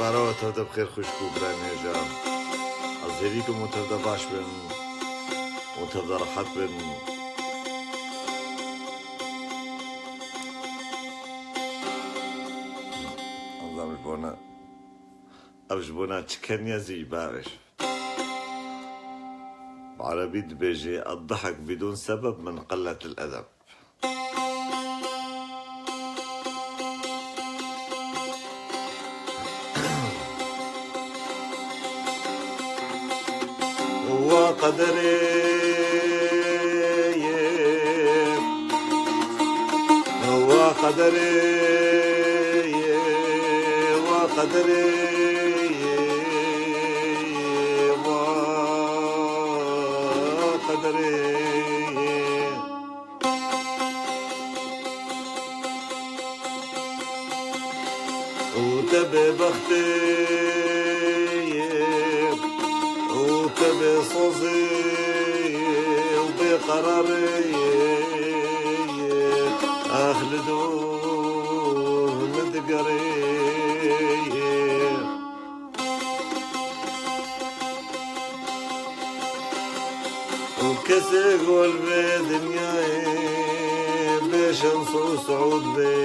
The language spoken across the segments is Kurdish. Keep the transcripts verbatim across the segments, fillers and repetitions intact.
Merhaba, tev de bi xêr xwişk û birayên hêja. Ez hêvî kim û tev de baş bin û tev de rehet bin. Azam ji bona, ev ji bona çi keniye zî bavêj. Bi erebî dibêjê, "الضحك بدون سبب من قلة الأدب". Wa qederê ye, wa qederê ye, wa qederê ye, wa qederê ye. Û te bêbextê ye, û te bêsozê ye, û bêqerarê ye, ax li dû min digerê ye. Û kesê gol vê dinyayê bêşens û siûd bê.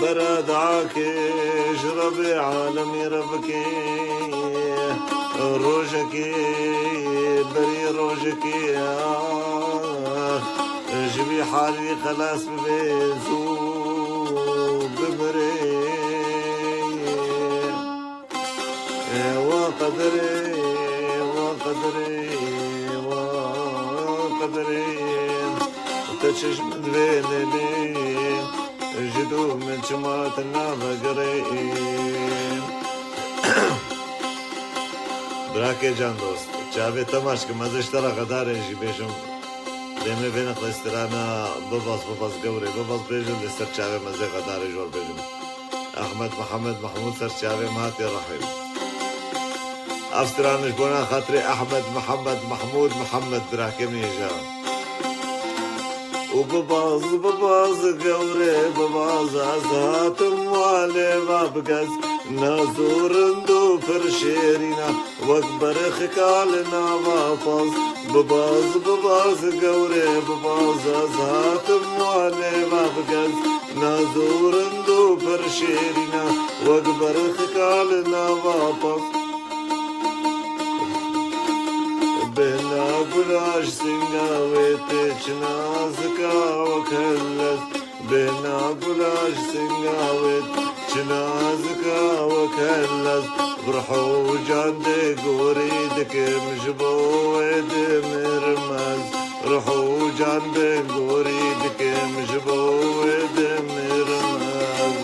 Bera diakê ji Rebê alemî re bikê. Rojekê berî rojekê, ah, ji vî halî xelas bibê, zû bimirê. Ê, wa qederê, wa qederê, wa qederê. Te çi ji min vê lêlê, ji dû min çima te navegirê. Birakê can dost, çavê te maç kim, ez ê ji te re xedarê jî bêjim. Dêmê vê neqlê strana bibaz, bibaz gewrê, bibaz bêjim, lê ser çavê me zê xedarê jor bêjim. Ehmed Mihemed Mehmûd ser çavê me hatiye rehîm. Ev stran ji bona xatirê Ehmed Mihemed Mehmûd Mihemed birakê min hêja. Û bibaz, bibaz gewrê, bibaz ez hatim walê va bigez, naz û rind û pir şêrîna. Wek berxika li nava paz, bibaz, bibaz gewrê, bibaz, ez hatim walê va bigez, naz û rind û pir şêrîna, wek berxika li nava paz. Bêhna gula ji singa wê tê, çi nazika wek hellez. Bêhna gula ji singa wê, çi nazika wek hellez. Bi ruh û can dê gorî dikim, ji bo wê dimirim ez. Ruh û can dê gorî dikim, ji bo wê dimirim ez.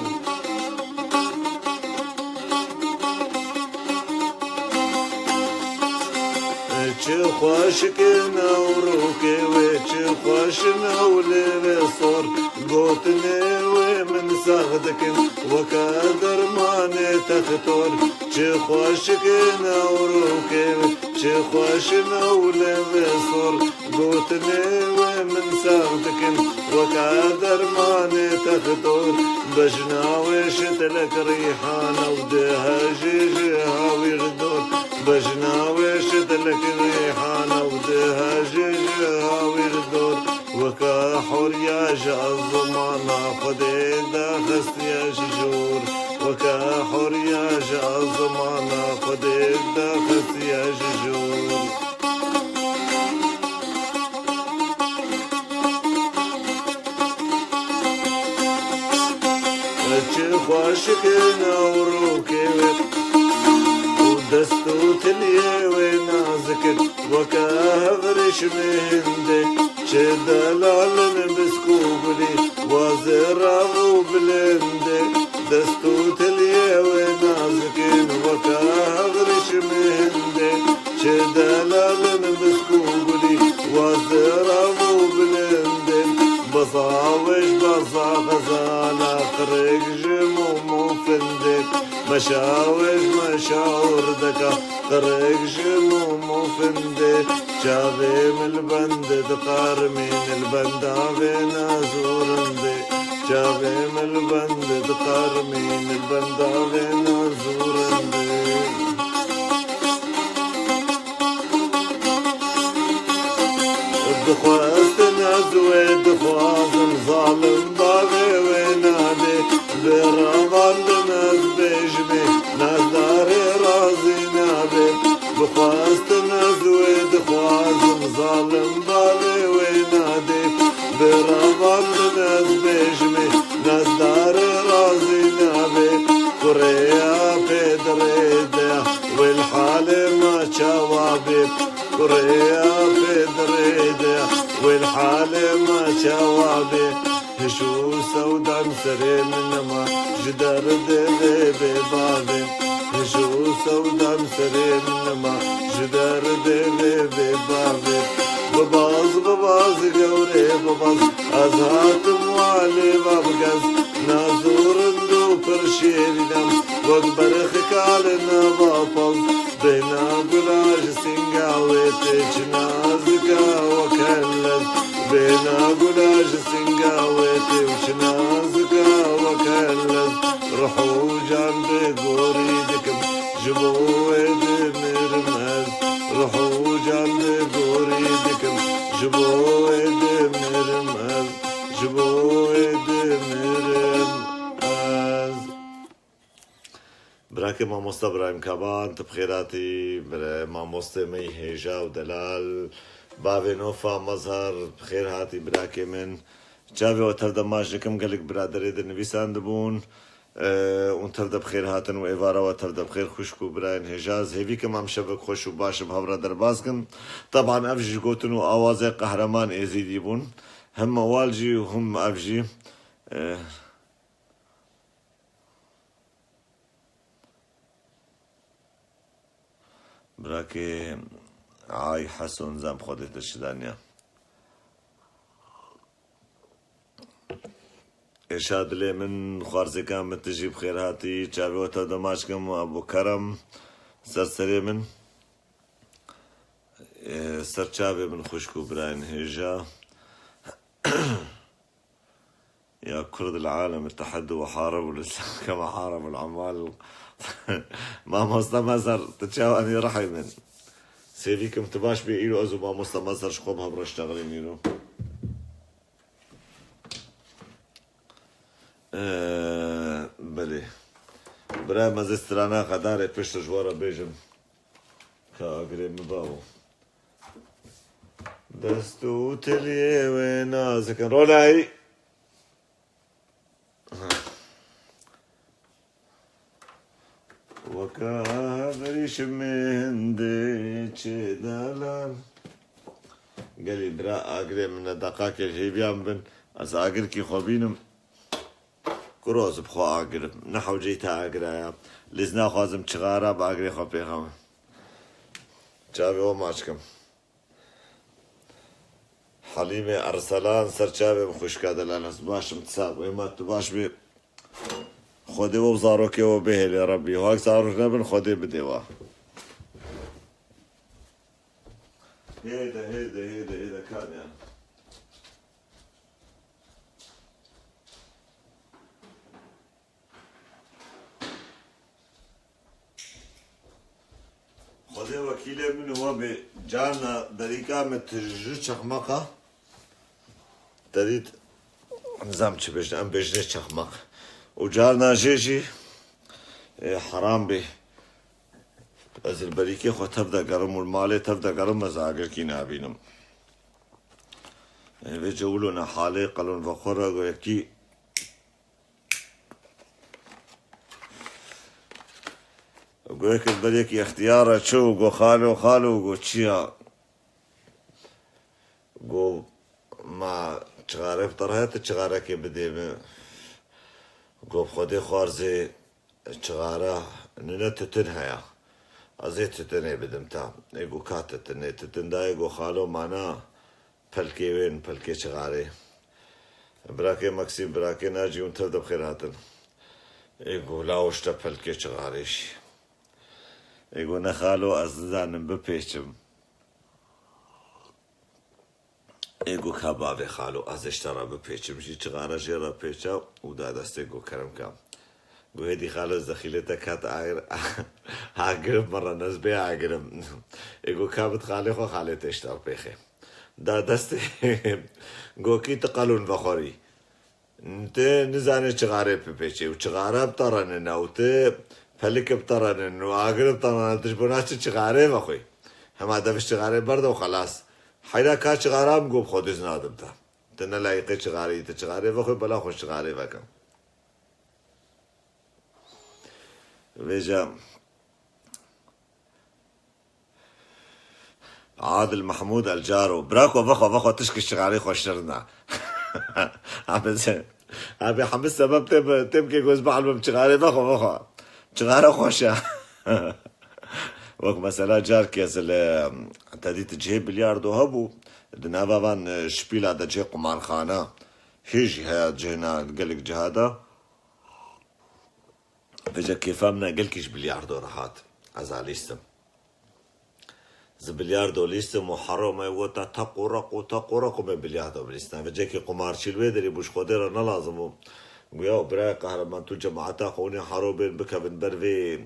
Çi xweşik in ew rûkê wê, çi xweş in ew lêvê sor. Gotinê wê min sax dikin, weke dermanê textor. Çi xweşik in ew rûkê wê, çi xweş in ew lêvê sor. Gotinê wê min sax dikin, weke dermanê textor. Bejna wê şitlek rîhane û dihejê ji hawîr dor. Bejna wê şitlek rîhane û dihejê ji hawîr dor. Weke horiya ji ezmana Xwedê daxistiye ji jor. Weke horiya ji ezmana Xwedê daxistiye ji jor. Çi xweşik in ew rûkê wê û dest û tiliyê wê nazik in, weke hevrişmê hindê. Çi delal in bisk û gulî, wazê rav û bilindê. Dest û tiliyê wê nazik in, weke hevrişmê hindê. Çi delal in bisk û gulî, wazê rav û bilindê. Beza wê ji beza xezala, qirêk ji mûm û findê. Meşa wê ji meşa û rdeka, qirêk ji mûm û findê. Çavê min li bend diqarmîn, li benda vê naz û rindê. Çavê min li bend diqermîn, li benda vê nazûrin dê. Dixwestin ez wê dixwazim, zalim bavê wê nadê. Bi revandin ez bêjimê, nazdarê razî nabê. Dixwestin ez wê dixwazim, zalim bavê wê nadê. Bi revandin ez bêjimê, nazdarê razî nabê. Kurê ya pê dirê de, wê li halê me çawa bê. Kurê ya pê dirê de, wê li halê me çawa bê. Hiş û sewdan serê min nema, ji derdê vê bê bavê. Hiş û sewdan serê min nema, ji derdê vê bê bavê. Bibaz, bibaz, gewrê bibaz, ez hatim walê vabgez. Nazû rind û pir şêrîn em, wek berxika li nava paz. Bêhna gula ji sînga wê tê, çi nazika weke lez. Bêhna gula ji sînga wê tê û çi nazika weke lez. Ruh û can bê gorî dikim, ji bo wê dimirim ez. Ruh û can bê gorî dikim, ji bo wê dimirim ez. Ji bo wê dimirim ez. Birakê mamosta Birahîm Kaban, tu bi xêr hatî, bire, mamostê me yî hêja û delal, bavê Nofa Mazhar, bi xêr hatî birakê min. Çavê we tev de maç dikim, gelek biraderê di nivîsandibûn, e, û tev de bi xêr hatin û êvara we tev de bi xêr xwişk û birayên hêja. Ez hêvî kim em şevek xweş û baş bi hev re derbas kin. Teban ev jî ji gotin û awazê Qehreman Êzîdî bûn. Him mewal jî û him ev jî, e, Birakê Ay Heso, nizam Xwedê te çi daniya. Êşa dilê min, xwarzêka min, tu jî bi xêr hatî. Çavê we tev de maç kim, Ebu Kerem, ser serê min. Ê, ser çavê min xwişk û birayên hêja. Ya Kurd, العالم اتحدوا وحاربوا الإسلام كما حاربوا العمال. Mamosta Mazhar, tu çawa nî rihê min. Sêvî kim tu baş bî, îro ez û mamosta Mazhar ji xwe bi hev re ştexilîn îro. Ee, belê. Bira me zê strana Xedarê pişt ji we re bêjim. Ka agirê min bavo. Dest û tiliyê wê nazikin. Ronayî. Weka berîşimê hindê çê delal. Gelî bira agirê min ne deqakê hêviyan bin. Ez agirkî xwe bînim. Kuro ez bi xwe agirim. Ne hewceyî te agiraya. Lê ez naxwazim çixara bi agirê xwe pêxeme. Çavê we maç kim. Helîmê Erselan, ser çavê min xwişka delal, ez baş im, tu sax bî, ma tu baş bî. Xwedê we û zarokê we bihêle Rebbî. Hak zarok nebin, Xwedê bidê we. Hêde, hêde, hêde, hêde, kan ya. Xwedê wekîlê min û we bê, carna berîka me tijî çexmeqa. Te dît, nizam çi bêjin, em bêjinê çexmeq. Û carna jê jî, e, heram bê. Ez li berîkê xwe tev de gerim û li malê tev de gerim, ez agirkî nabînim. E, vê cewilo ne halê qelon vexwe re go yekî Go yek li ber yekî extiyar re çû, go xalo, xalo, go çi ya? Go ma çixare bi te re heye, tu çixarekê bidê min. Go bi Xwedê xwarzê çixare nine, tutin heye. Ez ê tutinê bidim te. Ê go ka tutinê, tutin dayê, go xalo mana. Pelkê wê in, pelkê çixarê. Birakê Maksîm, birakê Nacî hûn tev de bi xêr hatin. Ê go lawişte pelkê çixarê jî. Ê go ne xalo, ez nizanim bipêçim. Ê go ka bavê xalo, ez ê ji te re bipêçim. Jî çixare jê re pêça û da destê go kerem ka. Go hêdî xalo, zexîlê te ket ayir, ha girim min re, ez bê agirim. Ê go ka bit xalê xwe, xalê tê ji te re pêxê. Da destê go kî ti qelûn vexwerî. Ti nizanê çixarê bipêçê û çixare bi te re nine û ti pelik bi te re nin û agir bi te re nine, tu ji bona çi çixarê vexwî? Hema dev ji çixarê berde û xelas. Heyra ka çixara min got bi xwe dûz nadim te. Tu ne layiqê çixarê yî, tu çixarê vexwî, bela xwe ji çixarê veke. Vêca Adil Mahmud El Caro. Brako, vexwe, vexwe, tişkî çixarê xweştir na. Abi, abi, hemî sebeb tê bi, tê bikê ku ez bielmim çixarê, vexwe, vexwe. Çixare xweş e. Wek mesela carkê ez li, te dît cihê bilyardo hebû, di nava van, e, şpîla de cihê qumarxana. Hê jî heye cihê na gelek ciha de. Vêca kêfa min e, gelkî ji bilyardo re hat. Ez a lîstim. Zi bilyardo lîstim û hero me wota teq û req û teq û req û me bilyardo bilîstin. Vêcekî qumarçî li wê derê bû, ji Xwedê re ne lazim bû. Guya û birayê qehreman, tu cemaeta xwe hûnê hero bên bikevin ber vê,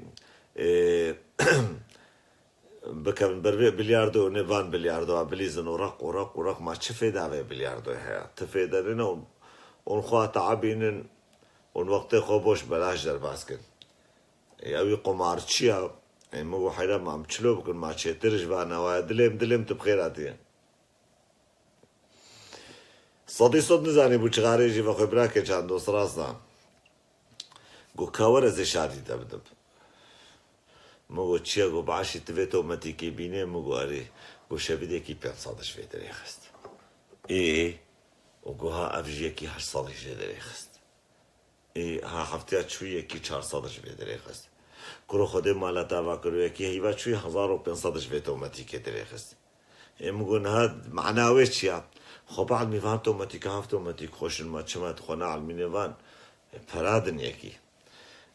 ê, bikevin ber vê bilyardo û nê van bilyardo a bilîzin û req û req û req, ma çi fêda vê bilyardoyê heye? Ti fêde nîne û hûn xwe teabînin û wextê xwe boş belaş derbas kin. Ê, ew î qumarçî ya. Ê, min got heyra ma em çilo bikin, ma çêtir ji van e, waye dilêm, dilêm tu bi xêr hatî. Sedî sed nizanî bû çixarê jî vexwe, birakê çand dost, rast e. Got ka were ez ê şadî te bidim. Min got çi ye? Got baş î, tu vê tometîkê bînê? Min got erê. Got şevîdekî pênc sed ji vê derê xist. Ê, û got ha ev jî yekî heşt sed ji vê derê xist. Ê, ha heftiya çûyî yekî çar sed ji vê derê xist. Kuro Xwedê mala te ava kiro, yekî heyva çûyî hezar û pênc sed ji vê tometîkê derê xist. Ê, min got niha mana wê çi ya? Xwe bielmî, van tometîka, hev tometîk xweş in, ma çima tu xwe neelmînê van? Ê, pera din yekî.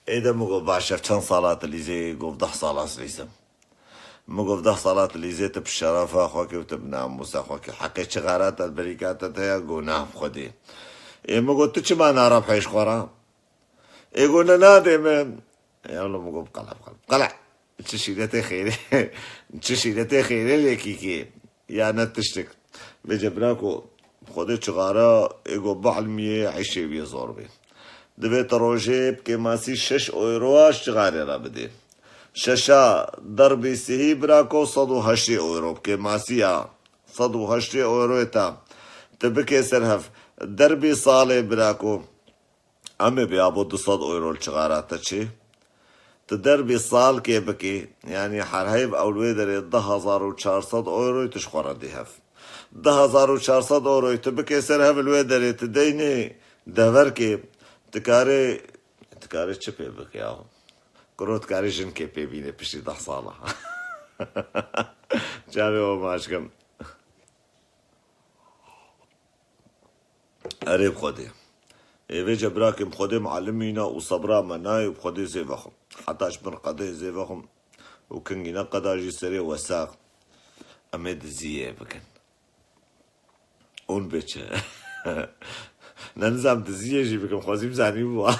Ê de min got baş e, çend sala tu lîzê? Got deh sala ez lîzim. Min got deh sala tu lîzê, tu bi şerefa xwe kî û tu bi namûsa xwe kî. Heqê çixara te, berîka te heye? Got na, bi Xwedê. Ê, min got tu çima narebhê ji xwe re? Ê, got ne, nadê min. Ê, wele min got qele, qele, qele. Çi şîretê xêrê, çi şîretê xêrê lê kî kî. Ya ne tiştik. Vêce birako, Xwedê çixara ê got bielmiyê, eyşê wî zor bê. Divê te rojê bi kêmasî şeş euroya ji çixarê re bidê. Şeşa derbî sihî birako sed û heştê euro bi kêmasî ya. Sed û heştê euroyê te tu bikê ser hev. Derbî salê birako. Em ê bê abo du sed euro li çixara te çê. Tu derbê salkê bikî, yanî her heyv ew li wê derê du hezar û çar sed euroyê tu ji xwe re dê hev. Du hezar û çar sed euroyê tu bikê ser hev, li wê derê tu deynê deverkê, tu karê, tu karê çi pê bikî ya? Kuro tu karê jinkê pê bînê piştî deh sala. Çavê we maç kim. Erê bi Xwedê. Ê vêce birakê, bi Xwedê muallim mîna û sebra me nayê û bi Xwedê zê vexwim. Heta ji bin qedê zê vexwim û kingî ne qeda jî serê we sax. Em ê diziyê bikin. Hûn bê çi? Ne nizam diziyê jî bikim, xwezî bizanî bû.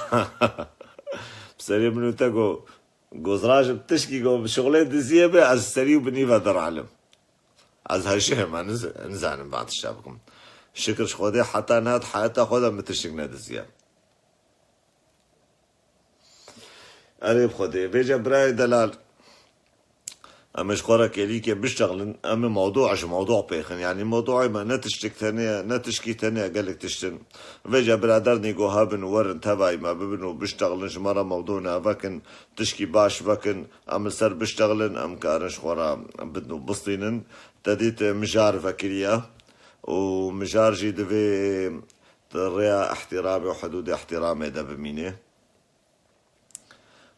Bi serê min û te got, Gozrajim tişkî ku bi şixulê diziyê be, ez serî û binî ve diralim. Ez heşê me niz-, nizanim van tişta bikim. Şikir ji Xwedê heta niha di heyata xwe de min tiştik nediziye. Erê bi Xwedê. Vêce birayê delal, em ê ji xwe re kêlîkê biştexlin, em ê mewdû ji mewdû pêxin. Yanî mewdûê me ne tiştik tenê ye, ne tişkî tenê ye, gelek tiştin. Vêce biradernî ku hebin û werin tevayî me bibin û biştexlin, ji me re mewdû navekin, tişkî baş vekin, em li ser biştexlin, em karin ji xwe re bidin û bistînin. Te dît mijar vekiriye û mijar jî divê di rêya ihtiramê û hidûdê ihtiramê de bimîne.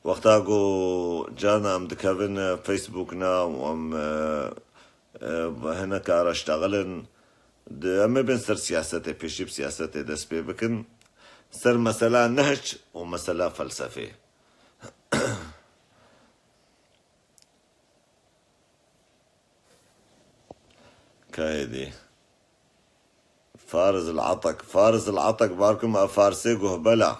Wexta ku carna em dikevin, e, Facebook na û em, e, e, hinek araştexilin, di, em ê bên ser siyasetê, pêşî bi siyasetê dest pê bikin. Ser mesela nehc û mesela felsefê. Kayê dî. Fariz el-Atak. Fariz el-Atak, barkim a Farsê guhbela.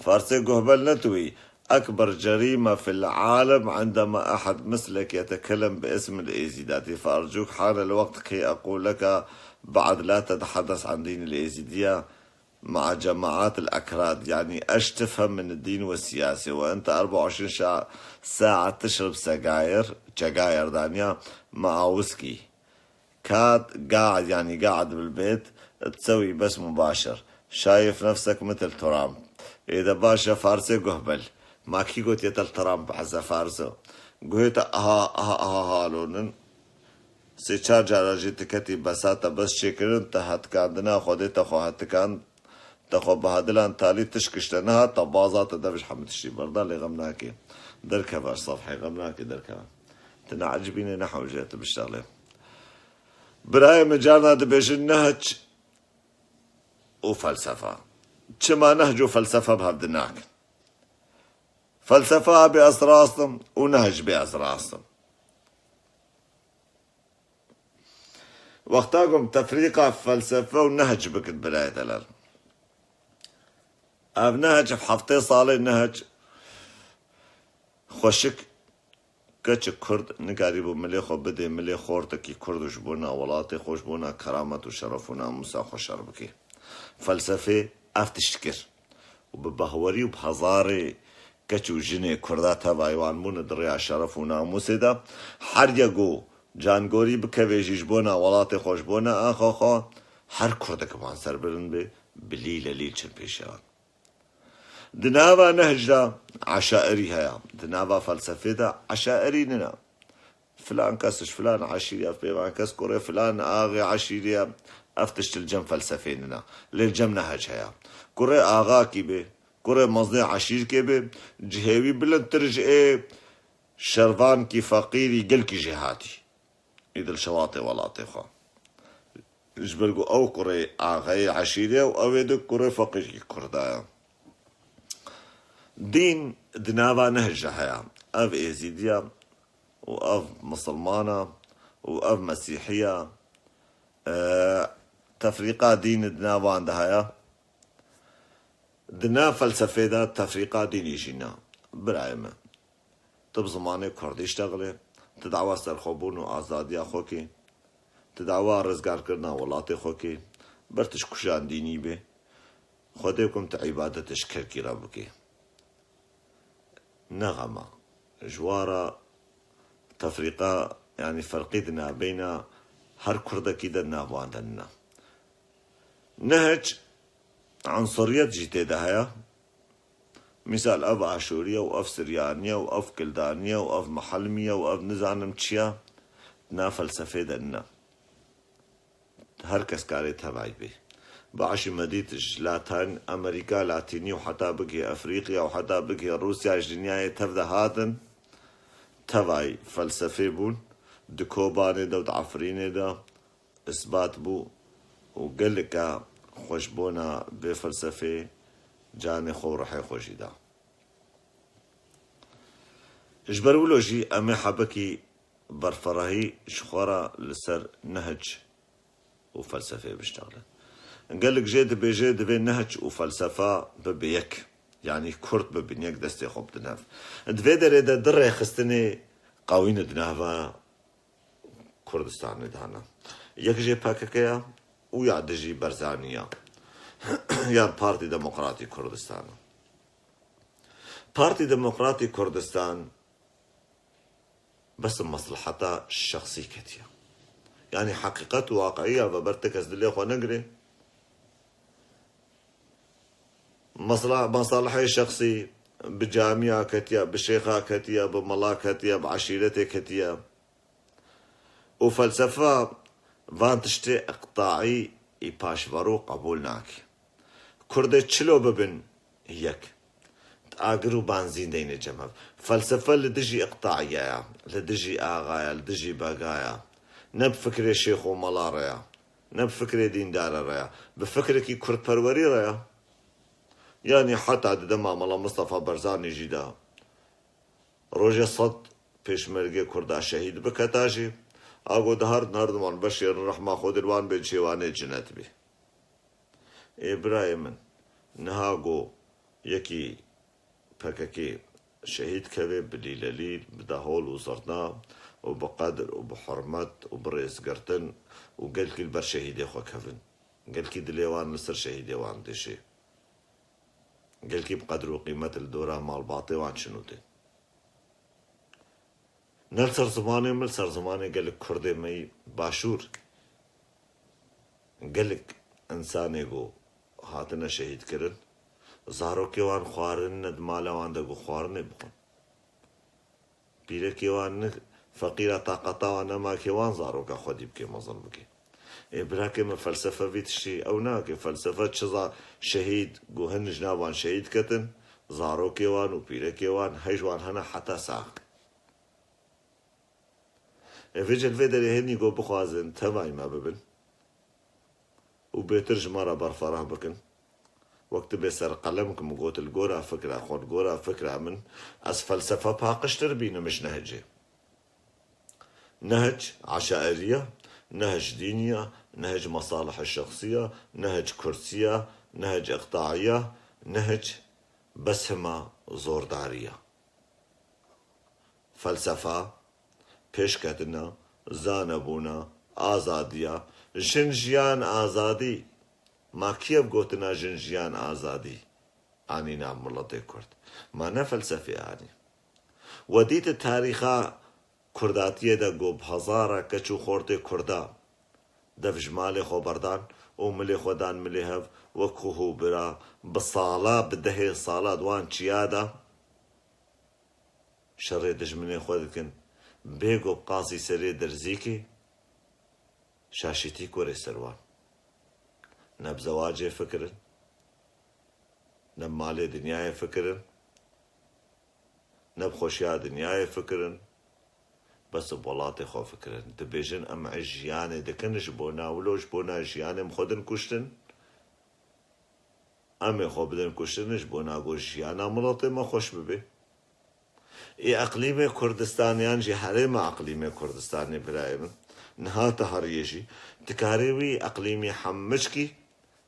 Farsê guhbel netwî. أكبر جريمة في العالم عندما أحد مثلك يتكلم باسم الإيزيداتي، فأرجوك حان الوقت كي أقول لك بعد لا تتحدث عن دين الإيزيدية مع جماعات الأكراد، يعني أش تفهم من الدين والسياسة وأنت أربعة وعشرين شا-، ساعة تشرب سجاير، سجاير دانيا، مع ويسكي. كاد قاعد، يعني قاعد بالبيت، تسوي بس مباشر، شايف نفسك مثل ترامب. إذا باشا فارسي قهبل، ما كي قلت يتل ترامب عزا فارسو. قهيت أها، أها، أها، هالونن. سي چار جارا جي تكتي بساتا بس شكرن تهتكان دنا خودي تخو هتكان. Te xwe bi hedilan talî tişk kişte niha te baza te devij hemû tiştî berda lê xem nake. Derkeve ji sefhê xem nake derkeve. Tu ne ecibîne ne hewce tu biştalê. Birayê min carna dibêjin nehec û felsefa. Çima nehec û felsefa bi hev di nakin? Felsefa bê ez rast im û nehec bê ez rast im. Wexta ku em tefrîqa felsefe û nehec bikin birayê delal. Ev nehec ev heftê salê nehec xweşik keçik Kurd nikarîbû milê xwe bidê milê xortekî Kurd û ji bona welatê xwe, ji bona keramet û şeref û namûsa xwe şer bike. Felsefê ev tişt kir. û bi behwerî û bi hezarê keç û jinê Kurda tevayê wan bûne di rêya şeref û namûsê de, her yek ku cangorî bikeve jî ji bona welatê xwe, ji bona axa xwe, her Kurdek van serbilind be, bi lîle lîl çin pêşiya wan. Di nava nehc de eşairî heye, di nava felsefê de eşairî nine. Filan kes ji filan eşîrî ye, ev pêvan kes kurê filan axê eşîrî ye, ev tişt li cem felsefê nina. Lê li cem nehec heye. Kurê axakî bê, kurê mezdê eşîrkê bê, cihê wî bilindtir ji ê şervankî feqîrî gelkî jêhatî. Î dilşewatê welatê xwe. Ji ber ku ew kurê axayê eşîrê ye û ew ê di kurê feqîrkî kurda ye. Dîn di nava nehc de heye. Ev êzîdiya û ev misilmana û ev mesîhiya, e, tefrîqa dînî di nav wan de heye. Di nav felsefê de tefrîqa dînî jî ne. Birayê min, tu bi zimanê kurdî ştexilê, tu dawa serxwebûn û azadiya xwe kî, tu dawa rizgarkirina welatê xwe kî, ber tu ji kujan dînî bê, Xwedê kum tu îbadetê ji kelkî re bikî. Ne xema. Ji wa re tefrîqa, yanî ferqî di navbeyna her kurdekî de di nav wan de nina. Nehec unsuriyet jî tê de heye. Misal, ev Aşûrî ye û ev Siryanî ye û ev Kildanî ye û ev Mihelmî ye û ev nizanim çi ye. Di nav felsefê de nina. Her kes karê tevayî bê. Bi aşî me dît ji Latin Amerîka Latînî û heta bigihê Efrîqya û heta bigihê Rûsya ji dinyayê tev de hatin, tevayî felsefê bûn, di Kobanê de û di Efrînê de isbat bû û geleka xwe ji bona vê felsefê canê xwe û ruhê xwe jî da. Ji ber wilo jî em ê hebekî berfirehî ji xwe re li ser nehc û felsefê biştexile. Gelek jê dibêje divê nehc û felsefa bibe yek. Yanî Kurd bibin yek, destê xwe bidin hev. Di vê derê de du rêxistinê qewî ne di nava Kurdistanê de hene. Yek jê P K K ye û ya dijî Barzanî ye. Ya Partî Demokratî Kurdistan e. Partî Demokratî Kurdistan bes mesleheta şexsî ketiye. Yanî heqîqet û waqiya veber ti kes dilê xwe negirê. Mesla-, mesalihê şexsî bi camiya ketiye, bi şêxa ketiye, bi mela ketiye, bi eşîretê ketiye. Û felsefa van tiştê iqtaî ê paşverû qebûl nake. Kurdê çilo bibin yek. Agir û banzîn deyne cem hev. Felsefe li dijî iqtaîya ye, li dijî axa ye, li dijî bega ye. Ne bi fikrê şêx û mela re ye. Ne bi fikrê dîndare re ye. Bi fikrekî kurdperwerî re ye. Yanî heta di dema Mela Mistefa Barzanî jî de rojê sed pêşmergê kurda şehîd biketa jî, ago diharin herdin wan beşêrin rehma Xwedê li wan bê cihê wan ê cinet bî. Ê birayê min, niha go yekî P K K şehîd kevê bi lîlelîl, bi dahol û zirna û bi qedir û bi hurmet û bi rêzgirtin û gelkî li ber şehîdê xwe kevin. Gelkî dilê wan li ser şehîdê wan dişê. Gelkî bi qedir û qîmet li dora malbatê wan çinû tê. Ne li ser zimanê min, li ser zimanê gelek Kurdê me yî Başûr. Gelek insanê ku hatine şehîdkirin, zarokê wan xwarine di mala wan de ku xwarinê bixwin. Pîrekê wan ne feqîra taqeta wan nema kê wan zaroka xwedî bike mezin bike. Ê birakê min, felsefe vî tiştî ew nake. Felsefe çi za şehîd ku hin ji nav wan şehîd ketin, zarokê wan û pîrekê wan hej wan hene heta sax. Ê vê cilvê derê hênî ku bixwazin tevayî me bibin û bêtir ji me re berferah bikin. Wek tu bê ser qelem ku min got li gora fikra xwe, li gora fikra min, ez felsefe paqijtir bînim ji nehicê. Nehic eşairî ye, nehic dînî ye, nehic mesalih şexsî ye, nehic kursî ye, nehic iqtaî ye, nehic bes hima zordarî ye. Felsefa, pêşketina, zanebûna, azadiya, jin jiyan azadî. Ma kî ev gotina jin jiyan azadî anî nav miletê Kurd? Ma ne felsefê anî. We dît tarîxa Kurdatiyê de ku bi hezara keç û xortê Kurda dev ji malê xwe berdan û milê xwe dan milê hev wek xwe hû bira bi sala, bi dehê sala di wan çiya de şerê dijminê xwe dikin, bê ku bi qasî serê derzîkê şaşîtî kurê ser wan. Ne bi zewacê fikirin, ne bi malê dinyayê fikirin, ne bi xweşiya dinyayê fikirin, bes bi welatê xwe fikirin. Dibêjin, em ê jiyanê dikin ji bona wilo, ji bona jiyanê em xwe din kuştin. Em ê xwe bidin kuştin ji bona ku jiyana miletê me xweş bibe. Ê eqlîmê Kurdistan yan jî herêma eqlîmê Kurdistanê birayê min, niha te heriyê jî, dikarê wî eqlîmî hemiçkî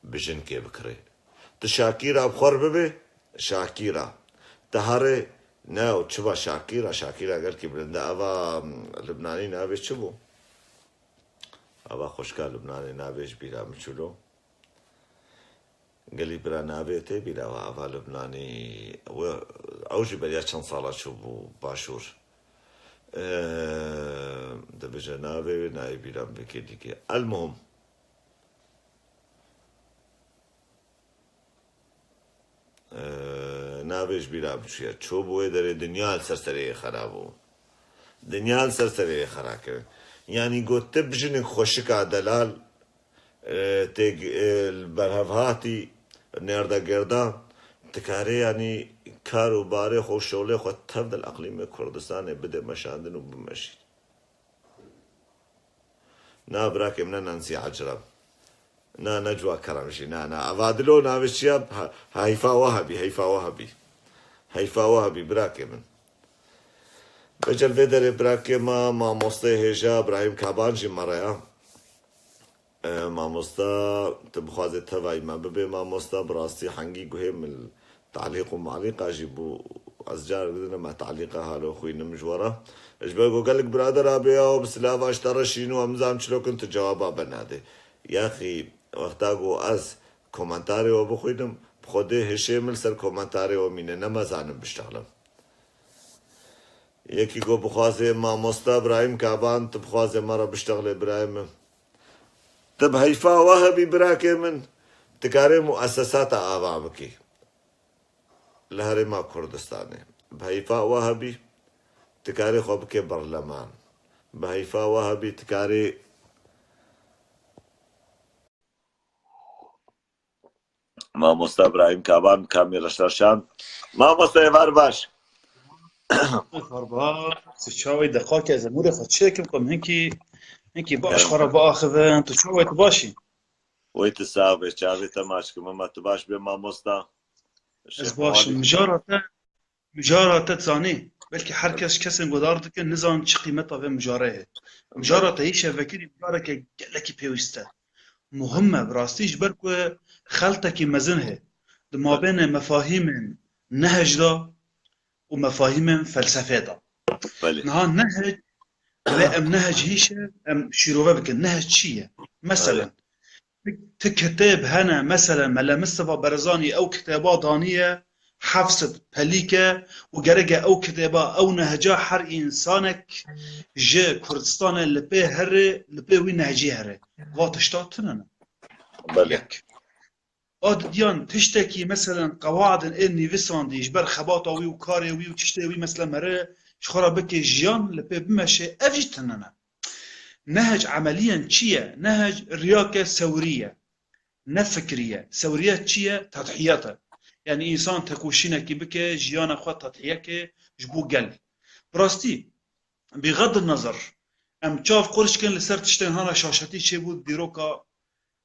bi jinkê bikirê. Tu Şakîra bi xwe re bibê, Şakîra. Te herê, ne, û çi va Şakîra, Şakîra gelkî bilind e. Eva, m, Libnanî navê çi bû? Eva xwişka Libnanê navê ji bîra min çûlo. Gelî bira navê tê bîra we, eva Libnanî, we, ew jî beriya çend sala çûbû Başûr. Eee, dibêje navê wê nayê bîra min bikê dîkê. Elmuhim. Eee, navê ji bîra min çûye. Çûbû wê derê dinya li ser serê wê xera bû. Dinya li ser serê wê xera kirin. Yanî got, tu bi jinik xweşika delal, e, tê, e, berhevhatî, nêrde gerda, dikarê, yanî, kar û barê xwe û şolê xwe tev di li eqlîmê Kurdistanê bide meşandin û bimeşî. Na, birakê min, ne Nansî Ecrem. Na, ne Ciwa Kerem jî. Na, na. Eva dilo navê çi ye? Ha-, heyfa we hebî, heyfa we hebî. Heyfa we hebî, birakê min. Vecel vê derê birakê me, mamosteyê hêja Îbrahîm Kaban jî me re ye. E, mamosta, tu bixwazê tevayî me bibê mamosta, bi rastî hengî guhê min talîq û malîqa jî bû. Ez carek din me talîqa halo xwînim ji we re. Ji ber ku gelek birader abê ya bi silava ji te re şîn û em nizam çilokin tu cewaba be nadê. Yaxî wexta ku ez komentarê we bixwînim, bi xwedê hişê min li ser komentarê we mîne, ne me zanim biştexlim. Yekî ku bixwazê mamosta Îbrahîm Kaban, tu bixwazê me re biştexlê birayê min. Tu bi heyfa we hebî birakê min, dikarê muesesata ava bikî. Li herêma Kurdistanê. Bi heyfa we hebî, dikarê xwe bike berleman. Bi heyfa we hebî, dikarê Mamosta Îbrahîm Kaban, Kamî Reşreşan. Mamosta êvar baş. Farba, tu çawê deqakê ez emûrê xwe çêkim, ku em hinkî, hinkî baş xwe re biaxivin, tu çawê tu başî? Wê tu sax bê, çavê te maç kim, ma tu baş bê mamosta. Ez baş im. Mijara te, mijara te zanî. Belkî her kes, kesên guhdar dikin, nizan çi qîmeta vê mijarê ye. Mijara te hîşe vekirî, mijareke gelekî pêwîst e. muhim e bi rastî, ji ber ku xeltekî mezin heye di mabênê mefahîmên nehec de û mefahîmên felsefê de. Belê. Niha nehec, lê em nehec hîşe, em şîrove bikin. Nehec çi ye? Meselen, Belê. ti, ti kitêb hene, meselen, Mele Mistefa Barzanî ew kitêba daniye, heft sed pelîk e û gerek e ew kitêba, ew nehca her însanek ji Kurdistanê li pê here, li pê wî nehcî here. Va tişta tune ne. Belê. Yek. A didiyan tiştekî, meselen, qewaidên ê nivîsandî ji ber xebata wî û karê wî û tiştê wî, meselen, mere ji xwe re bike jiyan, li pê bimeşe, ev jî tune ne. Nehec emeliyen çi ye? Nehec riyake sewrî ye. Ne fikirî ye. Sewriyet çi ye? Tedhiyat e. Yanî însan tekoşînekî bike, jiyana xwe tedhiye ke ji bo gel. Bi rastî, bîxedil nezer, em çav qurş kin li ser tiştên hana şaşetî çêbû dîroka,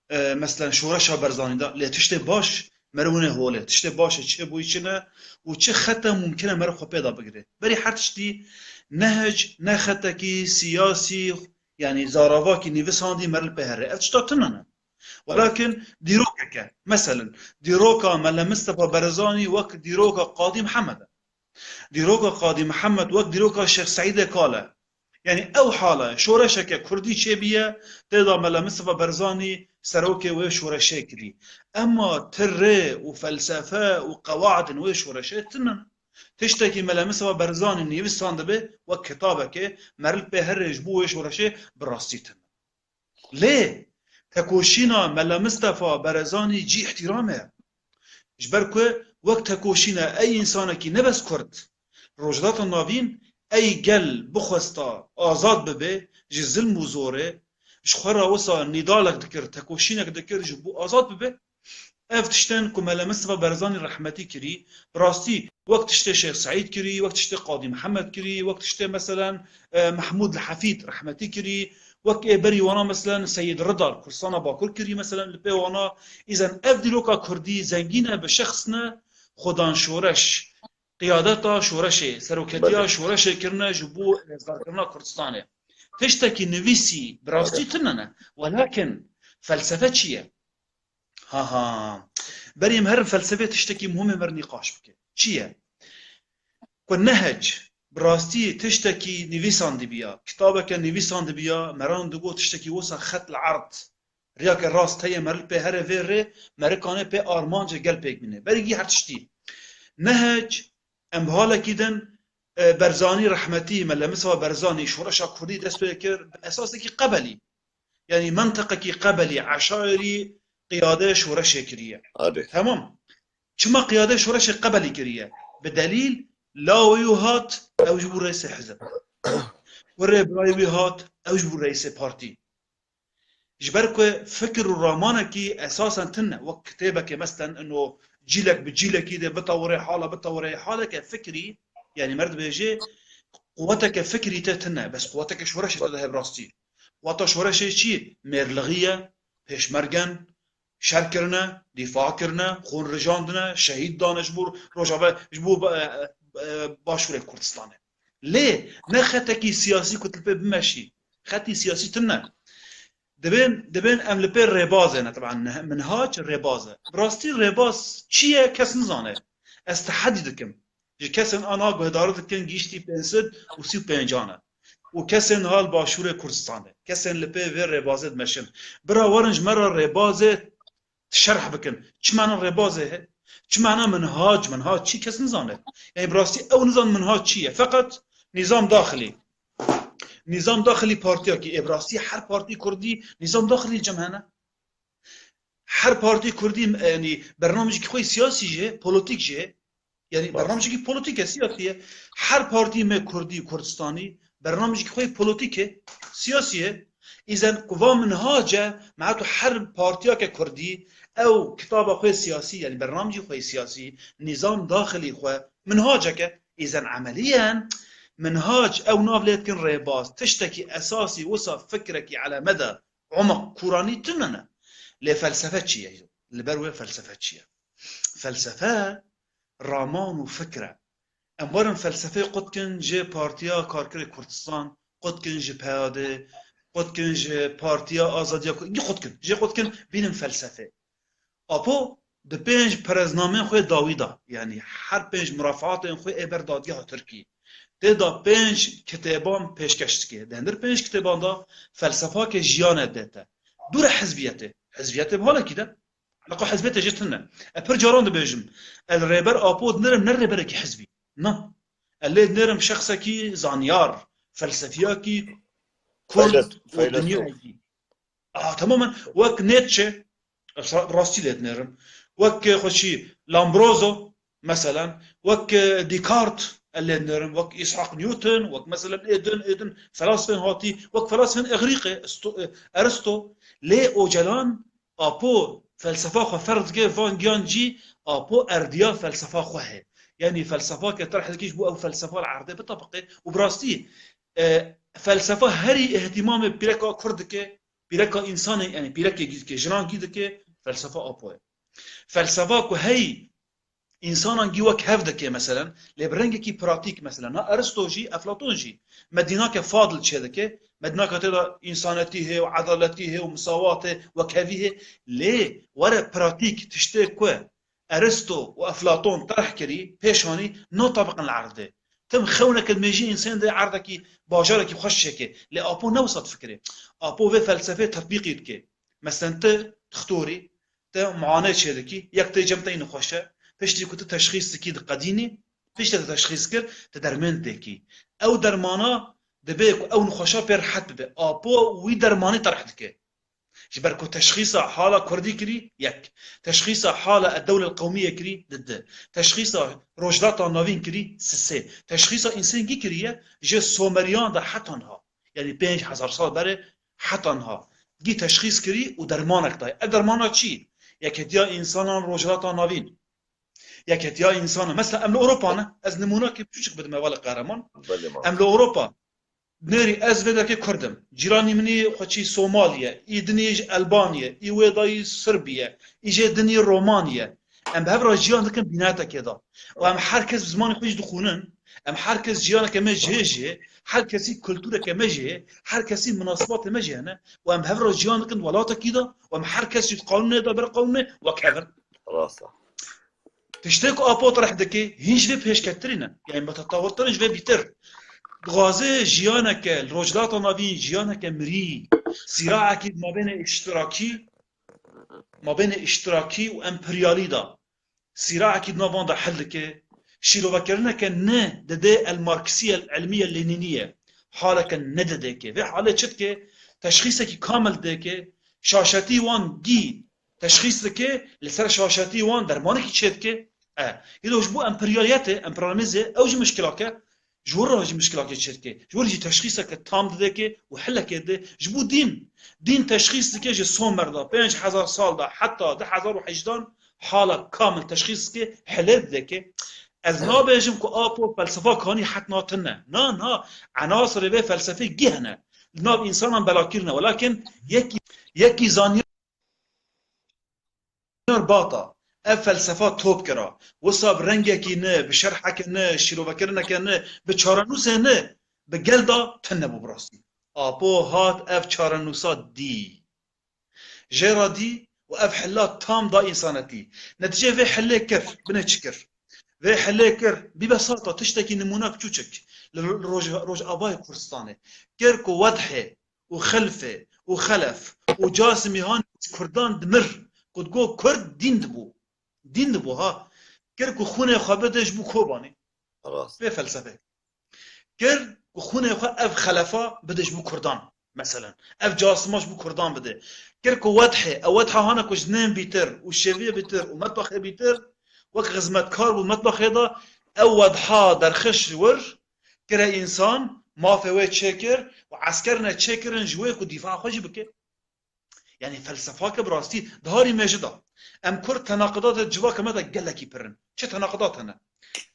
e, meselen, şoreşa Berzanî de. Lê tiştê baş meriv hûnê holê. Tiştê baş e çêbûyî çi ne û çi xeta mumkin e meriv xwe pê de bigire. Berî her tiştî nehec, ne xetekî siyasî, yanî zaravakî nivîsandî meriv li pê here. Ev tişta tune ne. Welakin dîrokeke, meselen, dîroka Mele Mistefa Barzanî wek dîroka Qadî Mihemed e. Dîroka Qadî Mihemed wek dîroka Şêx Seîdê Kal e. Yanî ew hal e, şoreşeke kurdî çêbûye, tê de Mele Mistefa Barzanî serokê wê şoreşê kirî. Ema ti rê û felsefe û qewaidên wê şoreşê tune ne. Tiştekî Mele Mistefa Barzanî nivîsandibe wek kitabeke, meriv li pê here ji bo wê şoreşê bi rastî tune. Lê tekoşîna Mela Mistefa Barzanî cî îhtîram e. Ji ber ku wek tekoşîne ey însanekî ne bes Kurd, Rojhilata Navîn, ey gel bixwesta azad bibe ji zilm û zorê, ji xwe re wisa nîdalek dikir, tekoşînek dikir ji bo azad bibe. Ev tiştên ku Mele Mistefa Barzanî rehmetî kirî, bi rastî wek tiştê Şêx Seîd kirî, wek tiştê Qadî Mihemed kirî, wek tiştê, meselen, e, Mehmûd li Hefîd rehmetî kirî, wek ê berî wana, meselen, Seyîd Rida li Kurdistana Bakur kirî, meselen, li pê wana. Îzen ev dîroka kurdî zengîn e, bi şexs ne, xwedan şoreş, qiyadeta şoreşê, seroketiya Belê. şoreşê kirine ji bo rêzdarkirina Kurdistanê. Tiştekî nivîsî bi rastî Belê. tune ne. Welakin felsefe çi ye? Ha ha. Berî em herin felsefê tiştekî muhim e, em herin nîqaş bike. Çi ye? Ku nehec bi rastî tiştekî nivîsandibiya, kitabeke nivîsandibiya, meran digot tiştekî wisa xet li erd. Riyake rast heye, meriv pê here vê rê, meriv kane pê armancê gel pêk bîne. Berî her tiştî. Nehec, em bi halekî din, e, Barzanî rehmetî, Mele Mistefa Barzanî şoreşa kurdî dest pê kir, bi esasekî qebelî. Yanî menteqekî qebelî, eşairî qiyade şoreşê kiriye. Erê. Temam. Çima qiyade şoreşê qebelî kiriye? Bi delîl, lawê wî hat, ew ji bo reîsê hizb. Kurê birayê wî hat, ew ji bo reîsê partî. Ji ber ku fikir û ramanekî esasen tune, wek kitêbekê, meselen, ino cîlek bi cîlekî dê bitewirê hala, bitewirê haleke fikirî, yanî meriv dibêje, quweteke fikirî te tune, bes quweteke şoreşê te de heye bi rastî. Quweta şoreşê çi? Mêrlixî ye, pêşmergen, şer kirine, dîfa kirine, xûn rijandine, şehîd dane ji bo Rojava, ji bo, e, e, Başûrê Kurdistanê. Lê ne xetekî siyasî ku tu li pê bimeşî. Xetî siyasî tune. Dibên, dibên em li pê rêbazê ne, teban ne, minhac rêbaz e. Bi rastî rêbaz çi ye, kes nizane. Ez tehedî dikim. Ji kesên ana guhdarî dikin gihîştî pênc sed û sî û pêncan e. Û kesên niha li Başûrê Kurdistanê. Kesên li pê vê rêbazê dimeşin. Bira werin ji me re rêbazê şerh bikin. Çi mana rêbazê heye? Çi mana minhac? Minhac çi, kes nizane. Yanî bi rastî ew nizan minhac çi ye. Feqet nîzam daxilî. Nîzam daxilî partiyakî. Ê bi rastî her partî kurdî nîzam daxilî cem hene. Her partî kurdî, yanî bernamecekî xwe siyasî jî, polîtîk jî. Yanî Baş. bernamecekî polîtîk e, siyasî ye. Her partî me kurdî, Kurdistanî, bernamecekî xwe polîtîk e, siyasî ye. Îzen ku va minhac e, meha tu her partiyake kurdî, ew kitaba xwe siyasî, yanî bernamecî xwe siyasî, nîzam daxilî xwe, minhaceke, îzen emeliyen, minhac ew nav lê dikin rêbaz, tiştekî esasî wisa fikrekî eleme de, umeq, kûranî tune ne. Lê felsefe çi ye? Li ber wê felsefe çi ye? Felsefe raman û fikr e. Em werin felsefeyê qut kin ji Partiya Karkerê Kurdistan, qut kin ji P Y D, qut kin ji Partiya Azadiya Kurd, gî qut kin, jê qut kin bînin felsefê. Apo di pênc pereznameyên xwe dawî da, yanî her pênc murafaatên xwe ê ber dadgeha Tirkî. Tê de pênc kitêban pêşkeş dike. Di hundir pênc kitêban de felsefake jiyanê dê te. Dûre hizbiyetê. Hizbiyetê bi halekî de. Eleqa hizbiyetê jê tune. E pir caran dibêjim. El Rêber Apo dinêrim ne rêberekî hizbî. Na. El lê dinêrim şexsekî zanyar, felsefiyakî kurd Feyles-, û feylesof. Dinyayekî. A, tamamen wek Nietzsche, rastî lê dinêrim. Wek, e, xweşî Lombroso, meselen, wek, e, Descartes, ez lê dinêrim, wek Îshak Newton, wek, meselen, êdin, êdin felasfên hatî, wek felasfên Îgrîqê, Sto-, e, Aristo. Lê Ocalan, Apo, felsefa xwe ferq dike, van giyan cî, Apo erdiya felsefa xwe heye. Yanî felsefa ke terh dike ji bo ew felsefa li erdê bitebiqe û bi rastî, e, felsefa herî îhtimamê pîreka Kurd dike, pîreka însanê, yanî pîrekê gî dike, jinan gî dike, felsefa Apo ye. Felsefa ku hey însanan gî wek hev dike, meselen, lê bi rengekî pratîk, meselen, na Aristo jî, Eflaton jî, me dînake fadil çêdike, me dînake tê de însanetî hê û edaletî hê û misawat hê, wekhevî hê, lê were pratîk tiştê ku Aristo û Eflaton terh kirî, pêş anî, natebiqin li erdê. Tim xewneke dimêjî însan dê erdekî, bajarekî xweş çêke. Lê Apo ne wisa difikirê. Apo vê felsefê tetbîqî dike. Meselen ti dixtorî, te muane çêdikî, yek tê cem te nexweş e, piştî ku tu teşxîs dikî diqedînî, piştî te teşxîs kir, tu dermên didekî. Ew dermana dibe ku ew nexweşa pê rehet bibe. Apo wî dermanî terh dike. Ji ber ku teşxîsa hala kurdî kirî, yek. Teşxîsa hala ed-dewle el-qewmîye kirî, di di. Teşxîsa Rojhilata Navîn kirî, si sê. Teşxîsa însengî kiriye, ji Someriyan de heta niha. Yanî pênc hezar sal berê heta niha. Gî teşxîs kirî û dermanek daye. Ev dermana çi? Yeketiya însanan Rojhilata Navîn. Yeketiya însanan. Mesela em li Ewropa ne? Ez nimûnakê piçûçik bidim hevalê Qehreman. Belê ma. Em li Ewropa Nêrî ez vê derkê Kurd im. Cîranî min î xweçî Somalî ye, î dinî ji Elbanî ye, î wê dayî Sirbî ye, î jê dinî Romanî ye. Em bi hev re jiyan dikin bînetekê de. Û em her kes bi zimanê xwe jî dixwînin. Em her kes jiyaneke me jê jê, her kesî kultureke me jê, her kesî minasibatê me jê hene. Û em bi hev re jiyan dikin welatekî de. Û em her kes jî di qanûnê de ber qanûnê wek hev in. Rast e. Tiştê ku Apo terh dike, hîn ji vê pêşketirî ne. Yanî, me tetavirtir ji vê bîtir. Dixwaze jiyaneke li Rojhilata Navîn, jiyaneke mirî, sîraekî mabênê îştirakî, mabênê îştirakî û emperyalî de, sîraekî di nav wan de hel dike, şîrovekirineke ne dide el-Marksî el-Elmî el-Lenînî ye. Haleke ne dideke. Vê halê çi dike? Teşxîsekî kamil dike, şaşetî wan gî teşxîs dike, li ser şaşetî wan dermanekî çêdike. E, îro ji bo emperyaliyetê, emperyalîzê, ew jî mişkilak e, ji wir re jî mişkilakê çêdike. Ji wir jî teşxîseke tam dideke û helekê dide. Ji bo dîn, dîn teşxîs dike ji Somer de, pênc hezar sal de, heta du hezar û hejdan hala kamil teşxîs dike, helê dideke. Ez nabêjim ku Apo felsefa kanî hetna tune. Na, na, enasirê vê felsefê gî hene. Li nav însanan belakî ne. Welakin yekî, yekî zanyar Bata, ev felsefa top kira. Wisa bi rengekî ne, bi şerheke ne, şîrovekirineke ne, bi çarenûsê ne, bi gel da tune bû bi rastî. Apo hat ev çarenûsa dî. Jê re dî û ev hela tam da însanetî. Netîceyê vê helê kir, binê çi kir? Vê helê kir, bî besata tiştekî nimûna piçûçik li roj-, Rojavayê Kurdistanê. Kir ku wedhê û Xelfê û Xelef û Casimî han ji Kurdan dimir, ku digo Kurd dîn dibû. Dîn dibû ha. Kir ku xûnê xwe bide ji bo Kobanê. Rast. Vê felsefê. Kir ku xûnê xwe ev Xelefa bide ji bo Kurdan. Meselen. Ev Casima ji bo Kurdan bide. Kir ku wedhê, ew wedha hana ku ji nên bîtir û şeviyê bîtir û metbaxê bîtir, wek xizmetkar bû metbaxê de, ew wedha derxist ji wir, kire însan, mafê wê çêkir û eskerine çêkirin ji wê ku dîfa xwe jî bike. Yanî felsefake bi rastî diharî mêji de. Em Kurd tenaqidatê civaka me de gelekî pir in. Çi tenaqidat hene?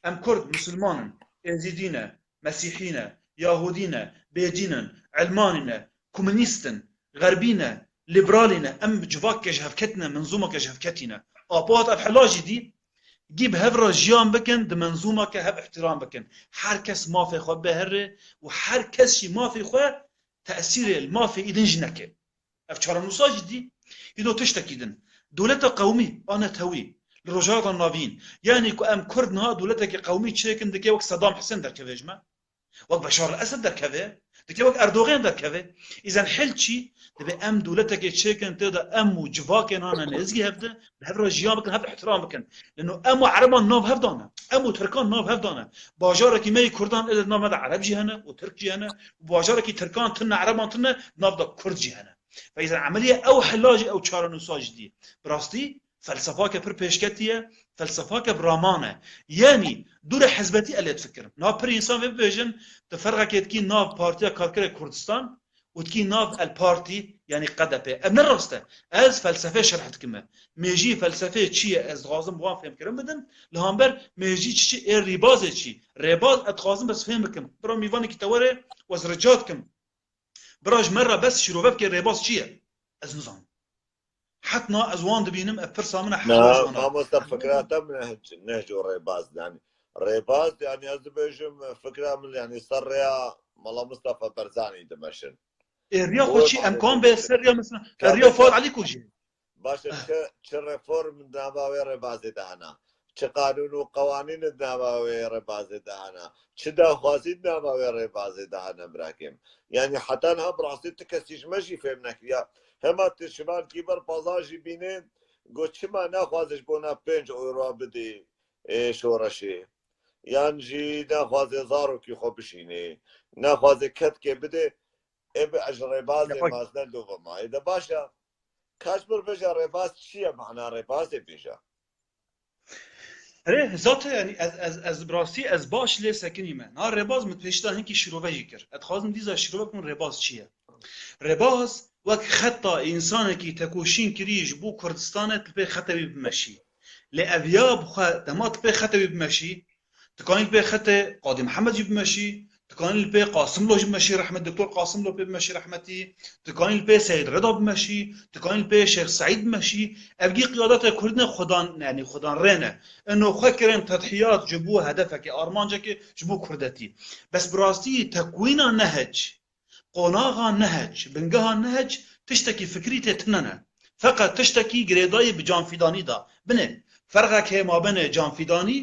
Em Kurd misilman in, êzîdî ne, mesîhî ne, yahûdî ne, bêdîn in, elmanî ne, komunîst in, xerbî ne, lîberalî ne. Em civakeke ji hev ketî ne, menzûmeke ji hev ketî ne. Apo hat ev hela jî dî, gî bi hev re jiyan bikin, di menzûmeke hev îhtîram bikin. Her kes mafê xwe bihere û her kes jî mafê xwe tesîrê li mafê îdin jî neke. Ev çarenûsa jî dî, îdo tiştekî din. Dewleta qewmî a netewî li Rojhilata Navîn, yanî ku em Kurd niha dewletekê qewmî çêkin, dike wek Sedam Hisên derkeve ji me. Wek Beşar el Esed derkeve, dike wek Erdogan derkeve. Îzen hel çî, dibe em dewletekê çêkin, tê de em û civakên hane nêzîkî hev de, bi hev re jiyan bikin, hev ihtiram bikin. Leno em û Ereban nav hev dane, em û Tirkan nav hev dane. Bajarekî me yê Kurdan ê li nav me de Ereb jî hene û Tirk jî hene. Û bajarekî Tirkan tune, Ereban tune, di nav de Kurd jî hene. Ve îzen emeliye ew hela jî, ew çarenûsa jî dî. Bi rastî, felsefake pir pêşketî ye, felsefake bi raman e. Yanî, dûre hizbetî ez lê difikirim. Niha pir însan vê bibêjin, tu ferqekê dikî nav Partiya Karkerê Kurdistan û dikî nav El Partî, yanî K D P. Ev ne rast e. Ez felsefê şerh dikime. Mêjî felsefê çi ye? Ez dixwazim wan fêmkirin bidim. Li hember mêjî çi çi ê rîbazê çi? Rêbaz ez dixwazim bes fêm bikim. Bira mîvanekî te were û ez rica dikim. Bira ji me re bes şîrove bike, rêbaz çi ye? Ez nizanim. Hetna ez wan dibînim, ev pirsa min e, hema ji Na, wan re. Mamoste, fikra te min nehc, nehc û rêbaz, yanî rêbaz, yanî ez dibêjim, fikra min, yanî ser rêya Mala Mistefa Barzanî dimeşin. Ê, riya xwe çi? Em kan bê ser riya, mesela, e, riya Fuad Elî ku jî. Baş e, çi, çi reform di nava wê rêbazê de hene? Çi qanûn û qewanîn di nava wê rêbazê de hene? Çi daxwazî di nava wê rêbazê de hene, birakêm? Yanî heta niha bi rastî tu kesî ji me jî fêm nekiriya. Hema tu şivankî ber pazar jî bîne, got çima naxwaze ji bona pênc euro bidê, ê, şoreşê? Yan jî naxwaze zarokî xwe bişînê, naxwaze ketkê bidê, ê bi ez ji rêbazê Yapar. Mazdel dovema. Ê de baş e. Kaç bir bêje rêbaz çi ye, mana rêbazê bêje? Erê, zaten, yanî, ez, ez, ez bi rastî, ez baş lê sekinîme. Na rêbaz min pêşî de hinkî şîrove jî kir. Ez dixwazim dîsa şîrove bikim rêbaz çi ye. Rêbaz wek xeta însanekî tekoşîn kirî ji bo Kurdistanê, tu pê xetê wî bimeşî. Lê ev ya bi xwe dema tu pê xetê wî bimeşî, tu kanî li pê xetê Qadî Mihemed jî bimeşî, tu kanî li pê Qasimlo jî bimeşî, rehmet Doktor Qasimlo pê bimeşî rehmetî, tu kanî li pê Seyîd Rida bimeşî, tu kanî li pê Şêx Seîd bimeşî. Ev gî qiyadetê Kurdî ne, xwedan, yanî xwedan rê ne. Ino xwe kirin tedhiyat ji bo hedefekê, armancekê ji bo Kurdetî. Bes bi rastî tekwîna Nehec, qonaxa Nehec, bingeha Nehec tiştekî fikrî tê tune ne. Feqet tiştekî girêdayî bi canfîdanî de. Binê, ferqek hê mabênê canfîdanî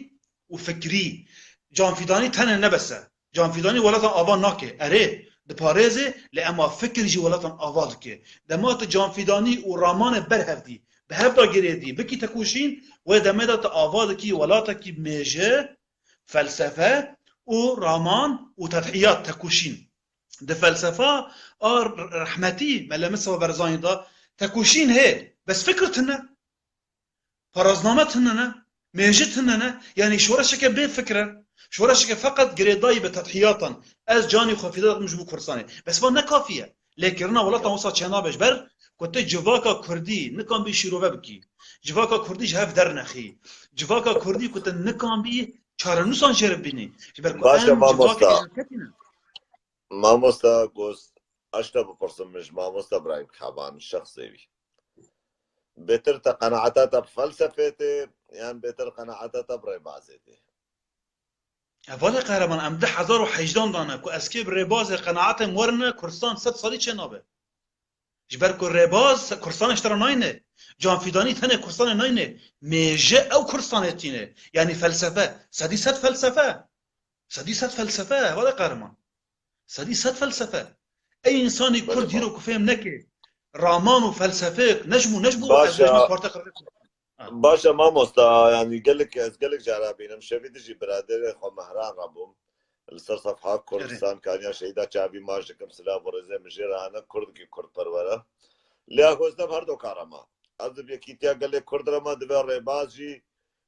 û fikrî. Canfîdanî tenê ne bes e. Canfîdanî welatan ava nake. Erê, diparêze, lê ema fikir jî welatan ava dike. Dema tu canfîdanî û ramanê ber hev dî, bi hev de girêdî, bikî tekoşîn, wê demê de tu ava dikî welatekî mêje, felsefe û raman û tedhiyat, tekoşîn. Di felsefa a rehmetî Mele Mistefa Barzanî de tekoşîn hê, bes fikir tune. Parazname tune ne, mêje tune ne. Yanî şoreşeke bê fikir e. Şoreşeke feqet girêdayî bi tedhiyatan. Ez canî xwe fîda dikim ji bo Kurdistanê. Bes van ne kafî ye. Lêkirina welatan wisa çênabe ji ber ku tu civaka Kurdî nikan bî şîrove bikî. Civaka Kurdî ji hev dernexî. Civaka Kurdî ku tu nikan bî çarenûsan jê re bibînî. Ji ber ku Baş e, em civakê mamosta. Êzîdketî ne. Mamosta Gost, ez te bipirsim min ji mamosta Birahîm Kaban şexsê wî. Bêtir te qenaeta te bi felsefê tê, yan bêtir qenaeta te bi rêbazê tê? Hevalê Qehreman, em du hezar û hejdan dane ku ez kê bi rêbazê qenaetê min werine, Kurdistan sed salî çênabe. Ji ber ku rêbaz Kurdistanê ji te re nayne. Canfîdanî tenê Kurdistanê nayne. Mêje ew Kurdistanê tîne. Yanî felsefe. Sedî sed felsefe. Sedî sed felsefe, hevalê Qehreman. Sedî sed felsefe. Ey însanî Kurd hîro ku fêm neke, raman û felsefeyek ne ji bo, ne ji bo, ez Baş e. Bêjime partek re. Ha. Baş e mamosta, yanî gelek, ez gelek cara bînim. Şevî dijî biraderê xwe Mehran re bûm. Li ser sefha Kurdistan kaniya şehîda çavî maç dikim, silav û rêzê min jê re hene, Kurdekî Kurdperwer e. Lê ez hozde bi her do kara ma. Ez bi yekîtiya gelê Kurd re ma, divê rêbaz jî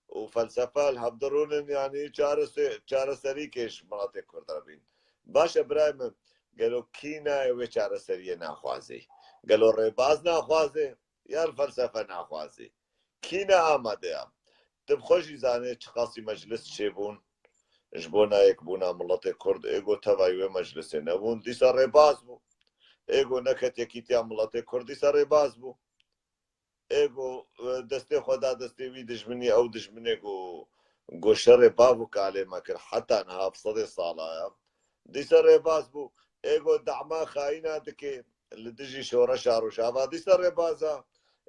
û felsefe li hev dirûnin, yanî çarese-, çareserîkê ji miletê Kurd re bîn. Baş e birayê min, gelo kî nayê wê çareseriyê naxwazê? Gelo rêbaz naxwazê? Yan felsefe naxwazê? Kî ne amade ya? Tu bi xwe jî zanê çiqasî meclis çêbûn ji bona yekbûna miletê Kurd. Ê go tevayî wê meclisê nebûn, dîsa rêbaz bû. Ê go neket yekîtiya miletê Kurd, dîsa rêbaz bû. Ê go, e, destê xwe da destê wî dijminî, ew dijminê go, go şerê bav û kalê me kir, heta niha bi sedê sala ye. Dîsa rêbaz bû. ê ku dema xayîna dike li dijî şoreşa Rojava. Dîsa rêbaza,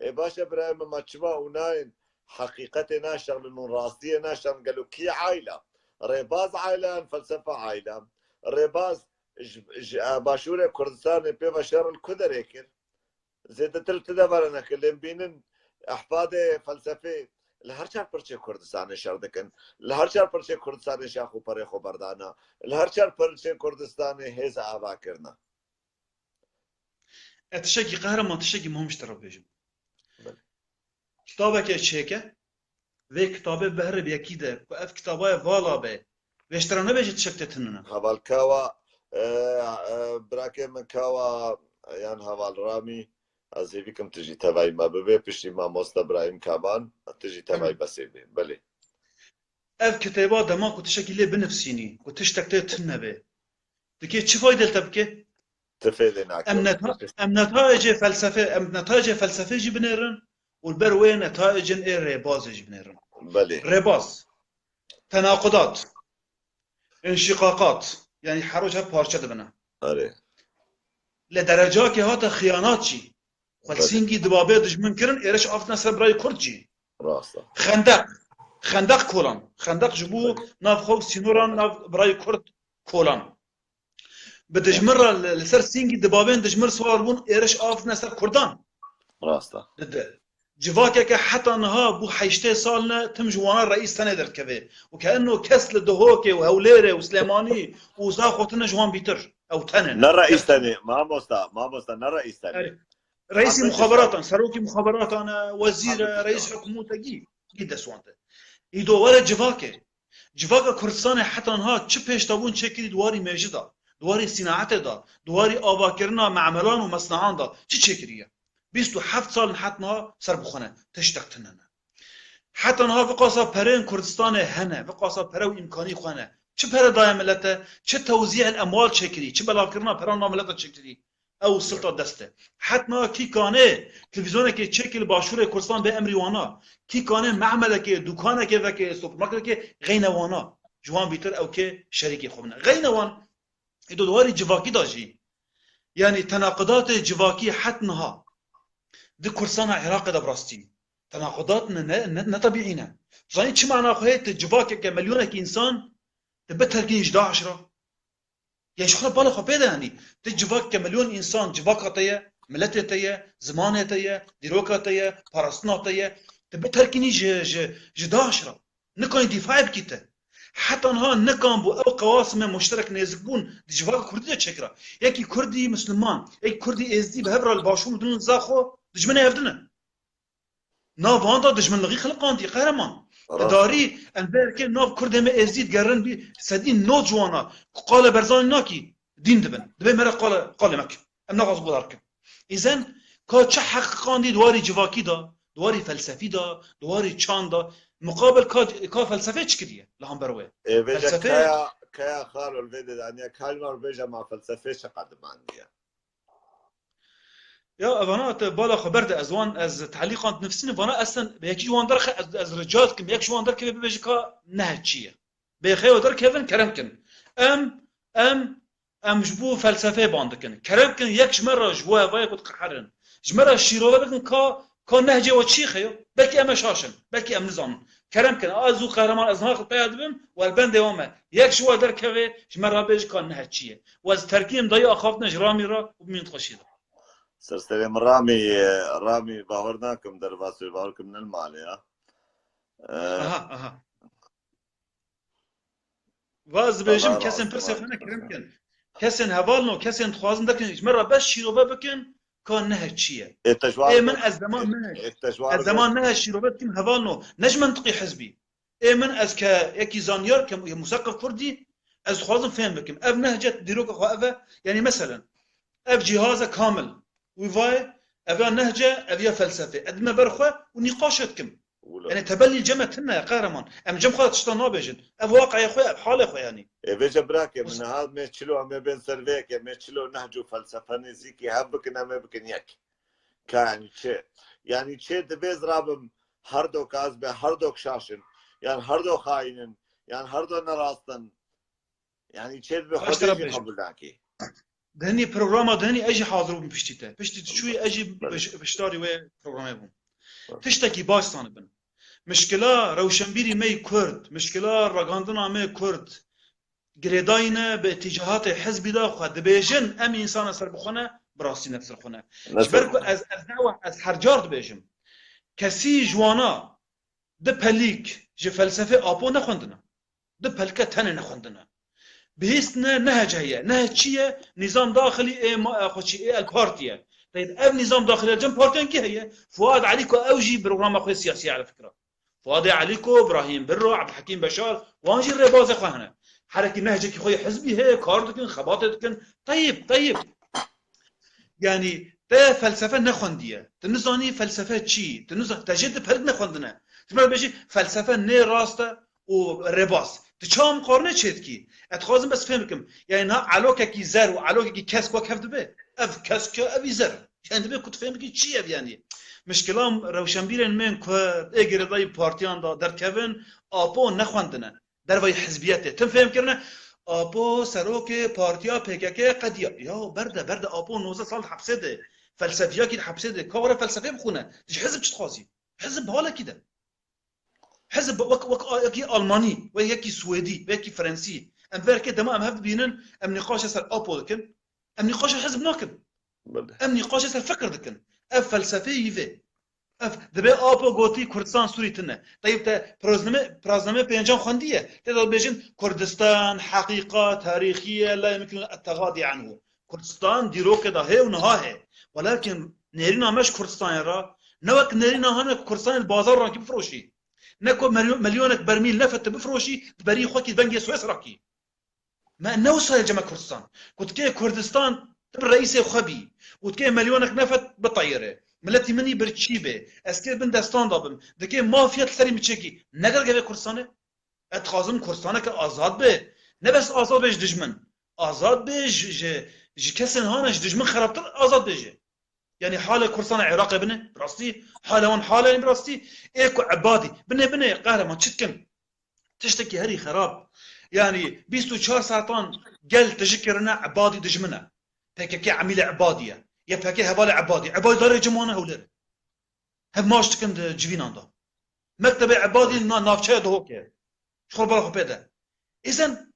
ê baş e birayê min, me çima û nayên heqîqetê naşexlin û rastiyê naşexlin? Gelo kî aîla? Rêbaz aîla yan felsefe aîla? Rêbaz ji, ji, e, Başûrê Kurdistanê pê ve şer li ku derê kir? Zêdetir li tu de vere neke, lê em bînin ehfadê felsefê li her çar parçeyê Kurdistanê şer dikin. Li her çar parçeyê Kurdistanê şax û perê xwe berdana. Li her çar parçeyê Kurdistanê hêz ava kirine. E, tiştekî qehreman, tiştekî muhim ji te re bêjim. Belê. Kitabeke çêke, vê kitabê bihre bi yekî de, ku ev kitaba ye vala be, vê ji te re nebêje tiştek tê tune ne. Heval Kawa, e, e, birakê min Kawa, yan heval Ramî, ez hêvî kim tu jî tevayî me bibê, piştî mamosta Birahîm Kavan, tu jî tevayî Belê. Besê bê. Belê. Ev kitêba dema ku tiştekî lê binivsînî, ku tiştek tê tune be, dikê çi fayde li te bike? Ti fêdê nake. Em neta-, em netayecê felsefe, em netayecê felsefê jî binêrin û li ber wê netayecên ê rêbazê jî binêrin. Belê. Rêbaz, tenaqudat, înşîqaqat, yanî her roj her parçe dibine. Erê. Li derecakê hate xiyanat jî. Xwe Belê. Sîngî dibabê dijmin kirin, êriş avtine ser birayê Kurd jî. Rast e. Xendeq. Xendeq kolan. Xendeq ji bo Belê. Nav xwe û sînoran nav birayê Kurd kolan. Bi dijmin re li, li ser sîngî dibabên dijmin siwar bûn, êriş avtine ser Kurdan. Rast e. Dide. Civakeke heta niha bû heştê sal ne tim ji wana reîs tenê derdikeve. Û ke enno kes li Duhokê û Hewlêrê û Silêmanî û Zaxo tine ji wan bîtir. Ew tenê ne. Ne reîs tenê, mamosta, mamosta, ne reîs tenê. Erê. Reîsî muxaberatan, serokî muxaberatan e, wezîr e, reîs hikûmetê gî, gî dest wan de. Îdo were civakê. Civaka Kurdistanê heta niha çi pêşdabûn çêkirî di warî mêjî de, di warî sînaetê de, di warî avakirina me'melan û mesnean de çi çêkiriye? Bîst û heft sal in het niha ser bi xwe ne, tiştek tune ne. Heta niha viqasa perên Kurdistanê hene, viqasa pere û îmkanî xwe ne. Çi pere daye milete, çi tewzî'el emwal çêkirî, çi belavkirina peran na milete çêkirî. Ew silta dest e. Hetna kî kanê televîzyonekê çêkê li başûrê Kurdistan bê emrî wana. Kî kanê me'melekê, dûkanekê veke, supermarketekê xeyne wana. Ji wan bîtir ew kê şerîkê xwe bine. Xeyne wan, ê do di warî civakî de jî. Yanî tenaqudatê civakî het niha di Kurdistana Iraqê de bi rastî tenaqudat ne, ne, ne, ne tebîî ne. Zanî çi mana xwe heye tu civakeke milyonekî însan tu biterkînî ji DAIŞ re? Yê ji xwe bala xwe pê de, yanî, ti civakeke milyon însan, civaka te ye, miletê te ye, zimanê te ye, dîroka te ye, parastina te ye, ti biterkînî ji, ji, ji DAIŞ re. Nikanî dîfayê bikî te. Heta niha nikan bû ew qewasime muşterek nêzikbûn di civaka kurdî de çêkira. Yekî kurdî misliman, yekî kurdî êzdî bi hev re li başûr û din li Zaxo dijminê hev din in. Nav wan de dijminlixî xiliqandî, qehreman. Rast. Bi darî em derkê nav Kurdê me êzdî digerin bî sedî nod ji wana ku qale Berzanî nakî, dîn dibin. Dibê me re qale, qalê me ki. Em naxwazin guhdar bikin. Îzen ka çi heqiqandî di warî civakî de, di warî felsefî de, di warî çand de, muqabil ka, ka felsefê çi kiriye li hember wê? Ê, vêca Felsefe kaya, kaya xalo li vê de daniya, kalmar bêje ma felsefê çi qedimandiye? Ya, evana te bala xwe berde, ez wan, ez telîqan dinivîsînim, vana eslen bi yekî ji wan derxe, ez, ez rica dikim, yek ji wan derkeve bibêje ka nehe çi ye. Bê xeyo derkevin, kerem kin. Em, em, em ji bo felsefeyê ban dikin. Kerem kin, yek ji me re ji bo hevayê ku diqeherin. Ji me re şîrove bikin ka, ka nehcê we çi ye xeyo. Belkî em e şaş in, belkî em nizanin. Kerem kin, ez û qehreman ez niha xwe peya dibim û ez bendê wan me. Yek ji we derkeve, ji me re bêje ka nehe çi ye. Û ez terkînim dayî axaftine ji Ramî re û bimînin xweşî de. Ser serê min Ramî, Ramî, bawer nakim derbas bê, bawer kim ne li malê ya. Ee, Aha, aha. Va ez dibêjim, kesên pirsê xwe ne kerem kin. Kesên hevalno, kesên dixwazin derkin, ji me re bes şîrove bikin, ka nehe çi ye. Ê te ji wan Ê min re ez zeman ê, nehe, ê te ji wan ez re zeman nehe şîrove dikim hevalno. Ne ji mentiqî hizbî. Ê min ez ke yekî zanyar, ke museqif kurdî, ez dixwazim fêm bikim. Ev nehce dîroka xwe ev e. Yanî meselen, ev cîhaze kamil. Wî vayê, ev ya nehce, ev ya felsefê. Ez dime ber xwe û nîqaşê dikim. Wilo. Yanî tebelî cem e tune ye, qehreman. Em cem xwe de tişta nabêjin. Ev waqiya xwe ye, ev halê xwe yanî. Ê vêce birakê min, niha me çilo em ê bên ser vê yekê, me çilo nehc û felsefe nêzîkî hev bikin, em ê bikin yek. Ka yanî çi? Yanî çi divê ez rabim her do kaz be, her do şaş in. Yan her do xayîn in. Yan her do nerast in. Yanî çê dibe Xwedê jî qebûl nakê. Dinî programa dinî ez jî hazir bûm piştî te. Piştî tu çûyî ez jî Belê. Beş-, beşdarî wê programê bûm. Belê. Tiştekî baş zanibin. Mişkila rewşenbîrî me yî Kurd, mişkila ragandina me Kurd, girêdayî ne bi îtîcahatê hizbî de xwe dibêjin, em însana serbixwe ne, bi rastî ne serbixwe ne. Ne Ji ber ku serbixwe ne. ez, ez ne we, ez her car dibêjim. Kesî ji wana di pelîk ji felsefê Apo nexwendine. Di pelke tenê nexwendine. Bihîstine nehec heye. Nehec çi ye? Nîzam daxilî ê ma-, e, xwe çî ê el partî ye. Teyb ev nîzam daxilî el cem partiyan kî heye? Fuad Elîko ew jî programa xwe siyasî ye, ala fikra. Fuadê Elîko, Brahîm Birro, Ebdulhekîm Beşar, wan jî rêbazê xwe hene. Herekî nehcekî xwe yê hizbî heye, kar dikin, xebatê dikin. Teyb, teyb. Yanî te felsefe nexwendiye. Tu nizanî felsefe çi? Tu niza-, te jê di perik nexwendine. Tu me bêjî felsefe nê rast e û rêbaz. Tu çawa miqarine çêdikî? Ez dixwazim bes fêm bikim. Yanî niha elokekî zer û elokekî kesk wek hev dibe. Ev kesk e, ev î zer. Yanî dibe ku tu fêm bikî çi ev yanî? Mişkila rewşenbîrên me yên ku ê girêdayî partiyan de derdikevin, Apo nexwendine. Dervayî hizbiyetê. Tim fêm kirine, Apo serokê partiya P K K qediya. Ya berde, berde Apo nozdeh sal hepsê de. Felsefiyakî hepsê de. Ka were felsefê bixwine. Tu ji hizb çi dixwazî? Hizb halekî de. Hizb wek, wek a-, yekî Almanî, wek yekî Swêdî, wek yekî Frensî. Em verkê dema em hev dibînin, em nîqaşê ser Apo dikin. Em nîqaşê hizb nakin. Belê. Em nîqaşê ser fikir dikin. Ev felsefeyê yî vê. Ev, dibê Apo gotî Kurdistan Sûrî tune. Teyb te pirazname, pirazname pêncan xwendiye. Tê de dibêjin Kurdistan heqîqa tarîxî ye, la yumkin et-tegadî anhu. Kurdistan dîrokê de hê û niha hê. Welakin nêrîna me ji Kurdistanê re, ne wek nêrîna hane ku Kurdistanê li bazar rakî bifroşî. Ne ku melyo-, milyonek bermîl nefet tu bifroşî, di berî xwe kî vengê Swêsra kî. Me ne wisa ye cem Kurdistan. Ku dikê Kurdistan tu bi reîsê xwe bî û dikê milyonek nefet biteyire. Miletî min î birçî bê. Ez kê bin destan da bim. Dikê mafiyet li serî min çêkî. Ne gerek ev ê Kurdistanê? Ez dixwazim Kurdistaneke azad be. Ne bes azad be ji dijmin. Azad be ji, ji, ji kesên hane ji dijmin xerabtir azad be jî. Yanî halê Kurdistana Iraqê bine, bi rastî, halê wan halê bi rastî, ê ku Ebadî, bine, bine, qehreman, çi dikin? Tiştekî herî xerab. Yanî bîst û çar saetan gel tijî kirine, Ebadî dijmin e. P K K emîlê Ebadî ye. Y P G hevalê Ebadî. Ebadî darê cem wan e Hewlêrê. Hev maç dikin di civînan de. Mektebê Ebadî na navçeya Duhokê ye. Ji xwe bala xwe pê de. Îzen,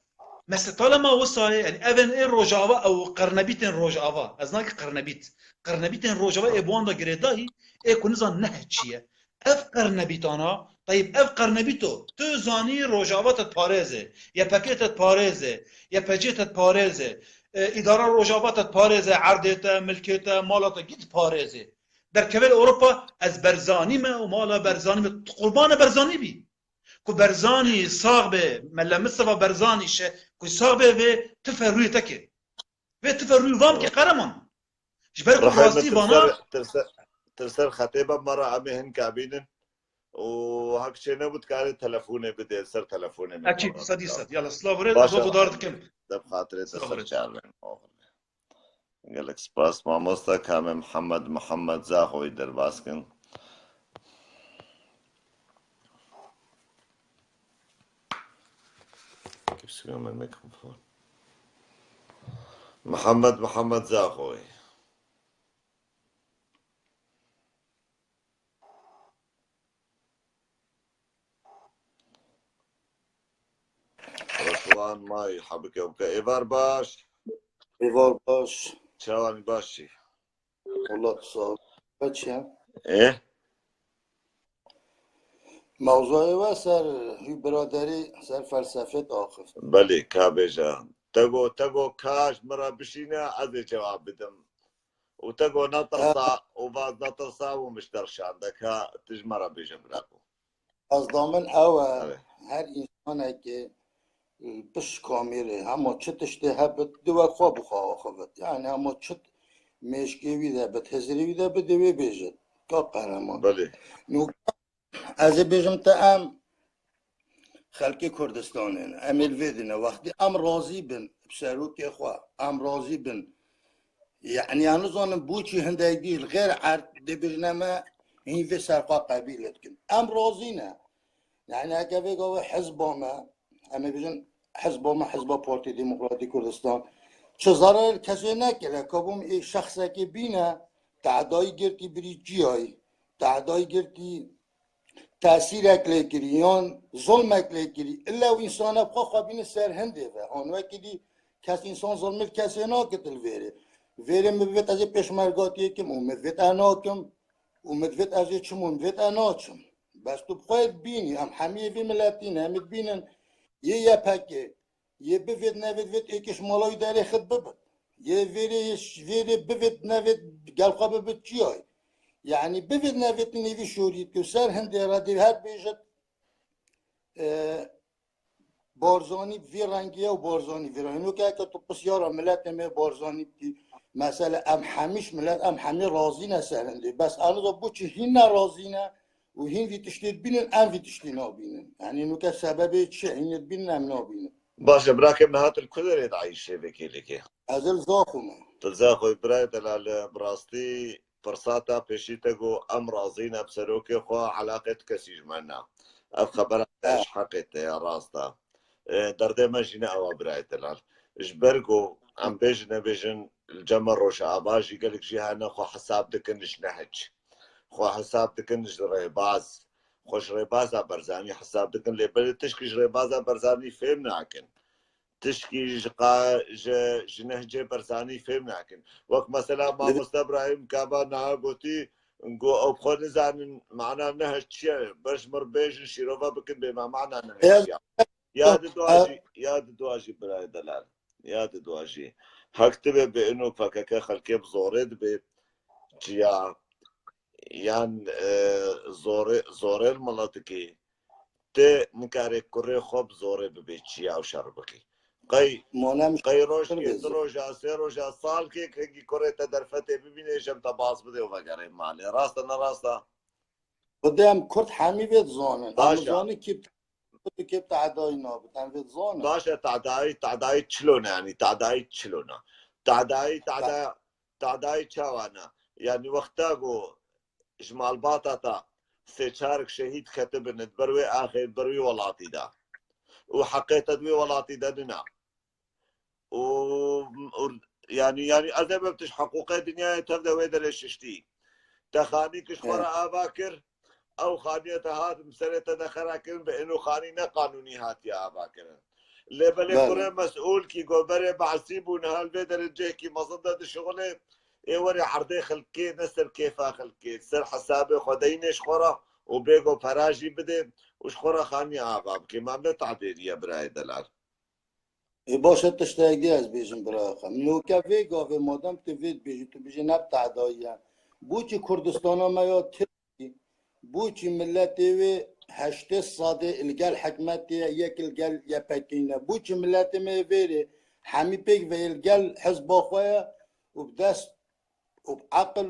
mesela talema wisa ye, yanî evên ê Rojava ew qirnebîtên Rojava. Ez nake qirnebît. Qirnebîtên Rojava ê bi wan de girêdayî, ê ku nizan nehê çi ye. Ev qirnebîtana, teyb ev qirnebîto, tu zanî Rojava te diparêze, Y P G te diparêze, Y P G te diparêze, e, îdara Rojava te diparêze, erdê te, milkê te, mala te gî diparêze. Derkeve li Ewropa, ez Berzanî me û mala Berzanî me. Tu qurbana Berzanî bî. Ku Berzanî sax be, Mele Mistefa Berzanî şe, ku sax be vê tife rûyê te ke. Vê tife rûyê van ke qereman. Ji ber ku Rihê min rastî vana tirser, tirser, tirser xetê be me re em ê hin kabînin. Û hek çê nebû dikarê telefonê bidê, ser telefonê min Ekîd, qereman sedî dikar. Sed. Yala, silav û rêz, Baş e, zor gudar dikim. Deb xatirê te Silav û ser rêz. Çar ben. Gelek spas mamosta, ka me Mihemed, Mihemed Zaxoyî derbas kin. Keşke ben mikrofon. Mihemed, Mihemed Zaxoyî. Ritwan May, hebike bike. Êvar baş. Êvar baş. Çawanî baş çî? Wela tu sağ ol. Kaç ya? E? Mewzuyê we ser hî biraderî, ser felsefet axif. Belê, ka bêje. Te go, te go kaş min re bişîne, ez ê cewab bidim. Û te go natirsa, û vaz natirsa û mişter şandeka, tu ji me re bêje bira ku. Ez damin ew e, Evet. Her însanekê, e, pişt kamîrê, hema çi tiştê hebit, di we xwe bi xwe axivit. Yani hema çi mêşkê wî de bit, hizirê wî de bit, dê wê bêjit. Ka qehreman. Belê. Nû ez ê bêjim te em xelkê Kurdistanê ne. Em ê li vê dine. Wextî em razî bin bi serokê xwe, em razî bin. Yani, em nizanin bo çi hindek dî li xêr erd dê bêjine me hîn vê serqa qebîl dikin. Em razî ne. Yani, heke vê gavê hizba me, em ê bêjin hizba me, Hizba Partî Demokratî Kurdistan, Çi zarar kesê nekire, kabûm ê şexsekê bîne, tehdayî girtî birî çiyayî, tehdayî girtî tesîrek lê kirî, yan zulmek lê kirî. Illa û însana bi xwe xwe bîne ser hindê ve. An wekî dî kes însan zulmê kesê nakit li vêrê. Vêrê min bivêt ez ê pêşmergatiyê kim û min divêt ez nakim û min divêt ez ê çim û min divêt ez naçim. Bes tu bi xwe dibînî, em hemiyê vî miletî ne, em ê dibînin yê Y P G, yê bivêt nevêt vêt êkê ji mala wî derê xit bibit. Yê vêrê, yê ş-, vêrê bivêt nevêt gel xwe bibit çiyayê. Yanî bivêt nevêt nêvî şorît ku ser hindê re dê her bêjit, e, Barzanî vî rengî ye û Barzanî vî rengî. Nûke eke tu pisyara miletê me Barzanî bikî, mesela em hemî ji milet, em hemî razî ne ser hindê. Bes aniza bo çi hîn ne razî ne û hîn vî tiştê dibînin, em vî tiştê nabînin. Yanî nûke sebebê çi? Hîn ê dibînin, em nabînin. Baş e, birakê min, hatin ku derê dayîşê vê kêlekê? Ez li Zaxo me. Tu li Zaxo yî, birayê delal, bi rastî pirsata pêşî te got, em razî ne bi serokê xwe, eleqê tu kesî ji me ne. Ev xebera te He. ji heqê te ya rast e. E, derdê me jî ne ew e, birayê delal. Ji ber ku em bêjin nebêjin, li cem me Rojava jî gelek jî hene xwe hesab dikin ji nehc. Xwe hesab dikin ji rêbaz. Xwe ji rêbaza Barzanî hesab dikin, lê belê tişkî ji rêbaza Barzanî fêm nakin. Tişkî ji qa-, ji, ji nehcê Barzanî fêm nakin. Wek mesela Li Mamoste Ibrahîm Kaba niha gotî, got, ew xwe nizanin mana nehc çi ye, ber ji mir bêjin, şîrove bikin, bê me mana nehc Ya, ya. Ya di dua jî, ya di dua jî, birayê delal. Ya di dua jî. Hek dibe bi ino P K K xelkê bi zorê dibe. Çiya, yan, e, zorê, zorê li miletikê. Tê nikarê kurê xwe bi zorê bibê çiya û şer bikî. Qey, Monem qey rojkê, şer du roja, sê roja, salkê kengî kurê te derfetê bibîne, jem te baz bide û vegerê malê. Rast e, ne rast e? Xwedê em Kurd hemî vê dizanin. Em Baş e. Dizanin kî Kurd û kê tehdayî nabit. Em vê dizanin. Baş e, tehdayî, tehdayî çilo ne, yanî tehdayî çilo ne. Tehdayî, tehda-, tehdayî çawa ne? Yanî wexta ku ji malbata te sê çarek şehîd ketibin, di ber wê axê, di ber wî welatî de. Û heqê te di wî welatî de nina. Û, û, yanî, yanî ez ê bim tişt heqûqê dinyayê tev de wê derê şiştî. Te xanî kiş xwe re He. ava kir, ew xaniye te hat, bi serê te de xera kirin, bi ino xanî ne qanûnî hatiye ava kirin. Lê belê Belê. kurê mesûl kî goberê behsî bû, niha li vê derê cihekî mezin de dişixulê, ê werê erdê xelkê, ne ser kêfa xelkê, ser hesabê xwe deynê ji xwe re û bêgo pera jî bidê û ji xwe re xaniye ava bikê. Mamle tehdêrî ye, birayê delal. Ê, baş e, tiştek dî ez bêjim, bira xwe. Nûke vê gavê madem tu vê dibêjî, tu bêjî ne bi tehdayî ye. Boçî Kurdistana me ya Tirkî, boçî miletê wê heştê sedê li gel hikmetê ye, yek li gel Y P G ne? Boçî miletê me yê vêrê hemî pêk ve yê li gel hizba xwe ye û bi dest û bi eqil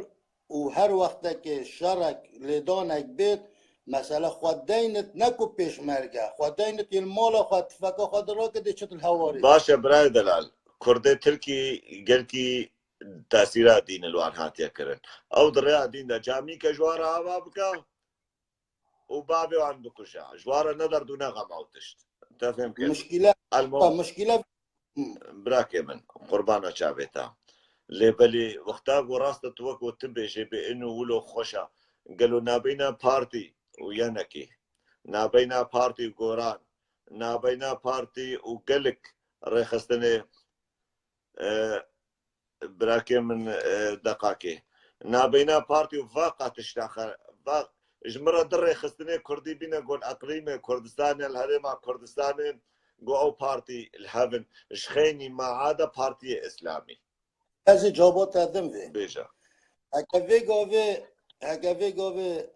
û her wextekê şerek, lêdanek bêt, mesela xwe deynit ne ku pêşmerge, xwe deynit yên mala xwe, tifeka xwe dirake dê çit li hewarê. Baş e, birayê delal. Kurdê Tirkî gelkî tesîra dîn li wan hatiye kirin. Ew di rêya dîn de camîke ji wan re ava bike, û bavê wan bikuje. Ji wan re ne derd û ne xem ew tişt. Te fêm kir? Mişkîle, Elmo, ha, mişkîle, hı. Birakê min, qurbana çavê te. Lê belê wexta ku rast e tu wek tu bêjê bê ino wilo xweş e. Gelo nabeyna partî û yenekê, nabeyna partî û goran, nabeyna partî û gelek rêxistinê, e, birakê min, e, deqakê. Nabeyna partî û va qatişta xe-, va, ji min re di rêxistinê kurdî bîne gol eqlîmê Kurdistanê, li herêma Kurdistanê, go ew partî li hev in. Ji xeynî maada partiyê Îslamî. Ez ê caba te dim vê. Bêje. Heke vê gavê, heke vê gavê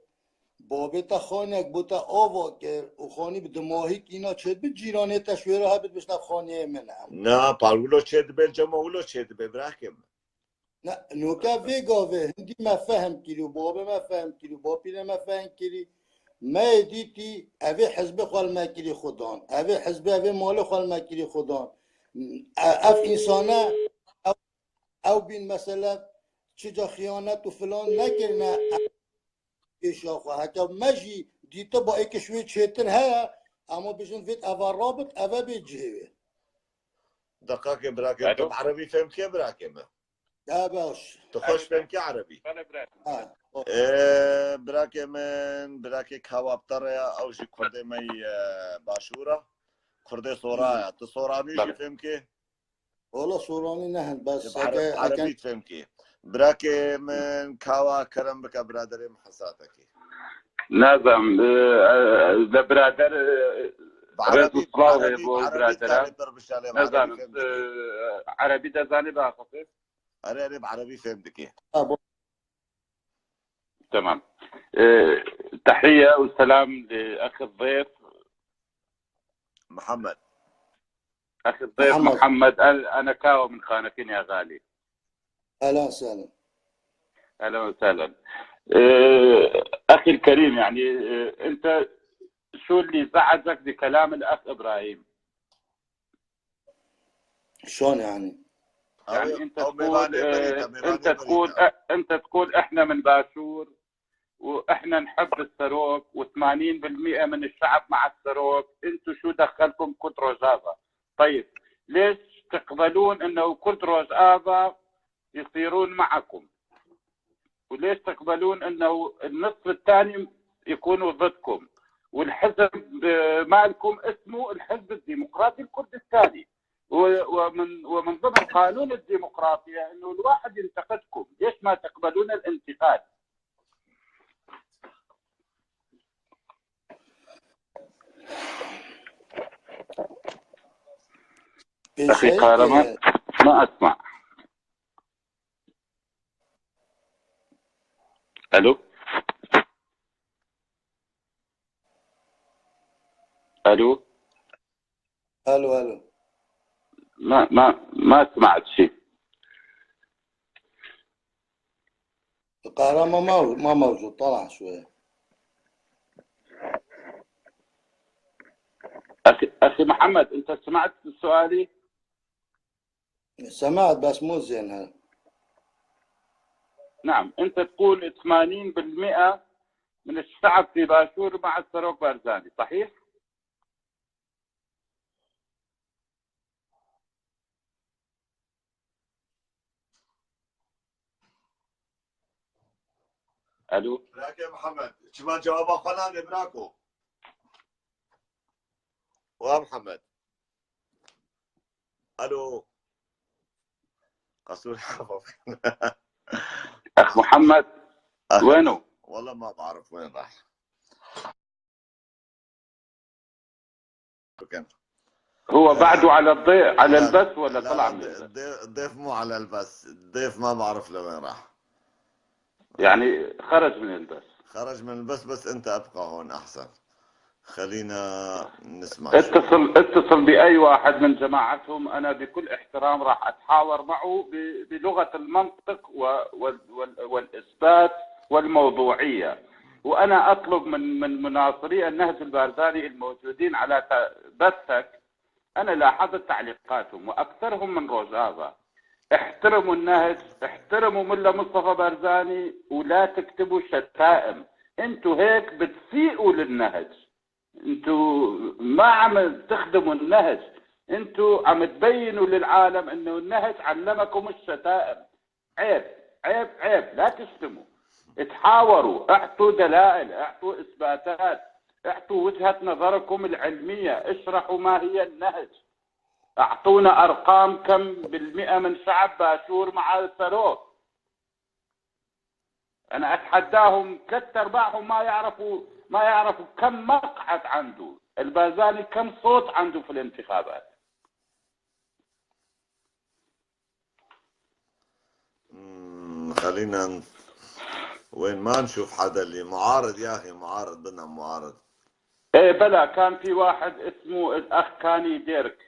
babê te xanek bo te ava kir û xanî bi dimahî kîna çêdibin, cîranê te ji wê re hebit bişte xaniyê min e. Na, par wilo çêdibe, cema wilo çêdibe, birakê min. Ne, nûke vê gavê hindî me fehm kirî û babê me fehm kirî û bapîrê me fehm kirî. Me yê dîtî, evê hizbê xwe li me kirî xudan. Evê hizbê, evê malê xwe li me kirî xudan. E-, ev însane, ew, ew bîn mesela çica xiyanet û filan nekirine. Pêşiya xwe. Heke me jî dîtiba êkê ji wê çêtir heye, ema bêjin vêt eva rabit, eve bê cihê wê. Deqakê birakê, tu Alo. bi erebî fêm kê birakê me? Ya baş. Tu xweş fêm kê erebî? Bele bira. Ha. Ee, birakê min, birakê Kawa Bitereya, ew jî kurdê me yî, e, başûra. Kurdê Soraya. Tu Soranî jî Bele. Fêm kê? Ola Soranî nehin, bes Bi Ereb-, heke, heke Erebî fêm kê? Birakê min Kawa kerem bike biraderê min hesate kê. Nazam, e, e, le birader, e, Bi Rez û Erebî, silav Erebî, hebo Erebî biraderan. tarê pir bişalê, Erebî Nazanim, fêm e, dikê. Erebî de zanî biaxifê. Erê, erê, bi Erebî fêm dikê. Ha, bu Tamam. E, Tehiye û selam li ex zêf. Muhammed. Ex zêf Muhammed. Muhammed. El, ana Kawa min xanekin ya gali. Ehlen sehlen. اهلا وسهلا. آه، اخي الكريم، يعني، آه، انت شو اللي زعجك بكلام الاخ ابراهيم؟ Şon yani. يعني Ew, انت ew تقول، mêvanê berî آه، te, mêvanê انت berî تقول، te. آه، انت تقول احنا من باشور واحنا نحب السروك، وثمانين بالمئة من الشعب مع السروك، انتو شو دخلكم كرد روجافا؟ طيب، ليش تقبلون انه كرد روجافا يصيرون معكم؟ وليش تقبلون انه النصف الثاني يكونوا ضدكم؟ والحزب، آه، مالكم اسمه الحزب الديمقراطي الكردستاني، و-، ومن، ومن ضمن قانون الديمقراطية انه الواحد ينتقدكم، ليش ما تقبلون الانتقاد؟ Bir اخي şey قهرمان، e, ما اسمع. الو؟ الو؟ Alo, alo. ما ما ما سمعت شيء. القهرمان ما، ما موجود، طلع شوية. اخي اخي محمد، انت سمعت سؤالي؟ سمعت بس مو زين هل. نعم، انت تقول ثمانين بالمئة من الشعب في باشور مع السروك بارزاني، صحيح؟ الو؟ Birakê Mihemed, çima cewaba xwe nane birako? Wa Mihemed. Alo. Qasûr. اخ محمد، وينه؟ والله ما بعرف وين راح. هو بعده على الضيف، على البث ولا طلع من البث؟ الضيف، الضيف مو على البث، الضيف ما بعرف لوين راح. يعني خرج من البث. خرج من البث، بس انت ابقى هون احسن. خلينا نسمع شو. اتصل، اتصل بأي واحد من جماعتهم، أنا بكل احترام راح أتحاور معه ب-، بلغة المنطق و-، وال-، وال-، والإثبات والموضوعية. وأنا أطلب من، من مناصري النهج البارزاني الموجودين على ت-، بثك، أنا لاحظت تعليقاتهم وأكثرهم من روجافا. احترموا النهج، احترموا ملا مصطفى بارزاني، ولا تكتبوا شتائم. انتوا هيك بتسيئوا للنهج. انتوا ما عم تخدموا النهج، انتوا عم تبينوا للعالم انه النهج علمكم الشتائم. عيب، عيب، عيب، لا تشتموا. اتحاوروا، اعطوا دلائل، اعطوا اثباتات، اعطوا وجهة نظركم العلمية، اشرحوا ما هي النهج. اعطونا ارقام كم بالمئة من شعب باشور مع السروك. أنا أتحداهم، ثلاث أرباعهم ما يعرفوا، ما يعرفوا كم مقعد عنده البازاني، كم صوت عنده في الانتخابات. مم، خلينا ن-، وين ما نشوف حدا اللي معارض، يا أخي، معارض، بدنا معارض. إيه بلى، كان في واحد اسمه الأخ كاني ديرك.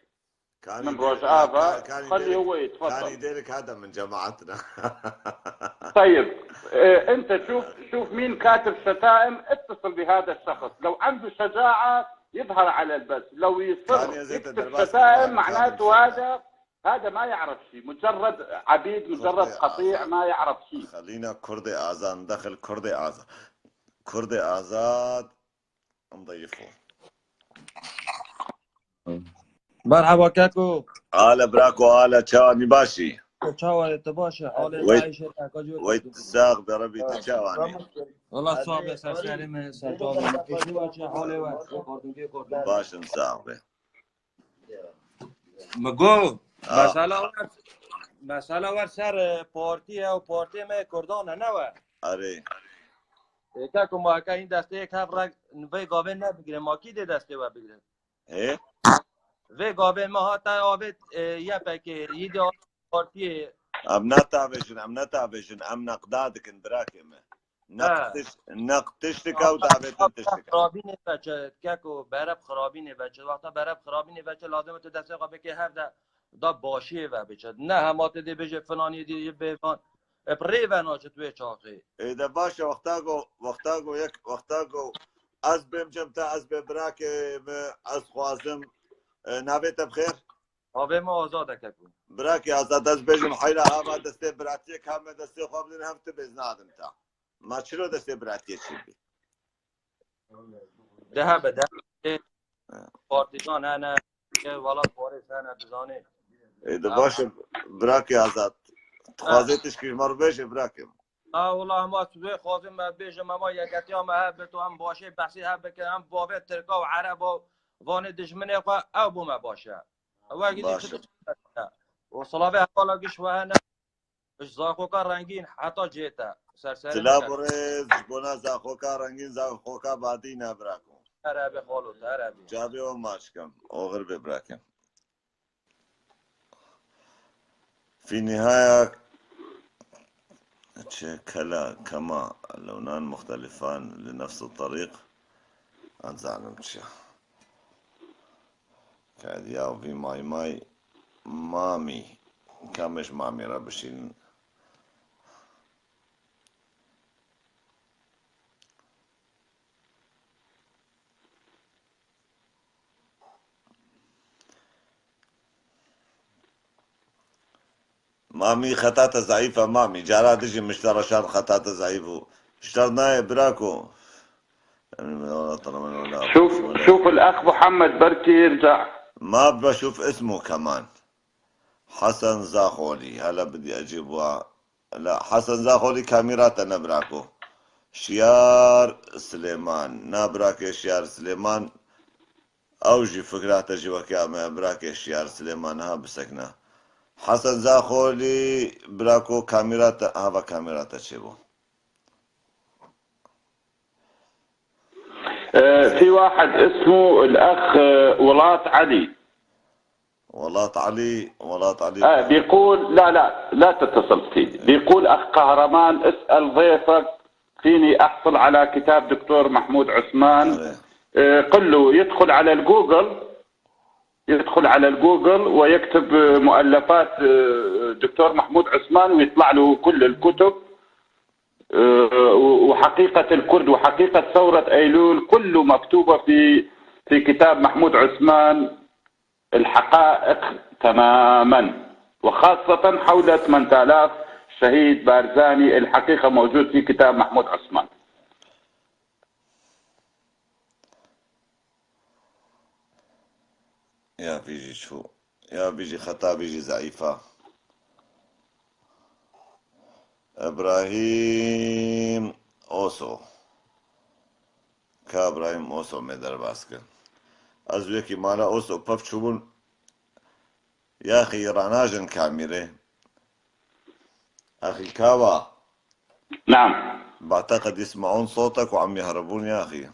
كان من يدير-، روجافا، كان-، كان خليه يدير-، هو يتفضل. كان يديرك هذا من جماعتنا. طيب، إيه، انت شوف، شوف مين كاتب شتائم، اتصل بهذا الشخص، لو عنده شجاعة يظهر على البث، لو يصر كان يا زيت يكتب الدرباس شتائم كان معناته شتائم. هذا، هذا ما يعرف شيء، مجرد عبيد، مجرد كردي قطيع، آزاد. ما يعرف شيء. خلينا كردي آزاد، ندخل كردي آزاد. كردي آزاد نضيفه. مرحبا كاكو. Hale brako, hale, çawa nî başî? Çawa ye, tu baş e? Halê Wey, te, Ayşe, te, kaç wey, wekî tu tu? Sax be, Rebî, tu çawa nî? Wela sax be, ser serê me, ser çavê me. Pêşî we çi halê we? Kartûnkê, kartûnkê. Baş in, sax be. Mi got, ha, mesela wer, mesela wer ser, e, partî ye û partiyê me Kurdan e, ne we? Erê. Ê, ke ku ma heke hîn destê yek hev rek vê gavê nebigire, ma kî dê destê we bigire? Hê? Vê gavê me hate avêt, e, Y P G, yî dê partiyê. Em ne tavêjin, em ne tavêjin, em neqda dikin, birakê me. Neqd tiş-, neqd tiştik e û davêtin tiştik e. Xirabînê veçe, keko, bereb xirabînê veçe. Wexta bereb xirabînê veçe, lazim e tu destê xwe bikê hev de, da başiyê ve biçe. Ne hema tu dê bêje filaniyê dê bê van. E, bi rê ve naçe tu wê çaxê. Ê de baş e, wexta go, wexta go yek, wexta go ez bêm cem te, ez bê birakê me, ez xwazim, e, navê te bi xêr? Navê me Azad e, keko. Birakê Azad, ez bêjim heyra ava destê biratiyê ka me destê xwe bidin, hev tu bêz nadim te. Ma çilo destê biratiyê çî bî? De hebe, de hebe. Partîzan hene, welatparêz hene, dizanê. Ê, de baş e, birakê Azad. Dixwazê tişkî ji me re bêje, birakê min. Ha, wela hema tu vê xwazin me bêje, me ma yeketiya me hebe, tu em başê behsê hebe ke em bavê Tirka û Ereba vanê dijminê xwe, ew bo me baş e. Wekî dî tu. Û silavê hevala giş we hene. Ji Zaxoka Rengîn heta cihê te. Serserê Silav û rêz ji bona Zaxoka Rengîn, Zaxoka Badî ne, birako. Her hebê xalo, her hebê. Çavê o maç kim. Oxir bê, birakim. Fi nihaya çi kela kema lewnan muxtelifan li nefs tariq. Ez zanim çi. Kediya vî may may mamî. Kamej mamî re bişînin. Mamî xeta te zeîf e mamî. Cara dijî min ji te re şand xeta te zeîf bû. Ji te re nayê birako. شوف، شوف الأخ محمد بركي رجع. ما بشوف اسمه كمان. حسن زاخولي، هلا بدي أجيبها. لا، حسن زاخولي كاميرا تنا براكو. شيار سليمان، نا براكي شيار سليمان. Ew jî fikra te jî weke me, birakê Şiyar Silêman, ha bisekne. Hesen Zaxolî, birako kamîra te, hava kamîra te çêbû. آه، في واحد اسمه الأخ، آه، ولات علي. ولات علي، ولات علي. آه، بيقول، لا، لا، لا تتصل فيه. بيقول: أخ قهرمان، اسأل ضيفك فيني أحصل على كتاب دكتور محمود عثمان. آه، قل له يدخل على الجوجل، يدخل على الجوجل ويكتب مؤلفات، آه، دكتور محمود عثمان ويطلع له كل الكتب. آه، وحقيقة الكرد وحقيقة ثورة أيلول كله مكتوبة في، في كتاب محمود عثمان. الحقائق تماما، وخاصة حول ثمانية آلاف شهيد بارزاني، الحقيقة موجود في كتاب محمود عثمان. يا فيجي شو، يا فيجي خطا، فيجي ضعيفة. إبراهيم أوسو. Ka Îbrahîm Oso me derbas kir. Ez wekî mala Oso pef çûbûn. يا أخي راناجن كاميري. أخي كاوا. نعم. بعتقد يسمعون صوتك وعم يهربون يا أخي.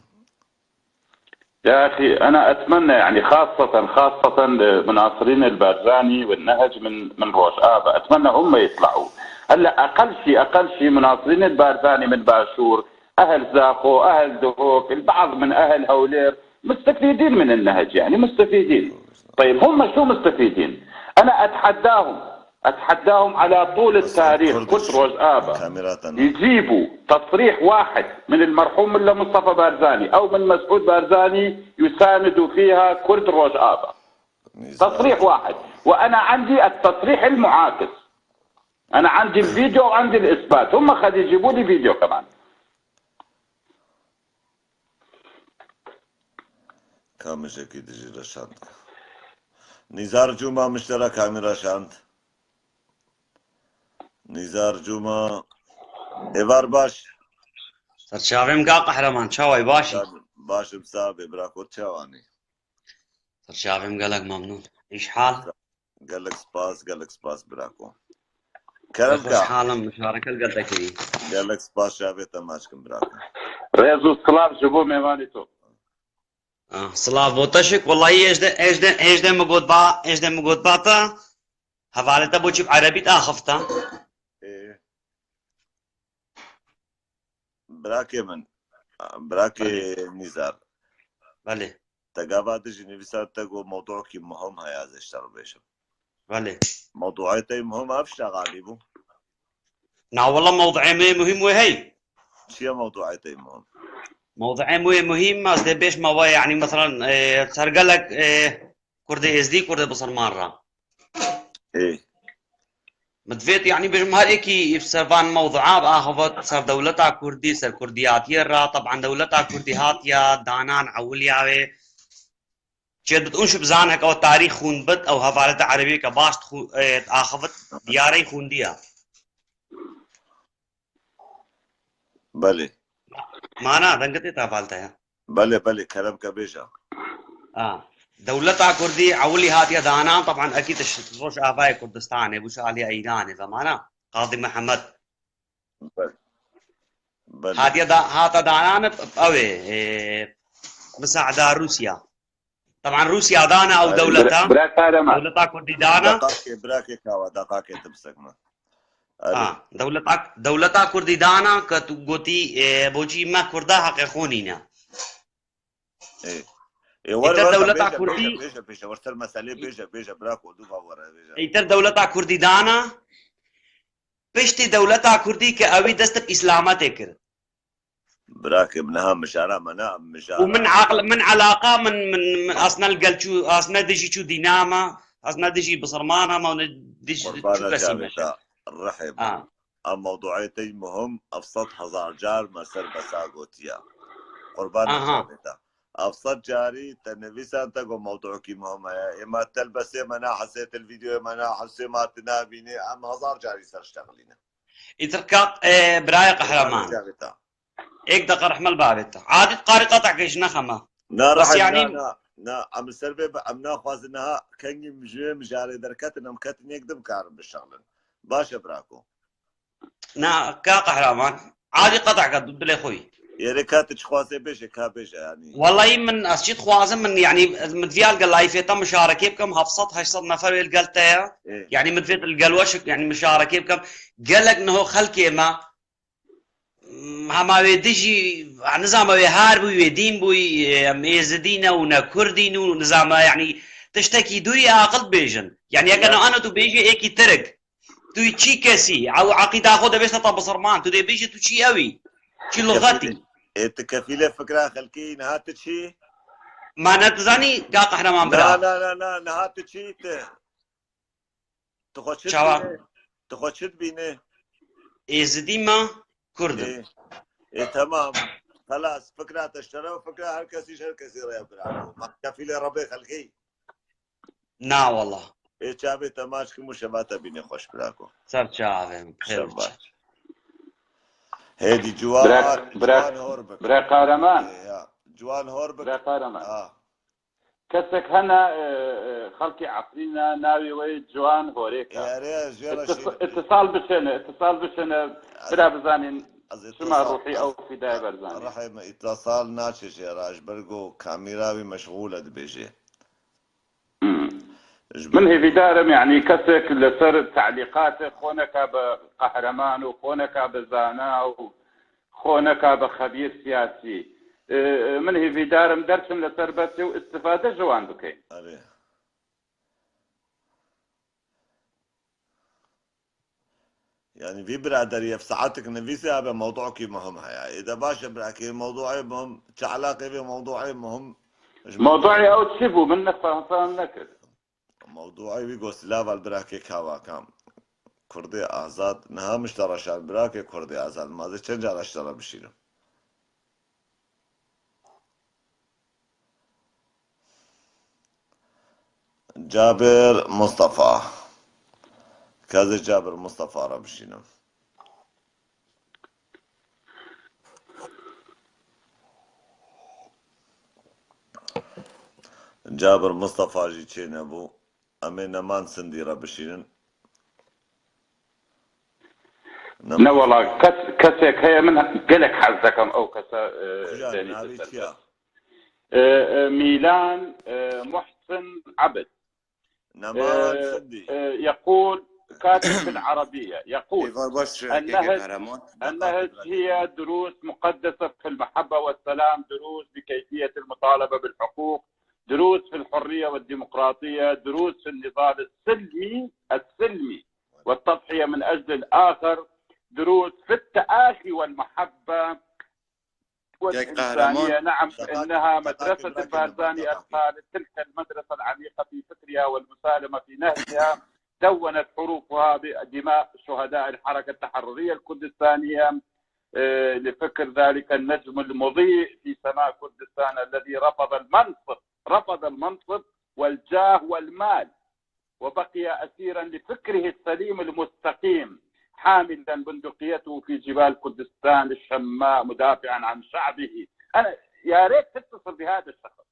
يا أخي، أنا أتمنى، يعني، خاصة، خاصة لمناصرين البارزاني والنهج من، من روج آبا، أتمنى هم يطلعوا. هلأ أقل شي، أقل شي مناصرين البارزاني من باشور، أهل زاخو، أهل دهوك، البعض من أهل هولير مستفيدين من النهج، يعني، مستفيدين. طيب، هم شو مستفيدين؟ أنا أتحداهم، أتحداهم على طول التاريخ، كرد روج آبا، يجيبوا تصريح واحد من المرحوم ملا مصطفى بارزاني أو من مسعود بارزاني يساندوا فيها كرد روج آبا. تصريح واحد. وأنا عندي التصريح المعاكس. أنا عندي الفيديو وعندي الإثبات. هم خلي يجيبوا لي فيديو كمان. Ka mijekî dijî reşand. Nîzar Cuma min ji te re kamîra şand. Nîzar Cuma. Êvar baş. Ser çavê min ka Qehreman, çawa yî, baş î? Baş im, sax bê, bira, tu çawa nî? Ser çavê min, gelek memnûn. Îş hal? Gelek spas, gelek spas, birako. Kerem ka. Xweşhal im, mişareke li gel te kirî. Gelek spas, çavê te maç kim, birako. Rêz û silav ji bo mêvanê to. Ah, silav bo te şik. Wellahî ez de, ez de, ez de min got ba, ez de min got ba te. Hevalê te bo çi bi erebî diaxifta? Ê. Birakê min, birakê Belê. Nîzar. Belê. Te gava dijî nivîsa te got mewdûkî muhim heye, ez ê ji te re bêjim. Belê. Mewdûê te muhim ev şaxalî bû? Na wela mewdûê me muhim wê hey. Çi ye mewdûê te muhim? Mewdûê me muhim, ez dê bêjme we, yanî, meselen, e, ser gelek, e, Kurdê Êzdî, Kurdê Bisilman re. Ê. Min divêt, yanî, bêjim her êkî ser van mewdûa biaxivit, ser dewleta Kurdî, ser Kurdiyatiyê re, teban dewleta Kurdî hatiye danan ewiliya wê. Çêdibit û şi bizan heke ew tarîx xwîn bit, ew hevaleta erebiyeke baş dixwî-, ê, diaxivit, diyarey xwîndiye. Belê. Mana, dengê te heval te ye. Belê, belê, kerem ke bêje. A, dewleta Kurdî ewilî hatiye danan, teban ekîd ji Rojavayê Kurdistanê bû, ji alîya Îranê ve, mana, Qazî Mihemed. Belê. Belê. Hatiye da-, hate danan, ew ê, e, misaada Rûsya. Teban Rûsya dana ew Erê, dewleta. Bira, bira Kahraman. Dewleta Kurdî dana. Deqakê, birakê kawa, deqakê tu bisekme. Erê. Ha, dewleta, dewleta Kurdî dana ke tu gotî, e, bocî me Kurda heqê xwe nîne. Ê. Ê, wer, Îtir wer, dewleta bêje, Kurdî bêje, bêje, bêje, wer ser meselê bêje, bêje, bira ku du va were bêje. Îtir dewleta Kurdî dana, piştî dewleta Kurdî ke ewî dest bi Îslametê kir. Birakê min, niha mijara me ne, mijara. Û min aql, min alaqa, min, min, min asna li gel çû, asna dijî çû dîna me, asna dijî bisilmana me, ne dijî çû kesî me. Qurbana çavê te, rihê min. Ha. Ev mewdûê te muhim, ev sed hezar car me ser besa gotiye. Qurbana çavê te. Ev sed carî te nivîsan te got mewdûkî muhim heye. Ê ma telbesê me nahesê, tel vîdeoyê me nahesê, ma tu nabînî, em hezar carî ser ştexilîne. Îtir ka, e, birayê Qehreman. Êk deqa rehme li bavê te. Adî qarî qetek ji nexema. Na, bes rehim, yanî na, na, na, em li ser vê bi, em naxwazin niha kengî ji vê mijarê derketin, em ketin yek din bikarin bişexlin. Baş e birako. Na, ka Qehreman. Adî qetek e, dilê xwe yî. Yerê ka tu çi xwazê bêje, ka bêje yanî. Wellahî min, ez çi dixwazim, min, yanî, min diviyal gel layfê te mişarekê bikim, heft sed heşt sed nefer wê li gel te ye. Ê. Yanî min divêt li gel we şik, yanî mişarekê bikim. Gelek niho xelkê me, hema wê dijî, nizam e wê har bûy, wê dîn bûy, em êzidî ne û ne kurdîn û nizam e, yanî tiştekî dûrî aqil bêjin. Yanî yeke ne ana tu bêjî êkî tirk. Tu çi kesî? Ew eqîda xwe de bêjte ta bisilman. Tu dê bêjî tu çi ewî? Çi luxetî? Ê, tu kefîlê fikra xelkê yî, niha tu çi? Ma ne tu zanî, ka Qehreman bira? Na, na, na, na, niha tu çi tu? Tu xwe çi dibînî? Tu xwe çi dibînî? Êzidî me, Kurd im. Ê, ê, temam. Xelas, fikra te ji te re, fikra her kesî ji her kesî re ye, birako. Ma kefîlê Rebê xelkê yî. Na wala. Ê çavê te maç kim û şeva te bînê xweş, birako. Ser çavê min, xêr û çi. Hêdî ciwan, bira, bira, ciwan hor bik. Bira Kahraman. Ê, ya. Ciwan hor bik. Bira Kahraman. Ha. Kesek hene, e, e, xelkê Efrîn e, navê wê Ciwan Horêk e. Erê, ez jê re şîr. Îtisal biçêne, îtisal biçêne, bira bizanîn çima ruhî ew fîdayê berzanîn. Rihê me îtisal naçe jê re, ji ber ku kamîra wî meşxûl e dibêje. Hmm. Min hêvîdar im, yanî kesek li ser telîqatê xwe neke bi qehreman û xwe neke bi zana û xwe neke bi xebîr siyasî. E, e, min hêvîdar im derçin li ser betê û îstifade ji wan bikeyn. Erê. Yanî vî biraderî ev saetik nivîsê abe mewdûkî muhim heye. Ê de baş e birakê, mewdûê muhim çi eleqê vê mewdûê muhim ji mewdûê ew çi bû? Min nefeham, feham nekir. Mewdûê wî got, silav al birakê Kawaka. Kurdê azad, niha min ji te re şand, birakê Kurdê azad, ma ez ê çend cara ji te re bişînim. Cabir Mustafa. Kazê Cabir Mustafa re bişînim. Cabir Mustafa jî çênebû. Em ê Neman Sindî re bişînin. Ne wela, kes, kesek heye, min gelek hez dekem ew kese, e, Kuja, denî navê çi ya? E, e, Mîlan, e, Muhsin Abid. Neman Sindî. E, e, يقول، كاتب في العربية، يقول: Êvar baş, keke النهج، Kahraman. النهج هي دروس مقدسة في المحبة والسلام، دروس بكيفية المطالبة بالحقوق، دروس في الحرية والديمقراطية، دروس في النضال السلمي، السلمي، والتضحية من أجل الآخر، دروس في التآخي والمحبة، Kek Qehreman, والإنسانية. نعم، إنها مدرسة البارزاني الخالد، تلك المدرسة العميقة في فكرها والمسالمة في نهجها، دونت حروفها بدماء شهداء الحركة التحررية الكردستانية، آه، لفكر ذلك النجم المضيء في سماء كردستان الذي رفض المنصب، رفض المنصب والجاه والمال، وبقي أسيرا لفكره السليم المستقيم، حاملا بندقيته في جبال كردستان الشماء، مدافعا عن شعبه. أنا يا ريت تتصل بهذا الشخص.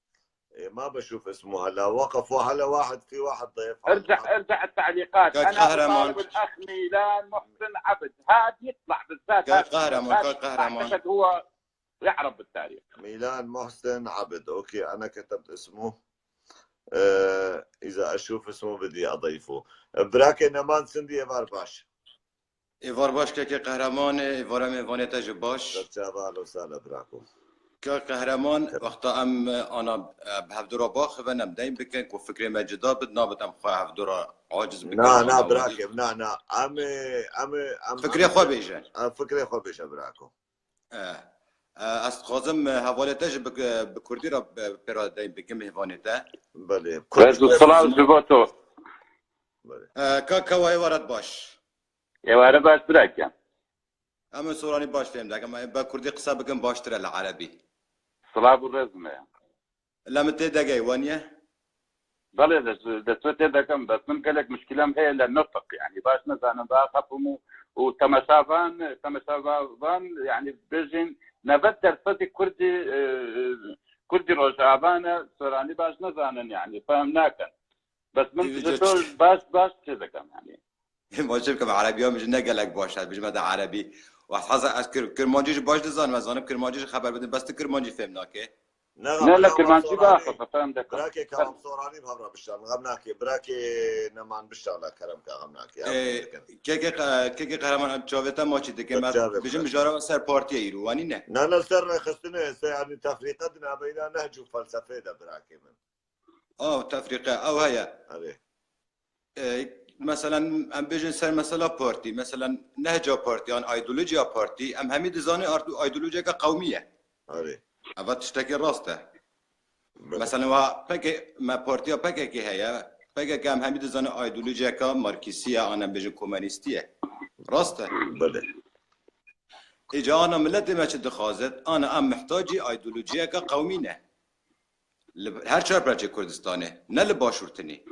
إيه، ما بشوف اسمه هلا، وقف هلا واحد، في واحد ضيف. ارجع، ارجع التعليقات. أنا أطالب الأخ ميلان محسن عبد، هاد يطلع بالذات، هاد، هاد أعتقد هو يعرف بالتاريخ. Mîlan Muhsin Abid. أوكي، أنا كتبت اسمه. آه، إذا أشوف اسمه بدي أضيفه. Birakê Neman Sindî, êvar baş. Êvar baş keke Qehreman, êvara mêvanê te jî baş. Serçava, ahlo sala birako. Kek Qehreman, wexta em, e, ana, e, bi hevdû re baxivin, em deyn bikin ku fikrê me cida bit, nabit em xwe hevdû re aciz bikin. Na, na, birakê, na, na. Em ê, em ê, em, fikrê xwe bêje. Em, fikrê xwe bêje, birako. E, e, ez dixwazim, e, hevalê te jî bi, bi kurdî re, e, pê re deyn bikim, mêvanê te. Belê. Rez û silav ji bo to. Belê. E, ka, ka êvaret baş. Êvare baş birakem. Em ê soranî baş fêm dikin. Em ê bi kurdî qise bikin baştir e li erebî. Silav û rez me. Lê min tê degey waniye? Belê, de, de tu tê dekim, bes min gelek muşkilem heye le nutq, yani baş nizanim, biaxifim û, û temaşavan, temaşavan, yani bêjin newed dersedî Kurdî, e, e, Kurdî Rojava ne, Soranî baş nizanin, yani fehm nakin. Bes min ji to baş, baş çê dikim, yani. Ma çi bikim, erebiya min jî ne gelek baş e, bijime de erebî. Û ez heza ez kir-, kirmancî jî baş dizanim, ez zanim kirmancî jî xeber bidim, bes tu kirmancî fêm nake. Ne, ne, kirmancî biaxife, fem dikim. Birakê Kalam Soranî bi hev re bişan, xem nake. Birakê Neman bişan, kerem ke, xem nake. Ê, keke qe-, keke Qehreman, em çavê te maçî dikin. Em çavê bijim, bijara ser partiyê îro, wanî ne? Ne, ne, ser rêxistinê, ser, yani tefrîqe di navbeyna nehc û felsefeyê de, birakê min. Ew tefrîqe, ew heye. Erê. E, meselen, em bêjin ser mesela partî. Meselen, nehca partî, yan aydolojiya partî, em hemî dizanin artu-, aydolojiyeke qewmî ye. Erê. Eva tiştekî rast e. Belê. Meselen, wa P K K, me partiya P K K heye. P K K em hemî dizanin aydolojiyeke marksî ye, an em bêjin komunîstî ye. Rast e. Belê. Îca ana miletê me çi dixwazit? Ana em mihtacî aydolojiyeke qewmî ne. Li her çar parçeyê Kurdistanê, ne li Başûr tenê.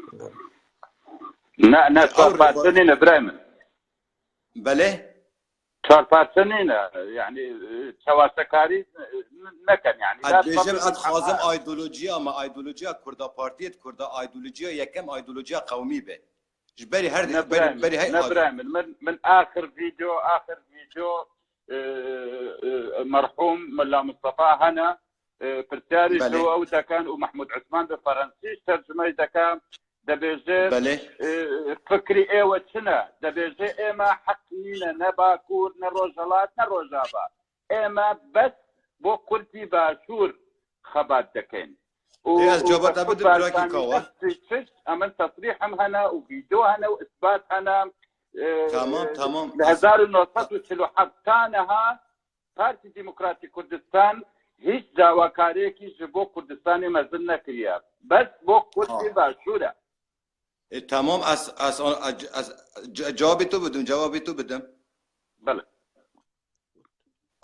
Ne, ne, çar parçe nîne birayê min. Belê? Çar parçe nîne, yani, e, çawaşekarî, e, nekin, yani. Ez dibêjim, ez dixwazim aydolojiya me, aydolojiya Kurda, partiyê Kurda, aydolojiya yekem, aydolojiya qewmî be. Ji berî her, ne berî, berî hey ne birayê min. Min, min axir vîdeo, axir vîdeo, e, e, merhûm Mela Mustafa hene, e, pirsyarî ji ew dekan û Mehmûd Usman bi Fransî tercimeyî deka, dibêje, e, fikrî êwe çi ne? Dibêje, ême heq nîne, ne Bakur, ne Rojhelat, ne Rojava. Ême bes bo Kurdî Başûr xebat dikin. Û, ê, ez cevaba te bidim, birakî Kawa. Çiş, em in tesrîh hem hene û vîdeo hene û isbat hene. E, tamam, tamam. Li hezar û neh sed û çil û heft ta niha Partî Demokratîk Kurdistan hîç dawakariyekî ji bo Kurdistanê mezin nekiriye. Bes bo Kurdî Başûr e. E, tamam, ez, ez, ez, ez ce-, cevabê tu bidim, cevabê tu bidim. Belê.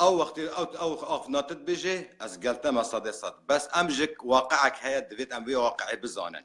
Ew wextê, ew, ew afna tu dibêjê, ez gel te me sedê sed. Bes em ji waqi'ek heye, divêt em vê waqi'ê bizanin.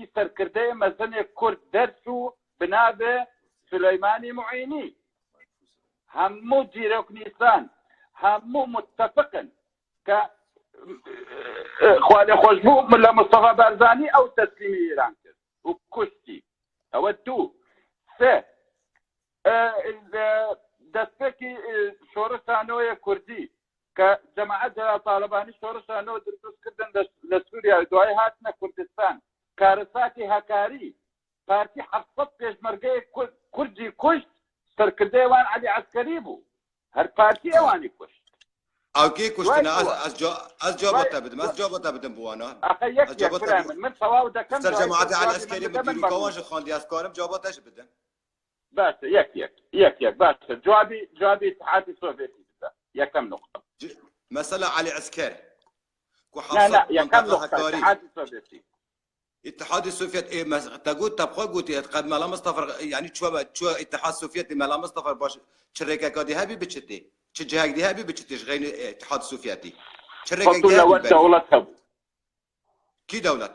yekî serkirdeyê mezinê Kurd derçû bi navê Suleymanî Muînî. Hemû dîroknîsan, hemû muttefiq in ke, e, xwalê xweşbû Milla Mustafa Barzanî ew teslîmî Îran kir û kuştî. Ew e du. Sê, e, e, destpêkî, e, şorişa nû yê Kurdî ke cemaet Celal Talebanî şorişa nû dildûz kirdin li, li Sûriye û duayê hatine Kurdistan. Karisatê Hekarî, partî heft sed pêşmergeyê Kur-, Kurd jî kuşt, serkirdeyê wan Elî Eskerî bû. Her partî ewanî kuşt. Ew kê kuştine? Ez, ez, ca-, ez caba te bidim. Ez caba te bidim bi wana. Axe yek yek birayê min. Min tewaw dekem. Ser cemaetê Elî Eskerî min dîroka wan jî xandiye, ez karim caba te jî bidim. Baş e, yek yek. Yek yek. Baş e. Cewabî, cewabî Îtihadê Sovyetî bide. Yekem nokta. Mesela Elî Esker. Ku ne, ne, yekem nokta. Îtihadê Sovyetî. Îtihadê Sovyet, ê, mes-, te got, te bi xwe gotî, qet Mela Mistefa, yanî çi we, çi we Îtihad Sovyetî, Mela Mistefa baş, çi rêkeka dî hebî bi çi tê? Çi cihek dî hebî bi çi tê ji xeynî, ê, Îtihad Sovyetî? Çi rêkek dî hebî? Sed û newed dewlet hebû. Kî dewlet?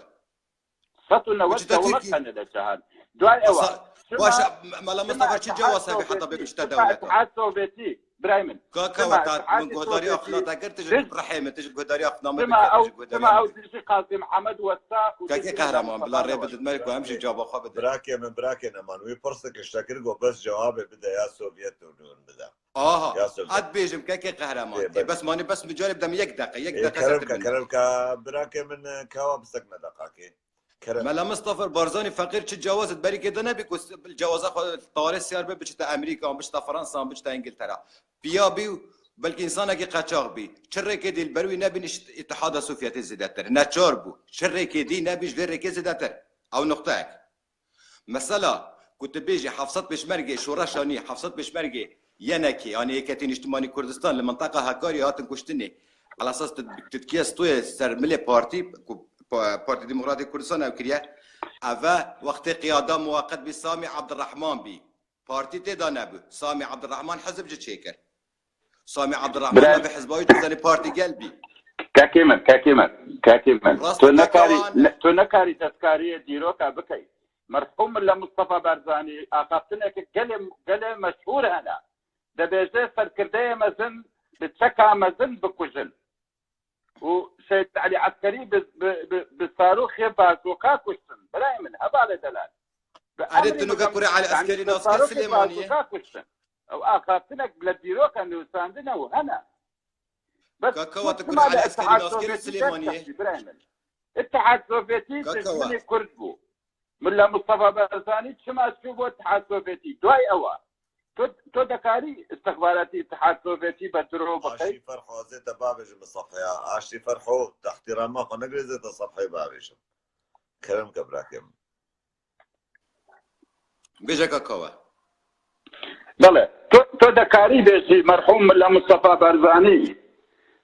Sed û newed dewlet hene li cihan. Duay ewa. Baş e, Mela Mustafa, çi cewaz hebe heta bê bişte dewleta? Itihad Sovêtî, birayê min. Kaka, weta min guhdarî axna te kir, tu ji rihê min, tu ji guhdarî axna min bikir, tu ji guhdarî min. Dima ew dijî Qazî Mihemed westa û Kekê Qehreman, bila rê bidit me ku em jî caba xwe bidin. Birakê min, birakê Neman, wî pirsik ji te kir, got bes cewabê bide ya Sovyet Union bide. Aha, ez dibêjim, Kekê Qehreman. Ê, bes manî, bes micarê bidem yek deqe, yek deqe. Kerem ke, kerem ke, birakê min, kawa bisek me deqakê. Kerem. Mela Mistefa Barzanî feqîr çi cewazit berî kê de nebî ku s-, cewaza xwe tarê siyar be, biçite Amerîka, biçite Fransa, biçite Îngiltera. Piya bî û belkî însanekî qeçax bî. Çi rêkê dî li ber wî nebîn îş-, Îtihada Sovyetê zêdetir. Neçar bû. Çi rêkê dî nebî ji vê rêkê zêdetir. Ew nuqteyek. Mesela, ku tu bêjî heft sed pêşmergê şoreşa nî, heft sed pêşmergê yenekê, yanî Yeketî Niştimanî Kurdistan li minteqa Hakarî hatin kuştinê. Elasas tu, tu dikiye stoyê ser milê partî, ku pa-, Partî Demokratîk Kurdistan ew kiriye. Eve wextê qiyada muweqet bî Samî Abdurrahman bî. Partî tê de nebû. Samî Abdurrahman hizb jî çêkir. Samî Abdurrahman Bira- navê hizba wî tu zanî Partî Gel bî. Kekê min, kekê min, kekê min. Rast Tu e, nekarî, kaka wan. ne-, tu nekarî destkariyê dîroka bikey. Merhûm Milla Mustafa Barzanî axaftineke gelê, gelê meşhûr hene. Debêje serkirdeyê mezin bi çeka mezin bikujin. Û Şehîd Elî Eskerî bi, bi, bi, bi saroxê bazoka kuştin. Birayê min, hevalê delal. Bi Erê, emrê tu nuke Milla-, kurê Elî yanî Eskerî bi nas kir saroxê Silêmaniyê? Bazoka kuştin. Ew axaftinek bila dîroka nivîsandine û hene. Bes Kaka, tu wa tu çima kurê Elî li Eskerî Îtihad nas kir Sovyetî Silêmaniyê? dest kişî, birayê min? Îtihad Sovyetî Kaka wa. dijminê Kurd bû. Milla Mustafa Barzanî çima çû bo Îtihad Sovyetî? Duay ewa. Tu, tu dekarî istixbaratî Îtihad Sovyetî be diro bikey? Aşî Ferho, ez ê te bavêjim bi sefheya. Aşî Ferho, te îhtîrama xwe negirê, ez ê te sefheyê bavêjim. Kerem ke, birakê min. Bêje kaka we. Belê. Tu, tu dekarî bêjî merhûm Milla Mustafa Barzanî,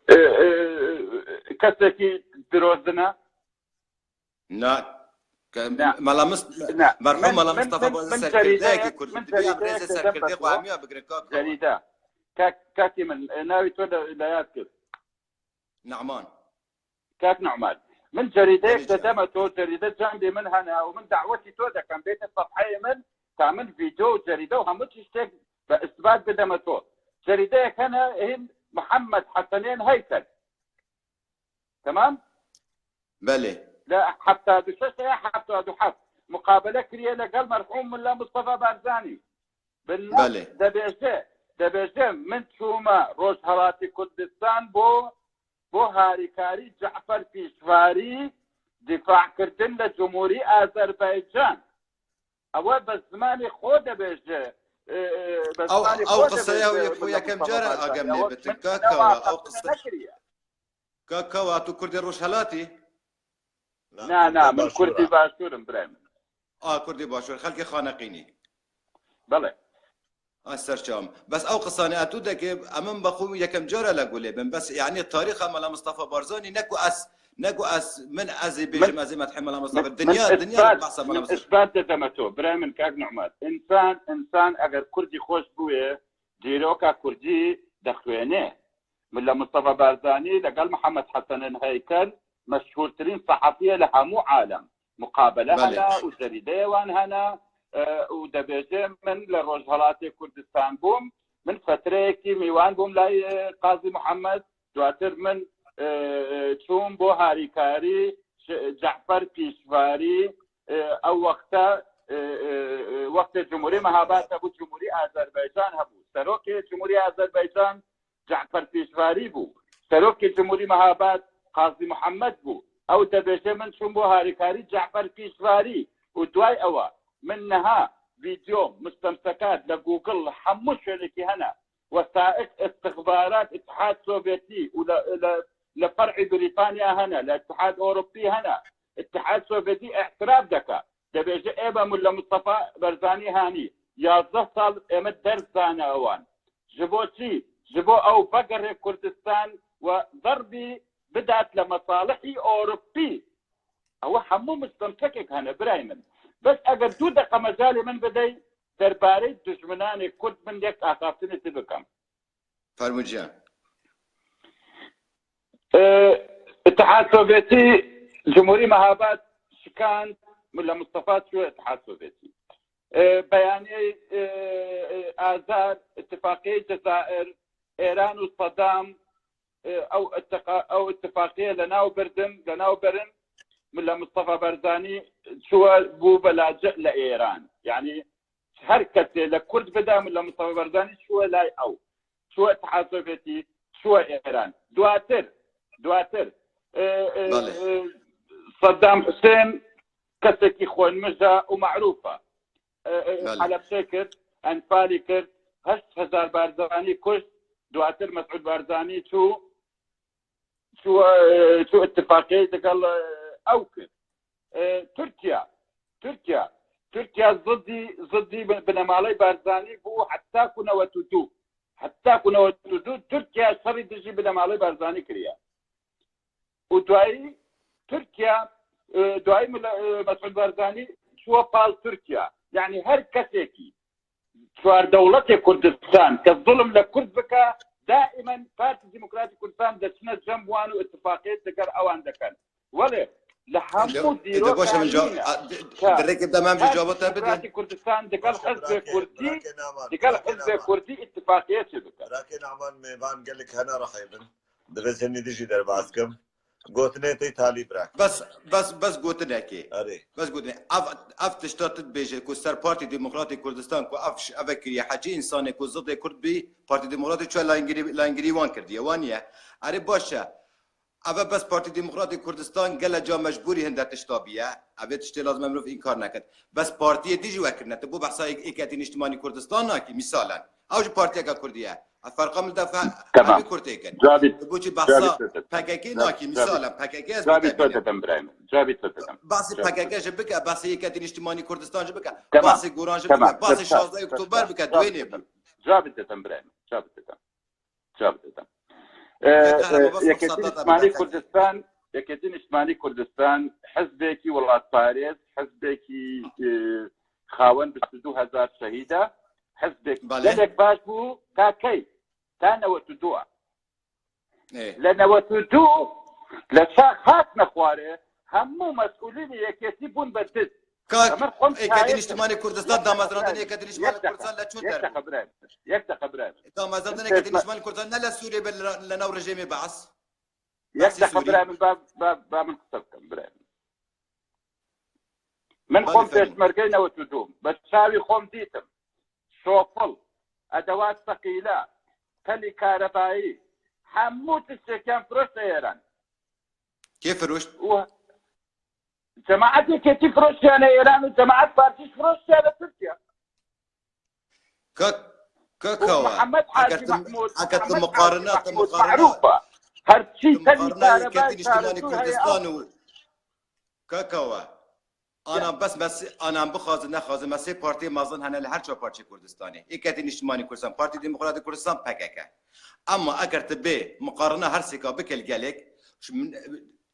e, e, kesekî dirozin e? Na. Ke-, Na. Mela Mis-, Na. merhûm Min, Mela min, Mustafa min, Barzanî min serkirdeyekî cerideyek, Kurd min dibe, em rêzê cerideyek serkirdeyê xwe hemiya bigrin, kaka. Ceride. Kak-, kakî min, e, navê to de, de yad kir. Ne'man. Kak Ne'man. Min cerîdeyek Belê de deme to, cerîde candê min hene û min dawetî to dekem, bête sefheyê min, ta min vîdeo û cerîde û hemû tiştek bi isbat bideme to. Cerîdeyek hene, hîn Muhammed Hesenên Heykel. Temam? Belê. Li heftad û şeş ya heftad û heft muqabele kiriye legel merhûm Milla Mustafa Barzanî. Bi nas Belê. debêje, debêje min çûme Rojhelatê Kurdistan bo, bo harîkarî Cefer Pîşvarî dîfa kirdin li Cumhurî Azerbaycan. Ew e bi zimanê xwe dibêje, e, e, bi Ew, zimanê ew xwe qiseye dibêje ew yek-, Milla yekem Mustafa car e Barzanî. agem Ew lê bitin, min kaka, ew ew qise qise nekiriye. Kaka, wa tu Kurdê Rojhelatî? Na, Na, Kurdê na, min Başûr Kurdî e. Başûr im, birayê min. A, Kurdê Başûr, xelkê Xaneqînî. Belê. A, serçam. Bes ew qisanê e tu dekê, em in bexwe yekem car e le gulê bin. Bes, yanî, tarîxa Mela Mustafa Barzanî ne ku ez, ne ku ez, min ez ê Min, bêjim, ez ê medhê Mela Mustafa. min, Dinya, min dinya isbat, behsa Mela min Mustafa. isbat de deme to, birayê min, kak Nu'man. Însan, însan eger Kurdî xweş bûye, dîroka Kurdî dixwêne. Milla Mustafa Barzanî legel Mihemed Hesenên Heykel meşhûrtirîn sehefî ye li hemû alem. Muqabele Belê. hene û cerîdeyê wan hene, e, û dibêje, min li Rojhelatê Kurdistan bûm. Min fetreyekî mîwan bûm lay, e, Qazî Muhemed. Duatir min, e, e, çûm bo harîkarî Ş-, Cefer Pîşvarî, e, ew wexte, e, e, e, wextê Cumhurî Mehabad hebû, Cumhurî Azerbaycan hebû. Serokê Cumhurî Azerbaycan Cefer Pîşvarî bû. Serokê Cumhurî Mehabad Qazî Muhammed bû. Ew dibêje, min çûm bo harîkarî Cefer Pîşvarî û duay ewa min niha vîdeo, mustemsekat li Google li hemû şwênekî hene. Wesaiq istixbarat Îtihad Sovyetî û li, li, li fer'î Brîtanya hene, li Îtihad Ewropî hene. Îtihad Sovyetî îtiraf dike. Dibêje, ê be Milla Mustafa Barzanî hanî yazdeh sal ê min ders dane ewan. Ji bo çi? Ji bo ew vegere Kurdistan û derbî bidat li mesalihî Ewropî. Ew hemû mustemsekek hene, birayê min. Bes eger du deqe mecalê min bidey, derbarê dijminanê Kurd min yek axaftinê tu bikim. Fermû ciyan. Ee, Îtihad Sovyetî, Cumhurî Mehabad şikand, Milla Mustafa çû Îtihad Sovyetî. E, beyaniyê, e, e, Azar, ittifaqiyê Cezayir, Êran û Sedam, e, ew ittiqa-, ew ittifaqiyê li nav birdim, li nav birin. Milla Mustafa Barzanî çûye bû belaci li Êran. Yani her kesê li Kurd bide, Milla Mustafa Barzanî çûye lay ew. Çûye Ittiha Sovyetî, çûye Êran. Duatir, duatir, e, e, Belê. e, Saddam Husên kesekî xwenmij e û merûf e. E, e, Belê. Helebçe kir, Enfalî kir, heşt hezar Barzanî kuşt, duatir Mesûd Barzanî çû, çû, e, çû ittifaqiyê digel, e, ew kir. E, Tirkiye, Tirkiye, Tirkiye zidî, zidî bi-, binemaley Barzanî bû heta ku newet û du. Heta ku newet û du Tirkiye şerî dijî binemaley Barzanî kiriye. Û duayî Tirkiye, e, duayî Mila-, e, Mesûd Barzanî çûye pal Tirkiye. Yani her kesekî çwar dewletê Kurdistan ke zulm li Kurd bike, daimen Partî Demokratî Kurdistan deçine cem wan û ittifaqiyê digel ewan dikin. Wele li hemû Ede, ede dîroka baş e min ca-, nîne a, di, ke di rêkê de me em jî Partî cevaba te bidin. Demokratî Kurdistan digel Hizbê Kurdî, digel Hizbê Kurdî ittifaqiyê çêbike. Birakê Naman, mêvan gelek hene rehê bin. Divê senî dijî derbas kim. Gotinê te talî birak. Bes, bes, bes gotinekê. Erê. Bes gotinê. Ev, ev tişta tu dibêje ku ser Partî Demokratî Kurdistan ku ev ş-, ev kiriye hecî, insanê ku zidê Kurd bî, Partî Demokratî çûye layngirî, layngirî wan kirdiye. Wan niye? Erê baş e. Ev e bes Partî Demokratî Kurdistan gele ca mecbûrî hinde tişta bîye. Ev ê tiştê lazim e mirov înkar neket. Bes partiyê dî jî wekirine. Tu bo behsa yek-, Yeketî Niştimanî Kurdistan nakî, mîsalen. Ew jî partiyeke Kurdî ye. Ev ferqa min de fe-, Tamam. Evî kurtê kin. Cavît, Tu bo çi Cavît behsa Sedat. P K K Cavît, nakî, Cavît. mîsalen P K K ez Cavît bite bînim. Sedat Ibrahim. Cavît Sedat. Behsê Cavît P K K Sedat. jî bike, behsê Yeketî Niştimanî Kurdistan jî bike. Tamam. Behsê Goran jî Tamam. bike. Behsê Sedat, şazdeh Sedat, Oktober bike, Cavît duênê Sedat. bî. Cavît Sedat Ibrahim. Cavît Sedat. Cavît Sedat. E, Te qehrema e, bas Yeketî fırsat da Niştimanî bak. Kurdistan, Yeketî Niştimanî Kurdistan hizbekî welatparêz, hizbekî, e, xawen bîst û du hezar şehîd e, hizbek Belê. gelek baş bû, ta key? Ta newet û du e. Ê. Li newet û du li şax hatine xwarê, hemû mesûlînê yeketî bûn berdiz. Kak, Emir xwem Êketî şayet Niştimanî Kurdistan, Yek damezrandin deqe Êketî Niştimanî Yek deqe. Kurdistan li çi Yek derê? deqe birayê. Yek deqe birayê. Damezrandin Êketî Niştimanî Kurdistan ne li Sûriyê be, li, li nav rejîmê Beas? Yek Behsê deqe Sûriyê. birayê min ba, ba, ba min qise bikim birayê min. Min Belê, xwem fermo. pêşmergeyê newet û du. Bi çavî xwem dîtim. Şofil, edewat seqîle, telî karebayî, hemû tiştê kem firoşte Êran. Kê firoşt? Û cemaetê ketî firoştiyane Êran û cemaet partîş firoştiyane Tirkiye. Kak, kak Û hawa. Mihemed Eger Hacî tu, Mehmûd, eger tu Mihemed muqarina, Hacî tu Mehmûd muqarina, merûf e. Her çî tu telî muqarina karebayî Yeketî Niştimanî karebayî heye. Kurdistan û Kaka we. Ana Ya. bes mes-, ana em bixwazin, nexwazin, me sê partiyê mezin hene li her çar parçeyê Kurdistanê. Êketî Niştimanî Kurdistan, Partî Demokratîk Kurdistan, P K K. Ama eger tu bê miqarina her sêka bike li gelek, ji min,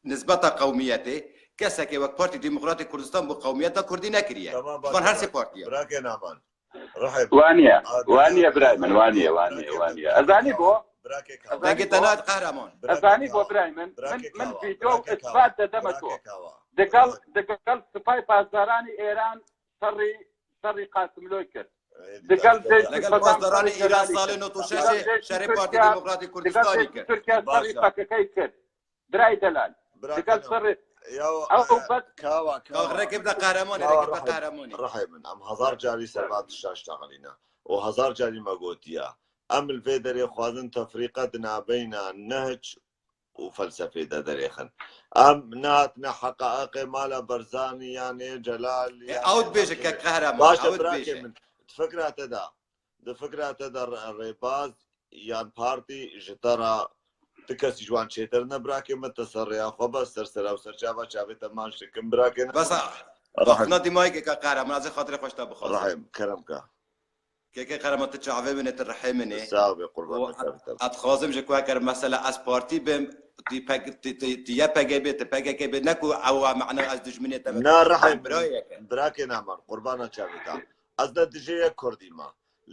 nisbeta qewmiyetê, kesekê wek Partî Demokratîk Kurdistan bo qewmiyeta Kurdî nekiriye. Tamam, Ji van her sê partiya. Bırakın aman. Rehim. Waniye, Adem, waniye birayê min, waniye, waniye, waniye. Ez anî bo. Bırakê kawa. Dengê te nayet qehreman. Ez anî bo birayê min. Bırakê Min, min kawa, video bırakê kawa, ispat de deme to. Bırakê kawa. Digel, digel Sipay Pasdaranî Êran şerî, şerî Qasimlo kir. Digel Jeyşî Legel Saddam Pasdaranî Hüseyin Îran Celalî salê kir. nod û şeş Digel Jeyşî Şerê Partî Tirkiye, Demokratî digel Kurdistanî Jeyşî kir. Tirkiye şerî P K K kir. Birayê delal. Digel şerî. Ya, ew e, bes. Kawa, kawa. Kawa, rêkê bide qehremanê, kawa, rêkê bide qehremanê. Rehê min, em hezar carî ser va tişta ştaxilîne. Û hezar carî me gotiya. Em li vê derê xwazin tefrîqe di navbeyna nehc û felsefê de derêxin. Em nehatine heqaeqê mala Barzanî yanê Celal E, yanê ew dibêje Barzanî. Kek Qehreman, Baş e, ew dibêje. Birakê min, di fikra te de, di fikra te de re-, rêbaz yan partî ji te re ti kesî ji wan çêtir ne birakê min, te ser rêya xwe be, ser sera û ser çava çavê te manc dikim birakê ne. Bes a, Rehim. Bafna dîmayê Kek Qehreman, ez ê xatirê xwe ji te bixwazim. Rehim, kerem ke. Keke Qehreman, tu çavê min ê, tu rihê min ê. Sağ be, qurban û be, tabii, tabii. Ez dixwazim ji ku eger mesela ez partî bim, tu P K K, tu, tu, tu Y P G bê, tu P K K bê, ne ku ew a mena ez dijminê te me. Na, rihê min, birayeke. Birakê Nahman, qurbana çavê te. Ez ne dijê yek Kurdî me.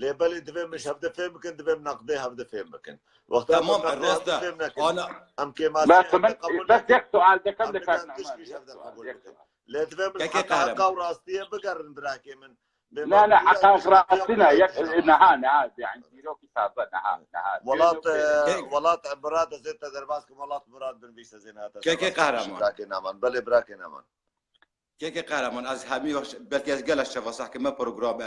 Lê belê divê min ji hevde fêm bikin, divê min neqdê hevde fêm bikin. Wexta Tamam, em neqdê rast hevde e. fêm nekin. Ana Em kêmasî Bes hevde min, qebûl bes nekin. yek sual dikim Em li kar nikan Nahman. tişkî ji Yek hevde sual, qebûl yek bikin. sual. Lê divê min Keke heqa Qehreman. ew rastiyê bigerin birakê min. Na, na, heqaq rastî ne, yek, niha, niha, yani dîrokî taze, niha, niha. Welat, e, welat, Murad, ez ê te derbas kim, welat Murad bin vî sezê niha te derbas kim. Kekê Qehreman. Birakê Naman, belê birakê Naman. Kekê Qehreman, ez hemî wext, belkî ez gelek şeva seh kime program, e,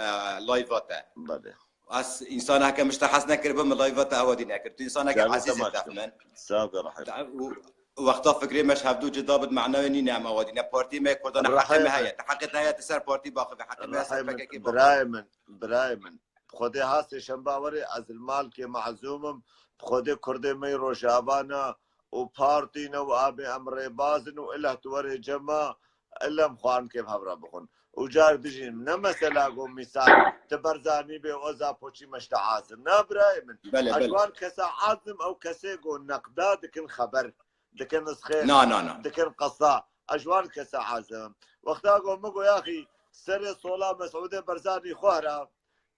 live te. Belê. Ez însan heke min ji te hez nekiribim, min live te ewadî nekir. Tu însaneke ezîz î def min. Sağ ol, Rahim. Wexta fikrê me ji hevdû cida bit, manayê nîne em ewadî ne. Partî me Kurdan heqê me heye. Te heqê te heye, tu ser partî baxivî, heqê me heye ser P K K baxivî. Birayê min, birayê min. Xwedê ha sêşemba werê ez li malkê mehzûm im. Xwedê Kurdê me yê Rojava ne û partî ne û abê em rêbaz in û ileh tu werê cema, ilem xwarin kê bi hev re bixwin. Û car dijî ne mesela go mîsal, ti Berzanî bê, o Zapoçî me ji te azim. Na birayê min. Belê, belê. Ez ji wan kesa azim, ew kesê go neqda dikin xeber, dikin nisxê, na, na, na, dikin qesa. Ez ji wan kesa azim. Wexta go min go yaxî serê sola Mesûdê Berzanî xwe hera,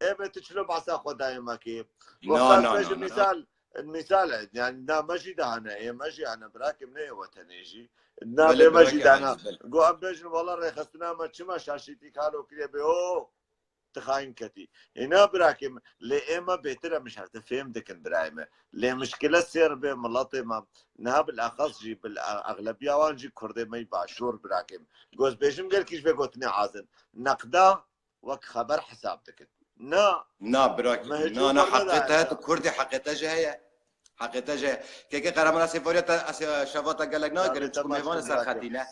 ê bê tu çilo behsa xwe dayê me kê. Na, wexta na, na, na, mîsal, mîsal, yani na me jî dahane, ê me jî hene, birakê min ê wetenê jî. Na bê me jî dana. Go em bêjin, wela rêxistina me çima şaşîtî kalo kiriye bê, o, tu xayin ketî. Îna birakê min, lê ê me bêtir em ji hev de fêm dikin birayê me. Lê mişkile sêr bê miletê me. Niha bil exas jî, bil e-, exlebiya wan jî Kurdê me yî başûr birakê min. Goz bêjim gelkî ji vê gotinê azin. Neqda wek xeber hesab dikin. Na. Na, birakê min, na, na, heqê te heye, tu Kurdî, heqê te jî heye. Heqê te jî heye. Kekê Qehreman, ez ê voriya te, ez ê şeva te gelek nagirim, çiku mêvan e ser xetî ne.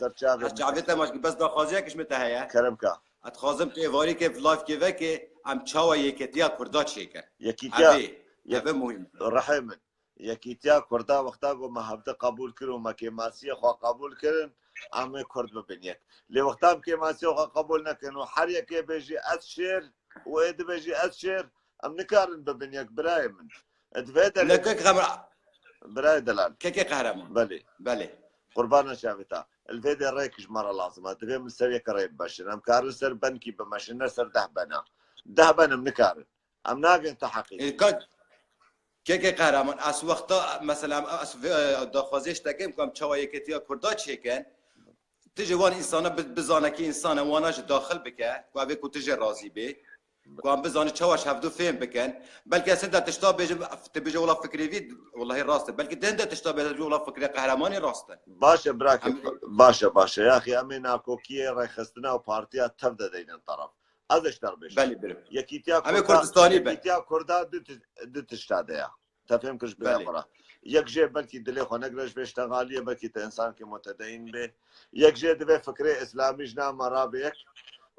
Ez çavê te maç, bes daxwaziya kişmê te heye. Kerem ka. Ez dixwazim tu êvarî ke, live ke veke, em çawa yeketiya Kurda çêke. Yekîtiya, eve, eve muhîm. Rehê min. Yekîtiya Kurda wexta ku me hevdi qebûl kir û me kêmasiyê xwe qebûl kirin, em ê Kurd bibin yek. Lê wexta em kêmasiyê xwe qebûl nekin û her yekê bêjî ez şêr û ê dibêjî ez şêr, em nikarin bibin yek birayê min. Di vê derê Nekek Qehreman. Birayê delal. Kekê Qehreman. Belê. Belê. Qurbana çavê te. Li vê de rêk ji me re lazim e. Divê min ser yek rê bimeşin. Em karin ser benkî bimeşin, ne ser deh bena. Deh ben em nikarin. Em nagin te heqî. Ê, ka-, Kekê Qehreman, ez wexta, mesela, ez vê, e, daxwazê ji te kim ku em çawa yeketiya Kurda çêkin, tu ji wan însana bi-, bizane ki însana wana ji daxil bike, ku evê ku tu jê razî bê, ku em bizane çawa ji hevdu fêm bikin. Belkî ez hinde tişta bêjim, tu bêje wela fikrê vî, welahî rast e. Belkî tu hinde tişta bêje wela fikrê Qehremanî rast e. Baş e, birakê, em baş e, baş e. Yaxî em ê nakokiyê rêxistina û partiya tev de deynin taraf. Ez ê ji te re bêjim. Belê, birim. Yekîtiya Kurda, Kurdistanî be. Yekîtiya Kurda du ti-, du tişta de ya. Te fêm kir ji bira xwe re. Yek jê belkî dilê xwe negire ji vê ştegaliyê, belkî te însanekî mutedeyîn bê. Yek jê divê fikrê îslamî ji nav me rabê yek.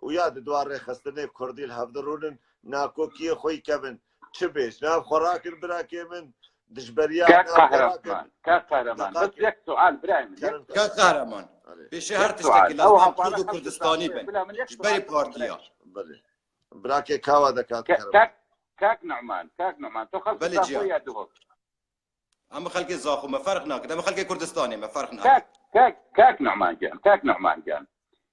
Û ya di dua rêxistinê Kurdî li hev dirûnin, nakokiyê xwe yî kevin. Çi bê? Ji nav xwe rakin birakê min. Dijberiya Kak Qehreman, Kak Qehreman. Bes yek sual birayê min. Kak Qehreman. Pêşî her tiştekî lazim em Kurd û Kurdistanî bin. Ji berî partiya. Belê. Birakê kawa de Kak Qehreman. Kak, Kak Numan, Kak Numan. To xelkî Zaxo ya Duhok. Em xelkê Zaxo me ferq nakin. Em xelkê Kurdistanê me ferq nakin. Kak, Kak, Kak Numan can, Kak Numan can.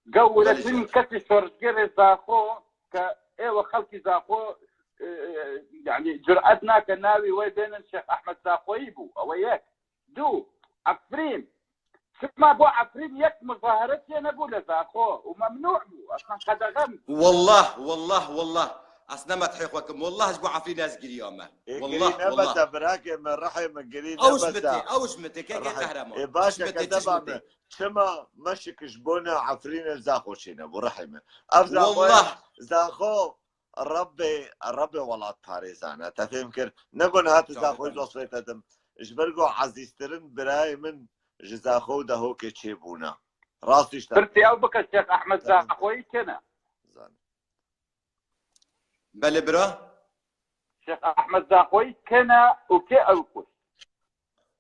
Gewretin kesî şorşgerê Zaxo ke êwe xelkî Zaxo, e, e, yani cüret nake navî wê bênin Şêx Ehmed Zaxoyî bû. Ew e yek. Du, Efrîn. Çima bo Efrîn yek muzahere çênebû li Zaxo û memnû bû. Eslan qedexe bû. Wallah, wallah, wallah. Ez ne medhê xwe kim. Wallah ji bo Efrîn ez giriyame. Ê, wallah, girî ne wallah. Bes e birakê min, rihê min girî ne bes e. Ew ji min tê, ew ji min tê, kekê Qehreman. Ê, baş e, keteba min. Çima meşik ji bo ne Efrîn li Zaxo çênebû, rihê min. Ev Zaxo, wallah. Zaxo Rebbê, Rebbê welat parêzan e. Te fêm kir? Ne go niha tu Zaxoyî zosfê te dim. Ji ber ku ezîztirin birayê min ji Zaxo û Dehokê çêbûne. Rastî ji te. Pirsî ew bike, Şêx Ehmed Zaxoyî kê ne? Belê bira. Şêx Ehmed Zaxoyî kê ne û kê ew kuşt?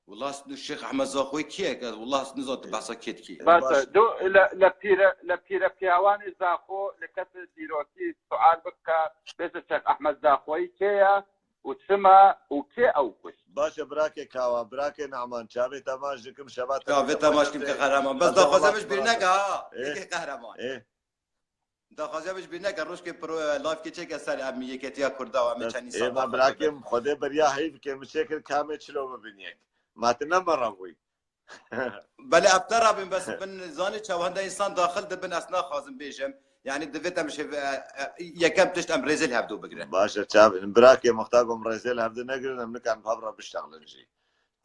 Wela Şêx Ehmed Zaxoyî kî ye? Wela ez nizam tu behsa kê dikî. Baş e. Du, le, le pîre, le pîre piyawanê Zaxo, le kesê dîrokî sual bike, bêje Şêx Ehmed Zaxoyî kê ye û çima û kê ew kuşt? Baş e, birakê Kawa, birakê Naman, çavê te maç dikim, şeva te. Çavê te maç dikim, ke Qehreman. Bes daxwaza min ji bîr neke ha. Ê. Yekê Qehreman. Ê. Daxwaziya min ji bîr neke, rojkê pro-, lavkê çêke ser em yeketiya Kurda û em ê çend însan daxil bibin. Ê, me birakê min, Xwedê beriya heyv ke min çêkir ka em ê çilo bibin yek. Ma tu ne me re bûyî. Belê, ev te re bûn, bes bin zanî çawa hinde însan daxil dibin, ez naxwazim bêjim. Yani divêt em ji hev-, e, e, yekem tişt em rêzê li hevdû bigirin. Baş e, çavê. Birakê Muxtar, em rêzê li hevdû negirin, em nikan bi hev re biştexlin jî.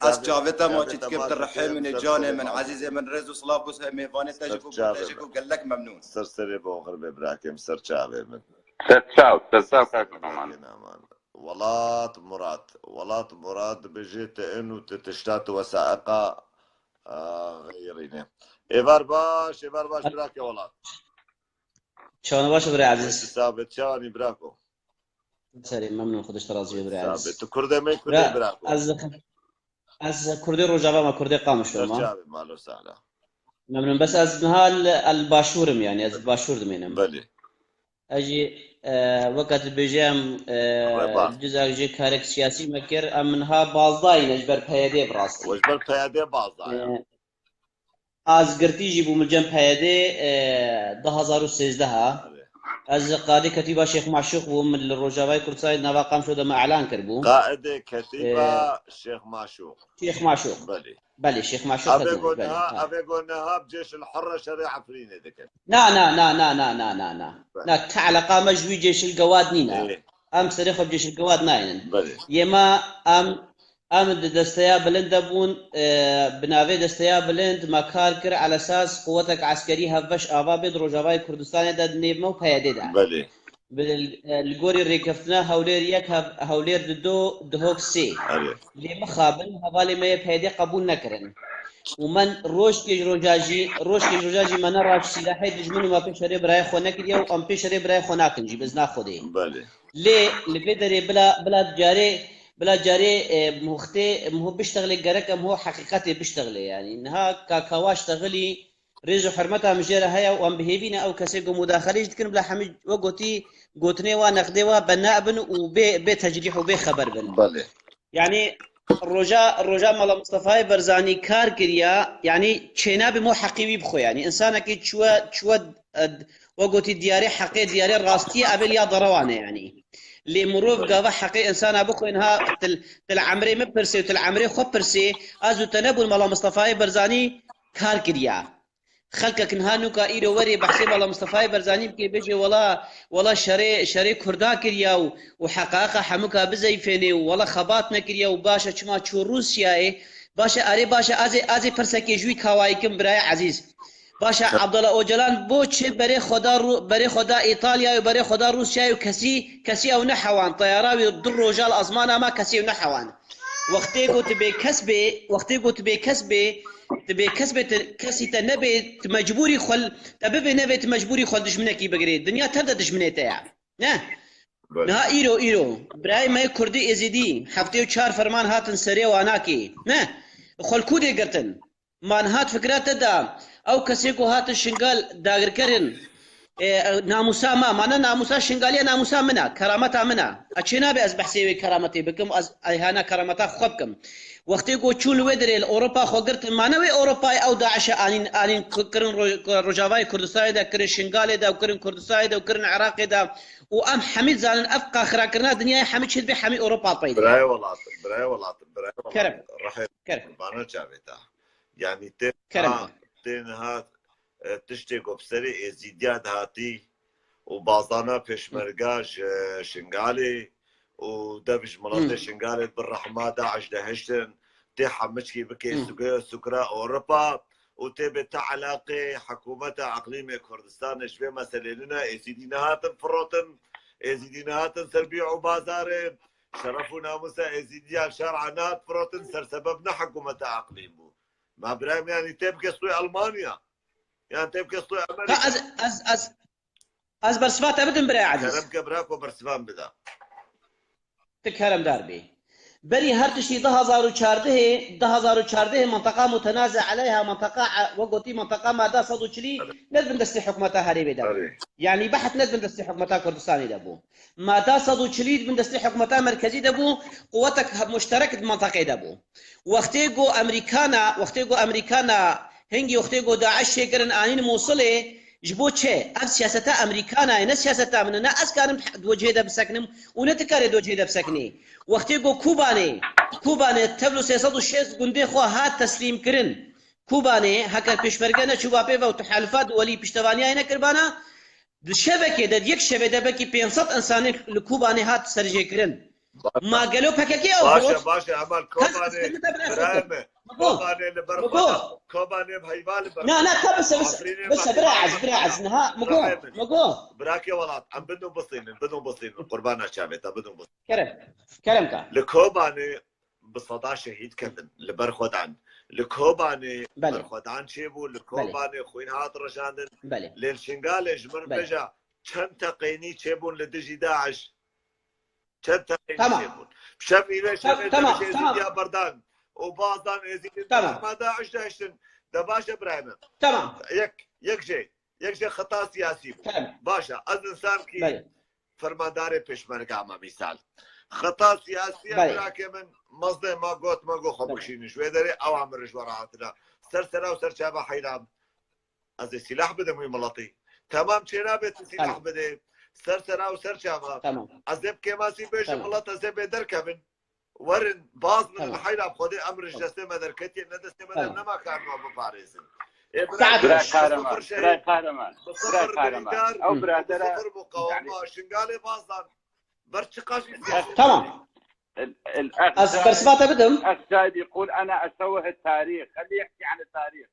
Ez çavê te ma çî dikim, tu rehê min ê, canê min, ezîzê min, rêz û silav bo ser mêvanê te jî ku bo te jî ku gelek memnûn. Ser serê bo xir be birakim, ser çavê min. Ser çav, ser çav kak Aman. Welat Murat, Welat Murat bijî, tu in û tu tişta tu wesaeqa xeyirîne. Êvar baş, êvar baş birake Welat. Çawa baş e birê ezîz. Sabit çawa nî birako. Serê memnûn, Xwedê ji te razî be birê ezîz. Sabit. Tu kurdê me kurdê birako. Ez Ez kurdê Rojava me, kurdê Qamişlo me. Ser çavê, malo sala. Memnûn, bes ez niha li, el başûr im, yani ez başûr dimênim. Belê. Ez jî, e, weke dibêje em, e, cizek jê karek siyasî me kir, em niha bazdayî ne ji ber P Y D bi rastî. We ji ber P Y D bazda ya. E, Ez girtî jî bûm li cem P Y D, e, du hazar û sêzdeh a. Ez qadê ketîba Şêx Maşûq bûm, min li Rojavayê Kurdistanê di nava Qamişlo de me elan kiribû. Qaedê ketîba Şêx Maşûq. Şêx Maşûq. Belê. Belê, Şêx Maşûq ketîba. Evê go niha, evê go niha bi Cêşil Hurre şerê Efrînê dikin. Na, na, na, na, na, na, na, na. Na, ti eleqa me ji wî Cêşil Gewad nîne. Em serê xwe bi Cêşil Gewad nayênin. Belê. Yê me em Em di desteya bilind de bûn, e, bi navê desteya bilind me kar kir, elesas quwetek eskerî hevbeş ava bê di Rojavayê Kurdistanê de di nêv me û P Y D de. Belê. Bi, e, li gorî rêkeftina Hewlêr yek hev, Hewlêr dido, Duhok sê. Erê. Lê mixabin hevalê me yê P Y D qebûl nekirin. Û me rojkê ji roja jî, rojkê ji roja jî me ne raş sîlahê dijmin û me pê şerê birayê xwe nekiriye û em pê şerê birayê xwe nakin jî, bi izna Xwedê. Belê. Lê li vê derê bila, bila carê Bila carê, e, muxtê, muhu biştexlê, gerek em ho heqîqetê biştexlê, yanî. Niha ka kawa ştexilî, rêz û hurmeta min jê re heye û em bi hêvî ne ew kesê ku mudaxelê jî dikin, bila hemî we gotî, gotinê wa, neqdê wa bena bin û bê, bê tecrîh û bê xeber bin. Belê. Yanî roja, roja Mala Mistefayê Berzanî kar kiriya, yanî çênabê mo heqî wî bixwe, yanî. Însanekî çiwe, çiwe, e, we gotî diyarê heqê, diyarê rastiyê, evê li ya derewan e, yanî. Lê mirov gava heqê insana bixwe, niha til, til emrê min pirsê û til emrê xwe pirsê, ez û te nebûn Mala Mistefayê Berzanî kar kiriya. Xelkek niha nûka îro werê behsê Mala Mistefayê Berzanî bike, bêje wela, wela şerê, şerê Kurda kiriya û, û heqaqa hemûka bizeyfênê û wela xebat nekiriya û baş e çima çû Rûsyayê, baş e erê baş e ez ê, ez ê pirsekê ji wî kawayî kim birayê ezîz. Baş e, Abdullah Ocalan bo çi berê xwe da Rû-, berê xwe da Îtalya û berê xwe da Rûsya û kesî, kesî ew nehewand, teyara wî du roja li ezmana me kesî ew nehewand. Wextê ku tu bê kes bê, wextê ku tu bê kes bê, tu bê kes bê, tu kesî te nebê, tu mecbûrî xwe l-, te bibê nevê, tu mecbûrî xwe li dijminekî bigirê. Dinya tev de dijminê te ye. Ne? Belê. Niha îro, îro, birayê me Kurdî Êzîdî, heftê û çar ferman hatin serê wanakê. Ne? Xwe li ku dê girtin? Ma niha di fikra te de ew kesê ku hatin Şingal dagirker in, e, namûsa me, ma ne namûsa Şingaliya namûsa min e, kerameta min e. E, çê nabe ez behsê wê kerametê bikim, ez eyhana kerameta xwe bikim. Wextê ku çûn li wê derê li Ewropa xwe girtin, ma ne wê Ewropayê ew DAIŞ'e anîn, anîn ku-, kirin Ro-, Rojavayê Kurdistanê de, kirin Şingalê de û kirin Kurdistanê de û kirin Iraqê de û em hemî dizanin ev qaxirakirina dinyayê hemî çê dibê hemî Ewropa pey dibe. Birayê welatim, birayê welatim, birayê welatim. Kerem. Rehê Kerem. Qurbana çavê te. Yanî tê Kerem niha, ke. tê niha, e, tiştê ku bi serê Êzîdiya dihatî û bazana pêşmerga ji Şingalê û dev ji miletê Hmm. Şingalê bi rehma DAIŞ de hiştin, tê hemiçkî bikê Hmm. suke-, sukra Ewropa û tê bê te eleqê hikûmeta eqlîmê Kurdistanê ji vê meselê nine, Êzîdî nehatin firotin, Êzîdî nehatin ser bî û bazarê, şeref û namûsa Êzîdiya şer'a nehat firotin, ser sebeb ne hikûmeta eqlîm bû. Ma birayê min, yanî tê bike stûyê Elmanya. Yan tê bike stûyê Amerîka. Ka ez, ez, ez, ez bersiva te bidim birayê ezîz. Kerem ke birako bersiva min bide. Ti keremdar bî. Berî her tiştî du hazar û çardehê, du hazar û çardehê minteqa mutenaze eleyha, minteqa, e, we gotî minteqa mada sed û çilî Evet. ne di bin destê hikûmeta herêmê de bû. Evet. Yanî behs ne di bin destê hikûmeta Kurdistanê de bû. Mada sed û çilî di bin destê hikûmeta merkezî de bû, quwetek he-, muşterek di mintaqê de bû. Wextê ku Amerîkana, wextê ku Amerîkana hingî wextê ku DAIŞ çêkirin anîn Mûsilê, ji bo çi? Ev siyaseta Amerîkana ye, ne siyaseta min e, ne ez karim di wecihê de bisekinim û ne tu karê di wecihê de bisekinî. Wextê ku Kûbanê, Kûbanê tevlo sê sed û şêst gundê xwe hat teslîm kirin. Kûbanê, heker pêşmerge neçûba pê ve û tehalifat welî piştevaniyayê nekiribana, Di şevekê de, di yek şevê de belkî pênc sed insanê li Kobanê hat serjêkirin. Ma gelo P K K ew Baş e, roj? Baş e, Hemal, Kobanê, birayê min, Kobanê li ber xwe da, Kobanê bi heyva li ber xwe da. Na, na, ka bise, bise, bise, bira ez, bira ez, niha, Mugo, Mugo. Birakê welat, em bidin bisînin, bidin bisînin, qurbana çavê te, bidin bisînin. Kerem, kerem ka. Li Kobanê bi seda şehîd ketin, li ber xwe dan. Li Kobanê berxwedan çêbû, li Kobanê xwîn hat rijandin. Belê. Lê li Şingalê ji min re bêje çend teqînî çêbûn li dijî DAIŞ. Çend teqînî çêbûn. Şev îve şevê tamam, tamam. Êzîdiya berdan û bazdan Êzîdî tamam. Dema DAIŞ dehiştin. De baş e birayê min. Tamam. Yek, yek jê, yek jê xeta siyasî bû. Tamam. Baş e. Ez insan kî Belê. Fermandarê pêşmerga me mîsal. Xeta siyasî ye Belê. Birakê min, mezdê me got, me got xwe Belê. Bikişînin ji wê derê, ewa min ji we re hatine. Ser sera û ser çava heyran. Ez ê sîlah bidim wî miletî. Temam çênabe tu sîlah Tamam. Bidê. Ser sera û ser çava. Tamam. Ez ê bi kêmasî bêjim Tamam. Milet ez ê bê derkevin. Werin, baz min Tamam. Li heyra Xwedê em ji Tamam. Destê me derketiye, ne destê me der Tamam. Nema karin we biparêzin. Ê Saet birayê Biray Qahreman, Biray Qahreman, Biray Qahreman. Ew biradere, bi sifir muqawema, yani Şingalê bazdan. Ber çi qaşî siyasî Tamam. ال- ال- الأخ Ez زايد- bersiva te bidim. الأخ زايد يقول: "أنا أشوه التاريخ، خليه يحكي عن التاريخ."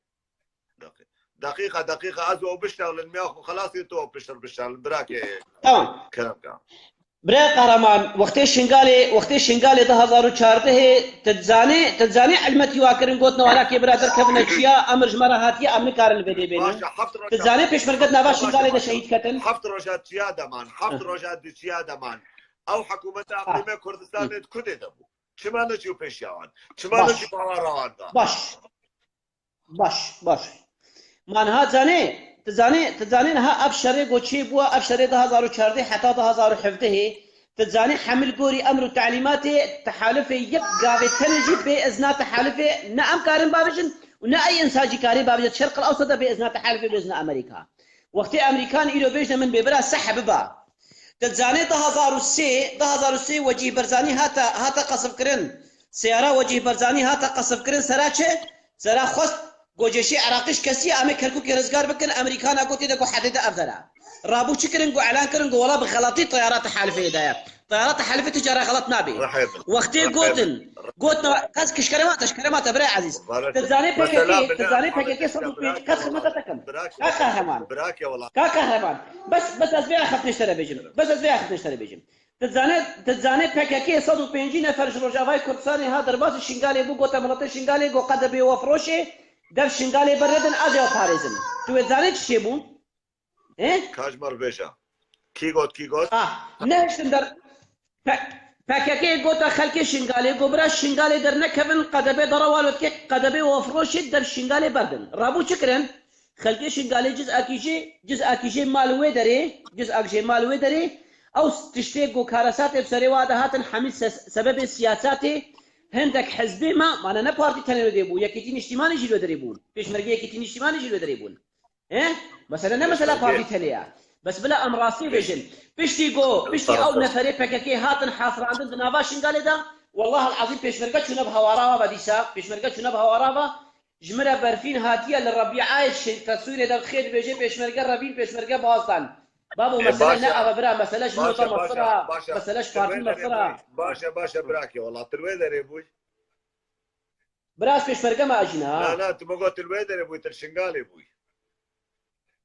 دقيقة، دقيقة، ez û biştexlin, miya xwe xelasî tu û piştir biştexlin, birakê Tamam. Kerem ka. Birayê Qehreman, wextê Şingalê, wextê Şingalê du hazar û çardehê, tu dizanê, tu dizanê elmetî wa kirin, gotin, "Wala kê bira derkevine çiya, emir ji me re hatiye, em nikarin li vê dê bênin." Baş e, heft roja. Tu dizanê pêşmerge di nava Şingalê de şehîd ketin? Heft roja çiya deman, heft roja di çiya deman. Ew hikûmeta Ha. Eqlîmê Kurdistanê di ku dê de bû? Çima neçû pêşiya wan? Çima Baş. Neçû bawa rawan da? Baş. Baş, baş. Ma niha zanê, tu zanê, tu zanê niha ev şerê go çê bû, ev şerê du hazar û çardeh heta du hazar û hevdehê, tu zanê hemil gorî emr û telîmatê tehalifê yek gavê tenê jî bê izna tehalifê ne em karin bavêjin û ne ey insan jî karê bavêje Şerq el Ewseta bê izna tehalifê bê izna Amerîka. Wextê Amerîkan îro bêjne min bê bira seh biba. Tu zanê du hazar û sê, du hazar û sê Wecîh Barzanî hate, hate qesifkirin. Seyara Wecîh Barzanî hate qesifkirin sera çi? Sera xwest go cêşê Iraqî ji kesî ya em ê Kerkûkê rizgar bikin, Amerîkana gotê de ku hedê de ev dera. Rabû çi kirin? Ku elan kirin ku wela bi xelatî teyara tehalifê de ye. Teyara tehalifê tu cara xelat nabê. Wextê gotin, gotin, qas kişkere ma te, şkere ma te, birayê ezîz. Tu zanê P K K, tu zanê P K K sed û pêncî, qas xizmeta te kim. Ka Qehreman. Ka Qehreman. Bes, bes ez vê axaftinê ji te re bêjim. Bes ez vê axaftinê ji te re bêjim. Tu zanê, tu zanê P K K sed û pêncî nefer ji Rojavayê Kurdistanê hat derbasî Şingalê bû, gote miletê Şingalê, go qede bê we firoşê, dev Şingalê bernedin, ez ê we parêzim. Tu wê zanê çi çêbû? He? Ka ji me re bêje. Kî got, kî got? Ah, nehiştin der. P-, P K K gote xelkê Şingalê, go bira Şingalê dernekevin, qede bê dara wan wekê, qede bê we firoşê, dev Şingalê berdin. Rabû çi kirin? Xelkê Şingalê cizakî jê, cizakî jê mal wê derê, cizak jê mal wê derê, ew tiştê ku karesatê bi serê wa de hatin hemî se-, sebebê siyasatê hindek hizbê me, mane ne partî tenê wê derê bû, Yekîtî Niştîmanî jî wê derê bûn. Pêşmergê Yekîtî Nîştîmanî jî wê derê bûn. He? Mesele ne mesela partî tenê ye. Bes bila em rastî bêjin. Piştî ku, piştî ew neferê P K K hatin hasrandin di nava Şingalê de, wellah el ezîm pêşmerge çûne bi hawara ve dîsa, pêşmerge çûne bi hawara ve, Ji min re berfîn hatiye li Rebîayê şi-, teswîrê de xêr dibêje pêşmerge Rebîn, pêşmerge Bazdan. Babo, mesele ne ava bira, mesele ji nota mefira, mesele ji partî mefira. Baş e, baş e, birakê, wela tu li wê derê bûyî. Bira ez pêşmerge me ajî niha. Na, na, tu me got tu li wê derê bûyî, tu li Şingalê bûyî.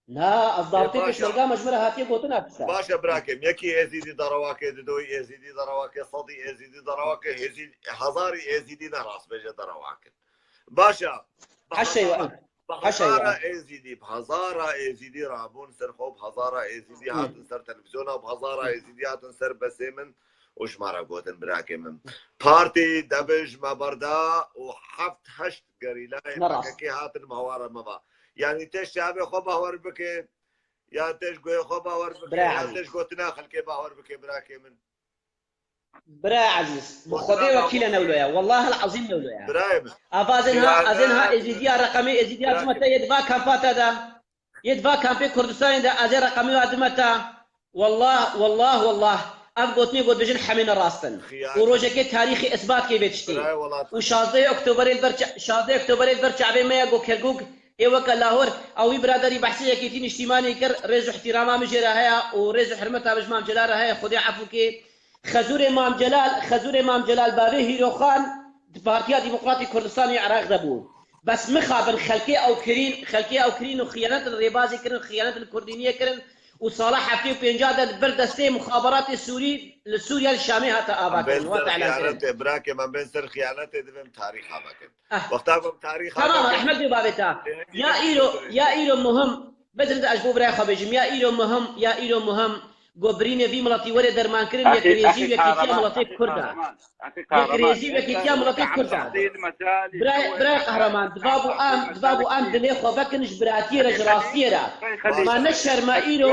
Na, ez dabtê pêşmerga me ji min re hatiye gotin, e pisa. Baş e, birakim, yekî Êzîdî derewa ke, didoyî Êzîdî derewa ke, sedî Êzîdî derewa ke, Êzîdî, hezarî Êzîdî ne rast bêje derewa ke. Baş e. Heşê we. Bi hezara Êzîdî, bi hezara Êzîdî rabûn ser xwe, bi hezara Êzîdî hatin ser televîzyona, bi hezara Êzîdî hatin ser besê min û ji me re gotin, birakê min. Partî dev ji me berda û heft heşt gerîlayê P K K hatin mewara me va. Yanî te ji çavê xwe bawer bike, ya te ji guhê xwe bawer bike, ya te ji gotina xelkê bawer bike, birakê min. Birayê ezîz, bi Xwedê wekîl e, ne wilo ye. Wellahil ezîm ne wilo ye. Birayê min. Ava ez ê niha, ez ê niha Êzîdiya, reqemê Êzîdiya dime te, yê di va kampa te de, yê di va kampê Kurdistanê de, ez ê reqemê wa dime te. Wallah, wallah, wallah. Ev gotinê ku dibêjin hemî ne rast in. Û rojekê tarîxê îsbat kê vê tiştî. Û şazdehê Oktoberê li ber ça-, şazdehê Oktoberê li ber çavê me ye ku Kerkûk Ê weke Lahor, ew wî biraderî behsê yekîtî niştîmanî kir, rêz û ihtirama min jê re heye û rêz û hurmeta min ji Mam Celal re heye, Xwedê efû kê. Xezûrê Mam Celal, xezûrê Mam Celal bavê Hîroxan di Partiya Demokratîk Kurdistanê Iraq de bû. Bes mixabin xelkê ew kirîn, xelkê ew kirîn û xiyanet li rêbazê kirin, xiyanet li Kurdîniyê kirin û sala heftê û pênca de li ber destê muxaberatê Sûrî li Sûriye li Şamê hate ava kirin. Wate xiyanetê, birakê me bên ser xiyanetê divêm tarîxa vekin. Ah. Wexta ku em tarîxa Tamam, vekin, rehmet bê bavê te. Ya îro, ya îro muhim, bidin de ez bo birayê xwe bêjim. Ya îro muhim, ya îro muhim, go birînê vî miletî were dermankirin, yekrêzî û yekîtiya miletê Kurd e. Yekrêzî û yekîtiya miletê Kurd e. Birayê, birayê Qehreman, diva bû em, diva bû em dilê xwe vekin ji biratiyê re, ji rastiyê re. Ma ne şerm e îro,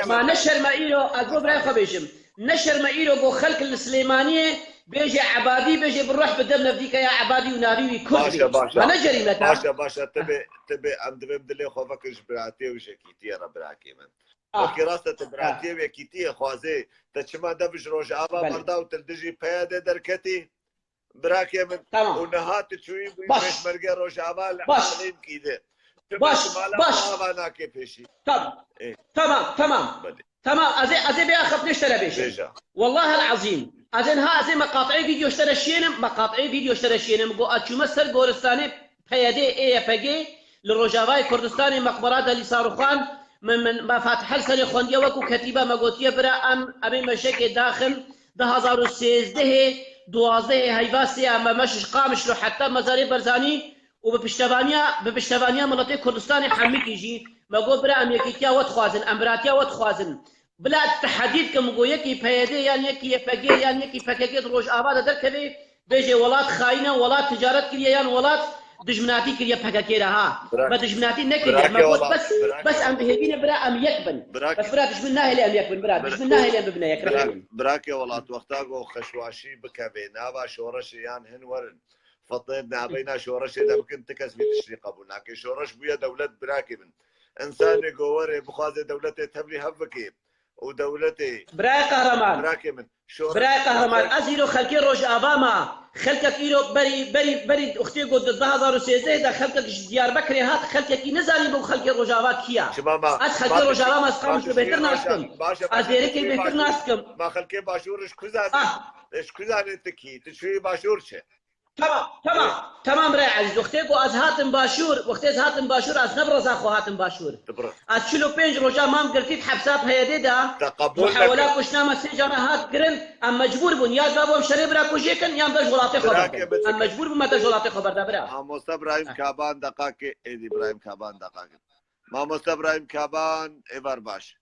ma ne şerm e îro, ez bo birayê xwe bêjim. Ne şerm e îro go xelk li Silêmaniyê bêje Ebadî, bêje bi ruh bi dev nevdîke ya Ebadî û navî wî Kurd bê. Baş e, baş e. Ma ne cerîmet e? Baş e, baş e. Tibê, tibê em divêm dilê xwe vekin ji biratiyê û ji yekîtiyê re, birakê min. Ah. Wekî rast e, tu biratiyê û yekîtiyê xwazê. Te çima dev ji Rojava berda û tu li dijî P Y D derketî? Birakê min. Tamam. Û niha tu çûyî bûyî pêşmerge Rojava li Alîmkî de. Tu bes mala ava nake pêşî. Tamam. Tamam, tamam. Tamam, ez ê, ez ê vê axaftinê ji te re bêjim. Bêje. Wallahel azîm. Ez ê niha ez ê meqateyê vîdeo ji te re şiyênim, meqateyê vîdeo ji te re şiyênim. Go ez çûme ser goristanê P Y D ê Y P G li Rojavayê Kurdistanê, meqbera Delî Sarûxan, min, min, me Fatihel serê xwendiye wekû ketîbe me gotiye bira em, em ê meşekê daxin, du hazar û sêzdehê, duwazdehê heyva sê ya me meş ji Qamişlo heta mezarê Berzanî û bi piştevaniya, bi piştevaniya miletê Kurdistanê hemikî jî me got bira em yekîtiya we dixwazin, em biratiya we dixwazin. Bila tehedî dikim, go yekî P Y D yan yekî Y P G yan yekî P K K di Rojava de derkeve, bêje welat xayîn e, welat ticaret kiriye yan welat dijminatî kiriye P K K re ha. Me dijminatî nekiriye. Me got bes, bes em bi hêvî ne bira em yek bin. Bes bira dijmin nahêle em yek bin bira. Dijmin nahêle em bibine yek. Birakê welat, wexta go xeşwaşî bikeve nava şoreşê yan hin werin fetnê di navbeyna şoreşê de bikin, ti kes vî tiştî qebûl nake. Şoreş bûye dewlet, birakê min. Însanê go were bixwaze dewletê tevlî hev bike û dewletê Birayê Qehreman. Birakê min. Şoreş Birayê Qehreman, ez îro xelkê Rojava me. Xelkek îro berî, berî, berî wextê got di du hazar û sêzdehê de xelkek ji Diyarbekirê hat, xelkekî nizanî bû xelkê Rojava kî ye. Çima ma, ez xelkê Rojava me, ez Qamişlo bêtir nas kim. Ez Dêrikê bêtir nas kim. Ma xelkê Başûr ji ku zanî? Ah. Ji ku zanî tu kî? Tu çûyî Başûr çi? Tamam, tamam. Tamam birayê ezîz. Wextê ku ez hatim Başûr, wextê ez hatim Başûr, ez ne bi reza xwe hatim Başûr. Ez çil û pênc roja mam girtî di hepsa P Y D de. Te qebûl nekin. Muhawela kuştina me sê cara hat kirin. Em mecbûr bûn. Ya gava em şerê bira kujê kin, yan de ji welatê xwe berdin. Em mecbûr bûn me te ji welatê xwe berda bira. Mamoste Birahîm Kaban deqakê, êdî Birahîm Kaban deqakê. Mamoste Birahîm Kaban, êvar baş.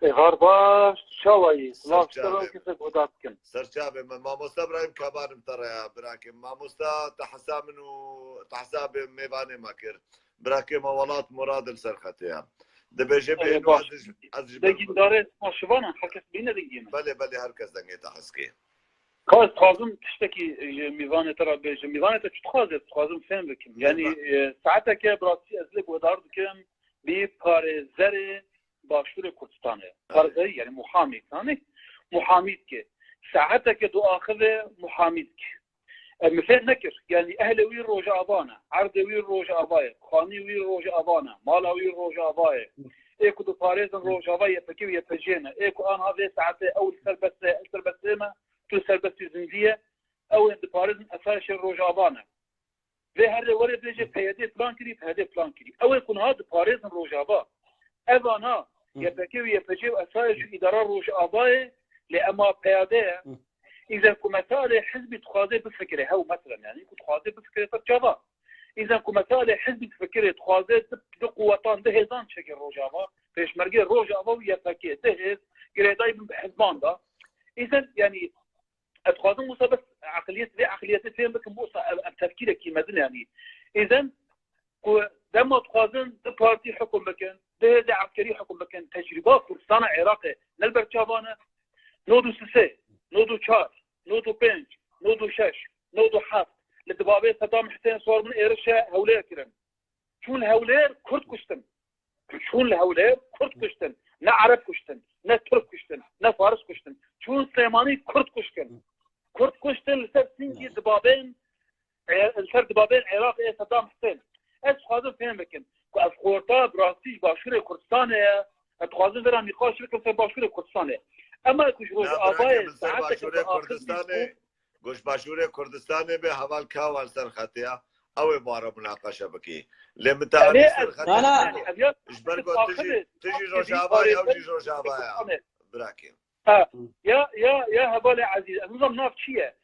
Êvar baş, tu çawa yî? Silav ji te re û kesek guhdar dikim. Serçavê me, mamoste Birahîm Kaban im te re ya, birakê. Mamosta, te hesa min û te hesa bê mêvanê me kir. Birakê me Welat Murad li ser xetê ya. Dibêje bêhno ez ji, ez ji ber. Degîndarê ma şivanan, her kes bîne dengê min. Belê, belê, her kes dengê te hez kê. Ka ez dixwazim tiştekî ji mêvanê te re bêjim. Mêvanê te çi dixwaze? Dixwazim fêm bikim. Yanî, e, saeteke bi rastî ez lê guhdar dikim, bî parêzerê Başûrê Kurdistanê. Parêzerî, yanî muhamî, zanî? Muhamî dike. Saeteke diaxive muhamî dike. E, min fêm nekir. Yanî ehlê wî Rojava ne. Erdê wî Rojava ye. Xanî wî Rojava ne. Mala wî Rojava ye. Ê ku diparêzin Rojava Y P G û Y P G ne. Ê ku anha vê saetê ew li serbest e, li serbestê me, tu serbestî zindî ye. Ew ên diparêzin esayişê Rojava ne. Vê herê were bêje P Y D plan kirî, P Y D plan kirî. Ew ê ku niha diparêzin Rojava. Evana Y P G û Y P G û esayê ji îdara Rojavayê lê ema P Y D ye. Îzen ku mesalê hizbî dixwaze bifikire, hew meselen yanî ku dixwaze bifikire ser çava. Îzen ku mesalê hizbî difikire, dixwaze di, di quwetan, di hêzan çêke Rojava, pêşmergê Rojava û Y P G, di hêz girêdayî bin bi hizban de. Îzen yanî Ez dixwazim wisa bes eqliyet, vê eqliyetê fêm bikim, wisa ev, ev tefkîrekî mezin e, yanî. Êzen ku dema dixwazin du partî hukum bikin, du hêzê eskerî hukum bikin, tecrîba Kurdistana Iraqê ne li ber çavan e. Nod û sisê, nod û çar, nod û pênc, nod û şeş, nod û heft li dibabê Sedam Hisên Sorbin êrişe Hewlêr kirin. Çûn Hewlêr, Kurd kuştin. Çûn li Hewlêr, Kurd kuştin. Ne Ereb kuştin, ne Tirk kuştin, ne Faris kuştin. Çûn Silêmanî, Kurd kuştin. Kurd kuştin li ser sîngî dibabên, e, li ser dibabên Iraqê Sedam Hisên. Ez dixwazim fêm bikim ku ev xorta bi rastî ji Başûrê Kurdistanê ye. Ez dixwazim vira nîqaş bikim ser Başûrê Kurdistanê. Ema ku ji Rojavayê saetekê bi axivî bû. Goş Başûrê Kurdistanê be heval ka wan ser xetê ya. Ew ê ma re munaqeşe bikî. Lê min te anî ser xetê. Ji ber ku tu jî, tu jî Rojava ye, ew jî Rojava ye. Birakê. Ha, ya, ya, ya hevalê ezîz, ez nizam nav çi ye?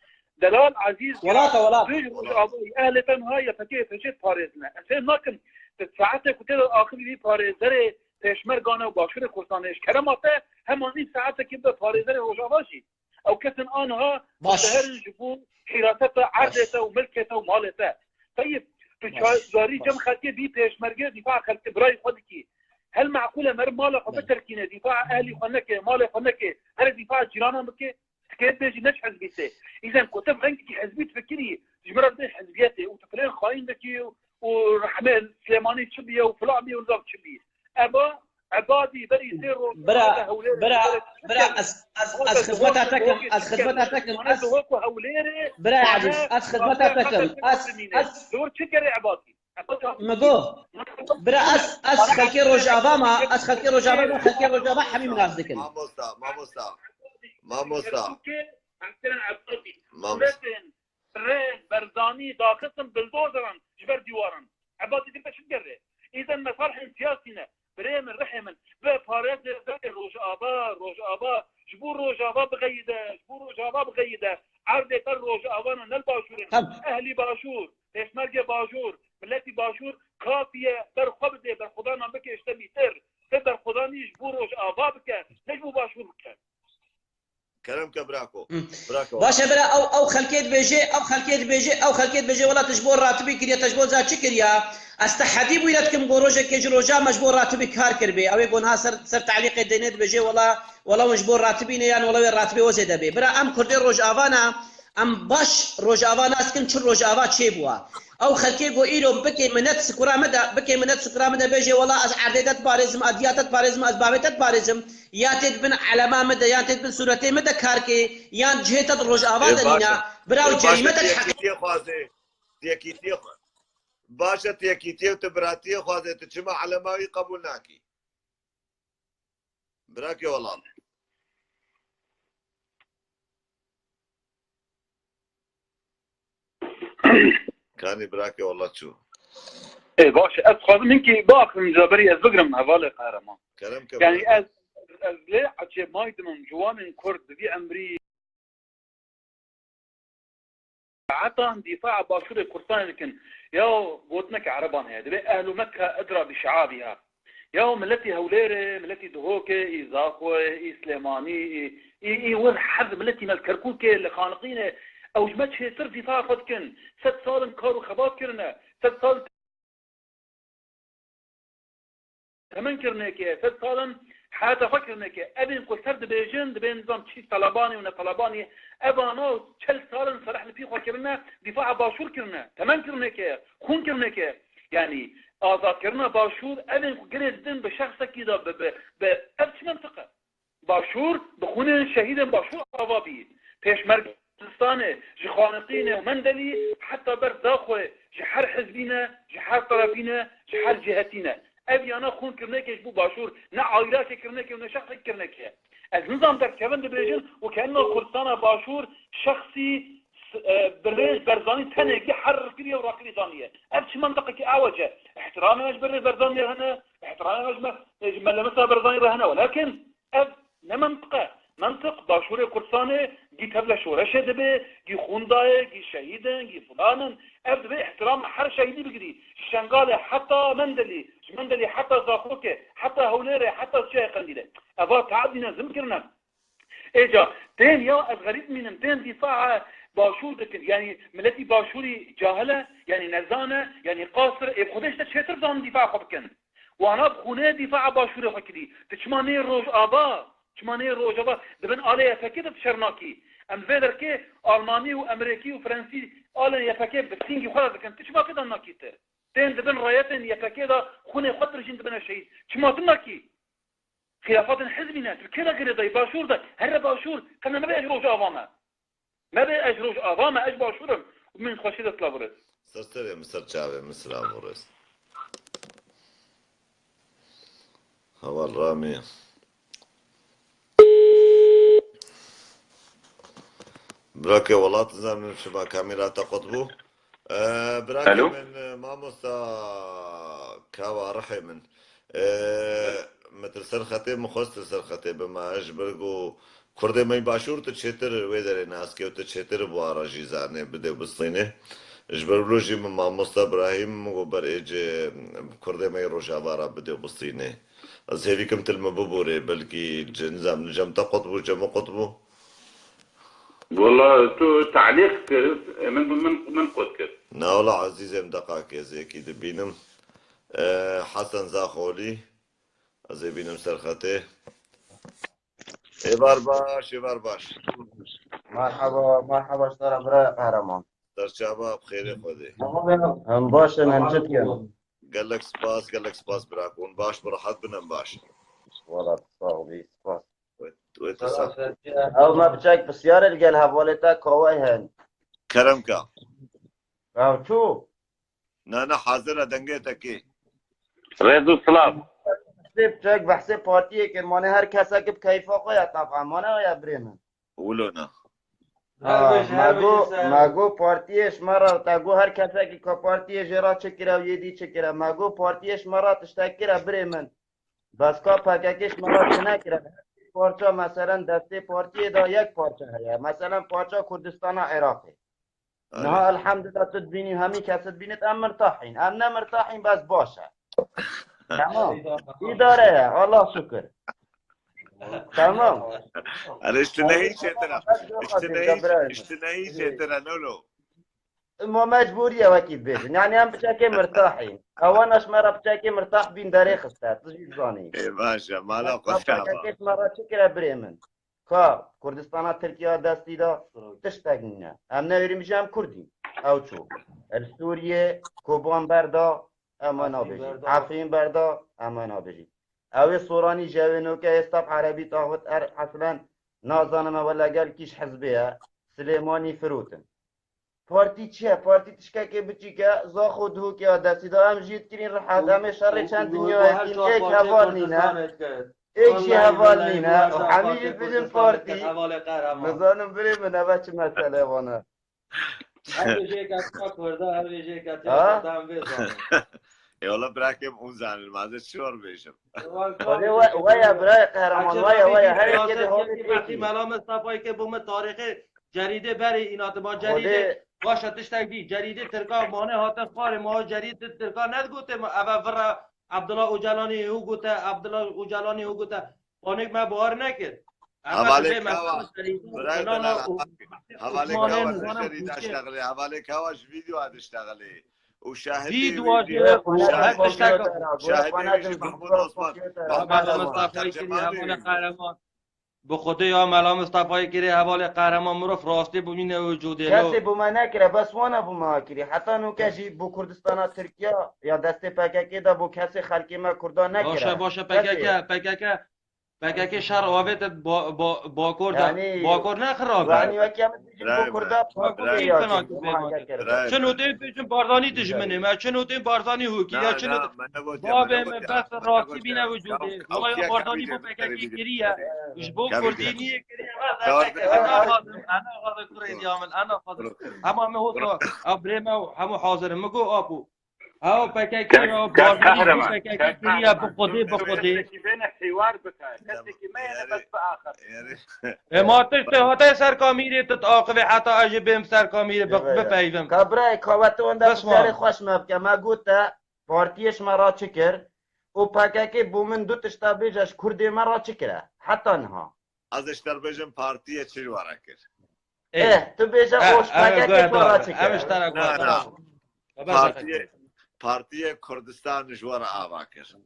Delal ezîz, welat e, welat. Tu ji Rojavayî, ehlê te niha Y P G, Y P G diparêzine. Ez fêm nakim, tu saetê ku tê de axivî vî parêzerê pêşmergan e û Başûrê Kurdistanê, ji kerema te hema nîv saetekê bibe parêzerê Rojava jî. Ew kesin aniha diherin ji bo hîraseta erdê te û milkê te û malê te. Teyib, tu carî cem xelkê bî pêşmerge, dîfa xelkê birayê xwe dikî. Hel meqûl e meriv mala xwe biterkîne, dîfa ehlî xwe neke, malê xwe neke, here dîfa cîranan bike, tikê bêjî ne ji hizbî tê. Îzen ku te bi rengekî hizbî difikirî, ji min re dibê hizbiyetê û tu filên xayîn dikî û, û rehmê Silêmanî çi bîye û filan bîye û nizam çi bîye. Eba, Ebadî berî sê roj bira, bira, bira, ez, ez, ez xizmeta te kim, ez xizmeta te kim, ez, bira Ezîz, ez xizmeta te kim, ez, ez, min got, bira ez, ez xelkê Rojava me, ez xelkê Rojava me, xelkê Rojava me hemî min nas dikin. Mamosta, mamosta, mamosta. Mamosta. Rêz, Berzanî daxistin bildozeran ji ber dîwaran. Ebadî dike çi digerê? Îzen mesalihên siyasî ne. Birê min, rihê min. Bi parêzê berê Rojava, Rojava. Ji bo Rojava bixeyide, ji bo Rojava bixeyide. Erdê te Rojava ne, ne li Başûrê ne. Ehlî Başûr, pêşmergê Başûr, miletî Başûr kafiye ber xwe bidê, berxwedanan bike ji te bîtir. Te berxwedanî ji bo Rojava bike, ne ji bo Başûr bike. Kerem ke birako. Birako. Baş e bira, ew, ew xelkê dibêje, ew xelkê dibêje, ew xelkê dibêje, wela tu ji bo ratibî kiriye, te ji bo za çi kiriya? Ez tehedî bûyî re dikim, go rojekê ji roja me ji bo ratibî kar kiribê. Ew ê go niha ser, ser te'lîqê deyne dibêje, wela, wela hûn ji bo ratibî ne yan wela wê ratibê we zêde bê. Bira em Kurdê Rojava ne, em baş Rojava nas dikin, çi Rojava çêbûwa. Ew xelkê go îro bikê minet sikura min de, bikê minet sikura min de bêje, wela ez erdê te diparêzim, ez diya te diparêzim, ez bavê te diparêzim. Ya tê di bin elema min de, yan tê di bin sûretê min de kar kê, yan cihê te di Rojava de nîne. Bira, ew cerîme te diheqîqe. Yekîtiyê xwaze. Yekîtiyê xwe. Baş e, tu yekîtiyê û tu biratiyê xwaze, tu çima elema wî qebûl nakî? Birakê welam. Kanî birakê wela çû. Ê, baş e. Ez dixwazim hinkî biaxivim, ji berî ez bigirim hevalê Qehreman. Kerem ke. Yanî ez, ez lê ecêb may dimim, ciwanên Kurd di vî emrî saetan dîfaa Başûrê Kurdistanê dikin. Ya gotineke ereban heye, dibê ehlu Mekke edra bi şeabiha. Ya miletî Hewlêrê, miletî Duhokê, î Zaxoyê, î Silêmanî, î, î, î wir hez miletî me li Kerkûkê, li Xaniqînê, ew ji me çêtir dîfa xwe dikin. Sed sal in kar û xebat kirine. Sed sal temen kirinekê, sed sal in heyata xwe kirinekê. Evên ku ser dibêjin, dibên nizam çî Talebanî û ne Talebanî. Evana çel sal in sereh li pî xwe kirine, dîfaa Başûr kirine. Temen kirinekê, xûn kirinekê. Yanî azadkirina Başûr, evên ku girê didin bi şexsekî de, bi, bi, bi, ev çi mentiq e? Başûr bi xûnên şehîdên Başûr ava bî. Pêşmerge Kurdistanê, ji Xaniqînê û Mendelî heta ber Zaxoyê, ji her hizbî ne, ji her terefî ne, ji her cihetî ne. Ev yana xûn kirinekê ji bo Başûr, ne ayrakê kirinekê û ne şexsekî kirinekê ye. Ez nizam derkevin dibêjin û ke enno Kurdistana Başûr şexsî, e, birêz Berzanî tenê gî her kiriye û rakirî daniye. Ev çi mentiqekî awece? Îhtiramê me ji birêz Berzanî re hene, îhtiramê me ji me, ji Mele Misa Berzanî re hene. Welakin ev ne mentiq e. Mentiq Başûrê Kurdistanê gî tevle şoreşê dibe, gî xûn dayê, gî şehîd in, gî filan in. Ev divê îhtiram her şehîdî bigirî. Ji Şengalê heta Mendelî, ji Mendelî heta Zaxokê, heta Hewlêrê, heta Çiyayê Qendîlê. Eva teadî ne, zilm kirine. Êca tên ya ez xerîb mînim, tên dîfaa Başûr dikin. Yanî miletî Başûrî cahil e, yanî nezan e, yanî qasir e. Ê bi Xwedê ji te çêtir zanin dîfaa xwe bikin. Wana bi xûnê dîfaa Başûrê xwe kirî. Tu çima nê Rojava? Çima nê Rojava? Di bin alê Y P G de tu şer nakî. Em vê derkê Almanî û Emerîkî û Frensî alên Y P G bi sîngî xwe re dikin. Tu çima pê de nakî tu? Tên di bin rayetên Y P G de xûnê xwe dirijîn, dibine şehîd. Çima tu nakî? Xîlafatên hizbî ne. Tu kê de girêdayî? Başûr de. Here Başûr. Qene mebe ez Rojava me. Mebe ez Rojava me, ez Başûr im. Min xweşî de silav û rêz. Ser serê min, ser çavê min silav û rêz. Heval Ramî. Birakê welat, nizanim çima kamera te qut bû. Ee, birakê Alo? Min, e, mamosta Kawa rihê min. Ee, min tu li ser xetê, min xwest tu li ser xetê bime. Ji ber ku Kurdê me yê başûr tu çêtir wê derê nas ke û tu çêtir bi wan re jî zanê bidê û bistînê. Ji ber wilo jî min mamosta Birahîm min got ber êcê Kurdê me yê Rojava re bidê û bistînê. Ez hêvî kim tu li min biborê, belkî ci-, nizam li cem te qut bû, cem min qut bû. Wala tu talîq kir, min, min, min qut kir. Na wala ezîzê min, deqakê ez yekî dibînim. Ee, Hesen Zaxolî, ez ê bînim ser xetê. Êvar baş, êvar baş. Merhaba, merhaba, ji te re bira Qehreman. Serçava bi xêrê Xwedê. Em baş in, em çi dikin? Gelek spas, gelek spas bira. Hûn baş, bi rehet bin, em baş in. Wala, sax bî, spas. Wê, wê te sax. Ew me biçek pisyarê li gel hevalê te kawey hen. Kerem ka. Ew çû? Na, na, hazir e, dengê te kê. Rêz û silav. Behsê biçek, behsê partiyê kir, mane her kesek bi keyfa xwe ya, taban, mane ya birê min. Wilo na. Ha, me got, me got partiyê ji me re, te got her kesekî ka partiyê jê re çi kire û yê dî çi kire. Me got partiyê ji me re tiştek kire birê min. Bes ka P K K ji me re çi nekire. Parça, meselen, destê partiyê de yek parça heye. Meselen, parça Kurdistana Iraqê. Niha elhamdulillah tu dibînî, hemî kes dibînit, em mirtahîn. Em ne mirtahîn, bes baş e. Tamam. Îdare ye. Allah şükür. Tamam. Erê, ji tu nehî çêtir e. Ji tu nehî, ji tu nehî çêtir e, Lolo. Ma mecbûrî ye wekî dibêjin. Yani em piçekê mirtahîn. Ewana ji me re piçekê mirtah bîn derê xiste. Tu jî dizanî. Ê, baş e. Mala xwe. Piçekê ji me re çi kire birê min? Ka Kurdistana Tirkiye destî de tiştek nîne. Em ne êrî jî em Kurd in. Ew çû. Li Sûriyê Koban berda, em we nabêjin. Efrîn berda, em we nabêjin. Ew ê Soranî ji ew ê noke ê staf Erebî taxit er eslen nazanim ew legel kîş hizbê ye. Silêmanî firotin. Partî çi ye? Partî tişkekê biçîk e, zaxo dihokê ya destî de. Em jî dikirîn rihet, em ê şerê çend dinyayê kîn, êk heval nîne. Êk jî heval nîne. Û hemî jî dibêjin partî. Nizanim birê min, eve çi mesele vana. Her jê ketiya Kurda, her jê ketiya Kurda, em vê zanin. E, wala birakê min, hûn zanin, ma ez çi war bêjim? Wale we, we ya birayê Qehreman, we ya, we ya. Her yekê de holê têkî. Mela Mistefayê ke bo me tarîxê cerîdê berê îna, tu ma cerîdê baş e tiştek bî. Cerîdê Tirka mane hate xwarê, ma cerîdê Tirka nedigote ma eve vira Abdullah Ocalanî hû gote, Abdullah Ocalanî hû gote. Panik me bawer nekir. Hevalê Kawa, birayê delal, hevalê Kawa ji şerî de ştexilê, hevalê Kawa ji vîdyoa de ştexilê. Û şahidê wî jî, şahidê wî jî Mahmûd Osman. Mahmûd Osman, Mela Mistefayê kirî, hevalê Qehreman. Bi Xwedê ya Mela Mistefayê kirî, hevalê Qehreman mirov rastî bûnîne û cûdê lo. Kesê bo me nekire, bes wana bo me kirî. Heta nûke jî bo Kurdistana Tirkiye ya destê P K K de bo kesê xelkê me Kurda nekire. Baş e, baş e, P K K, P K K. P K K şer avête ba-, ba-, Bakur de. Yanî, Bakur ne xirab e. Yanî wekî em dibêjin bo Kurda, Bakur ya, muhakeke kir. Çi notê bêjin Barzanî dijminê me, çi notê Barzanî hokî ya, çi notê. Babê min bes rastî bîne û cûdê. Wala ya Barzanî bo P K K kiriye. Ji bo Kurdî niyê kiriye. Ena xwazim, ena xwazim kurê diya min, ena xwazim. Hema min hot ra, ew birê me hemû hazir in. Min got apo. Ew P K K ya, Barzanî P K K kiriye, bi Xwedê, bi Xwedê. Kesekî bêne hêwar bike. Kesekî me yene bes biaxivin. E, ma tiştê hate ser kamîrê, tu diaxivê heta ez jî bêm ser kamîrê bi-, bipeyvim. Ka birayê, ka we tu wenda pisyarê xweş me bike. Me got te partiyê ji me re çi kir û P K K bo min du tişta bêje ji Kurdê me re çi kire. Heta niha. Ez ê ji te re bêjim partiyê çi ji we re kir. Ê. Eh, tu bêje xweş, P K K ji we re çi kir? Em ji te re guhedar. Partiyê, partiyê Kurdistan ji we re ava kir.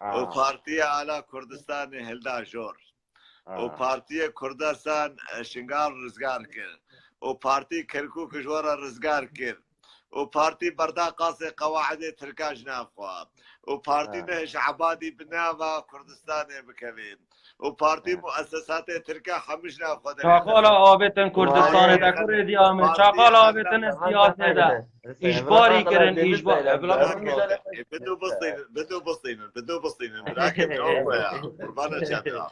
Û partiyê ala Kurdistanê hilda jor. Û partiyê Kurdistan, e, Şingal rizgar kir. Û partî Kirkûk ji we re rizgar kir. Û partî berda qasê qewaidê Tirka ji nav xwe. Û partî neh ji Ebadî bi nava Kurdistanê bikevê. û partî muessesatê tirke hemû ji nav xwe de Çaqala avêtin Kurdistanê de, kurê diya min. Çaqala avêtin siyasê de. Îjbarî kirin, îjbar. Bidu bistînin, bidu bistînin, bidu bistînin. Birakê min, ew ya. Qurbana çanda.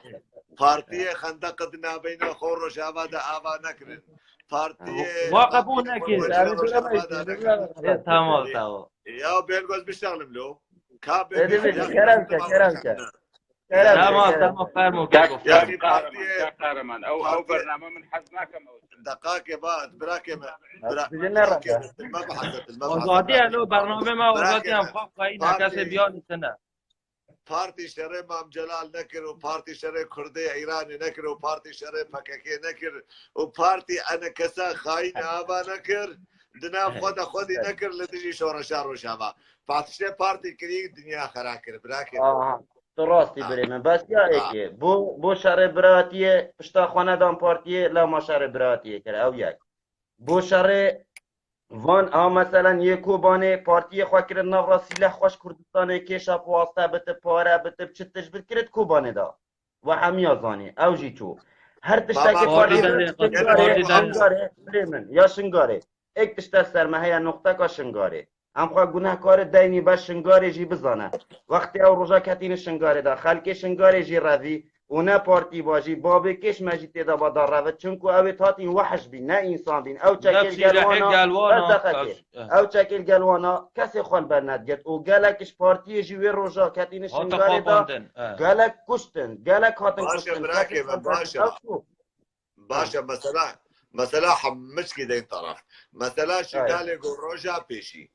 Partiyê xendeq di navbeyna xwe Rojava de ava nekirin. Partiyê Wa qebûl nekir. Rojava de nekirin. E, tamam, tamam. Ya, bêl goz bişexlim lo. Ka bê Ê, bê, Dimit, ya, kerem ke, kerem ke. Kerem ke, Tamam, kerem. Tamam, fermo, Kak, keko, fermo. Kak Kahraman, Kak Kahraman. Ew, ew bername min hez nakem ew. Deqakê ba, birakê me. Bira-, Bizi ne birakê rende? me, me biheze, me biheze. Azadî ye lo, bername me azadî ye, em xwe xweyî ne, kesê biyanî tine. Partî şerê Mam Celal nekir û partî şerê Kurdê Îranê nekir û partî şerê P K K nekir û partî ene kesa xayîn ava nekir, di nav xwe de xwedî nekir li dijî şoreşa Rojava. Fatişê partî kirî dinya xera kir, birakê. Aha, tu rastî birê min. Bes ya êkê. Bo, bo şerê biratiyê, pişta xwe nedan partiyê, lewma şerê biratiyê kir. Ew yek. Bo şerê van a meselen yê Kobanê partiyê xwe kirin nav ra sîleh xweş Kurdistanê kêşa waste bitib, pare bitib, çi tişt bit kirit Kobanê da. We hemiya zanî. Ew jî çû. Her tiştekê Baba, partiyê Baba, şingarê, Baba, şingarê, birê min, ya şingarê. Ek tişte ser me heye noqteka şingarê. Em xwe gunehkarê deynî be şingarê jî bizane. Wextê ew roja ketîne şingarê de, xelkê şingarê jî revî û ne partî ba jî, babê kêş me jî tê de ba da revit. Çinku ew ê hatîn wehş bîn, ne însan bîn. Ew çekê li gel wana, gel wana, bes deqekê. Ew çekê li gel wana kesê xwe li ber nedigirt û gelek ji partiyê jî wê roja ketîne şingarê de, gelek kuştin, gelek hatin kuştin. Baş e, birakê me, baş e. Baş e, mesela, mesela hemû çikî deyn taraf. Mesela şingalê go roja pêşî,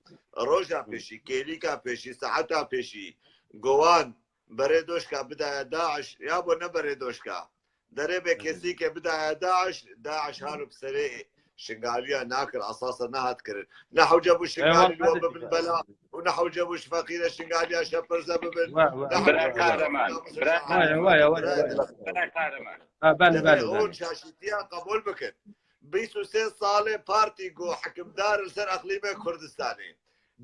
roja pêşî, kêlîka pêşî, saeta pêşî, gowan berê doşka bidaya DAIŞ, ya bo ne berê doşka. Derê be kesî ke bidaya DAIŞ, DAIŞ halo bi serê şingaliya nakir, esasa nehat kirin. Ne hewce bû şingalî li we bibin bela û ne hewce bû ji feqîre şingaliya şepirze bibin. Bira kahraman, bira kahraman. Bira kahraman. Ha, belê, belê, belê. Hûn şaşîtiya qebûl bikin. Bîst û sê salê partî ku hikimdar li ser eqlîmê Kurdistanê.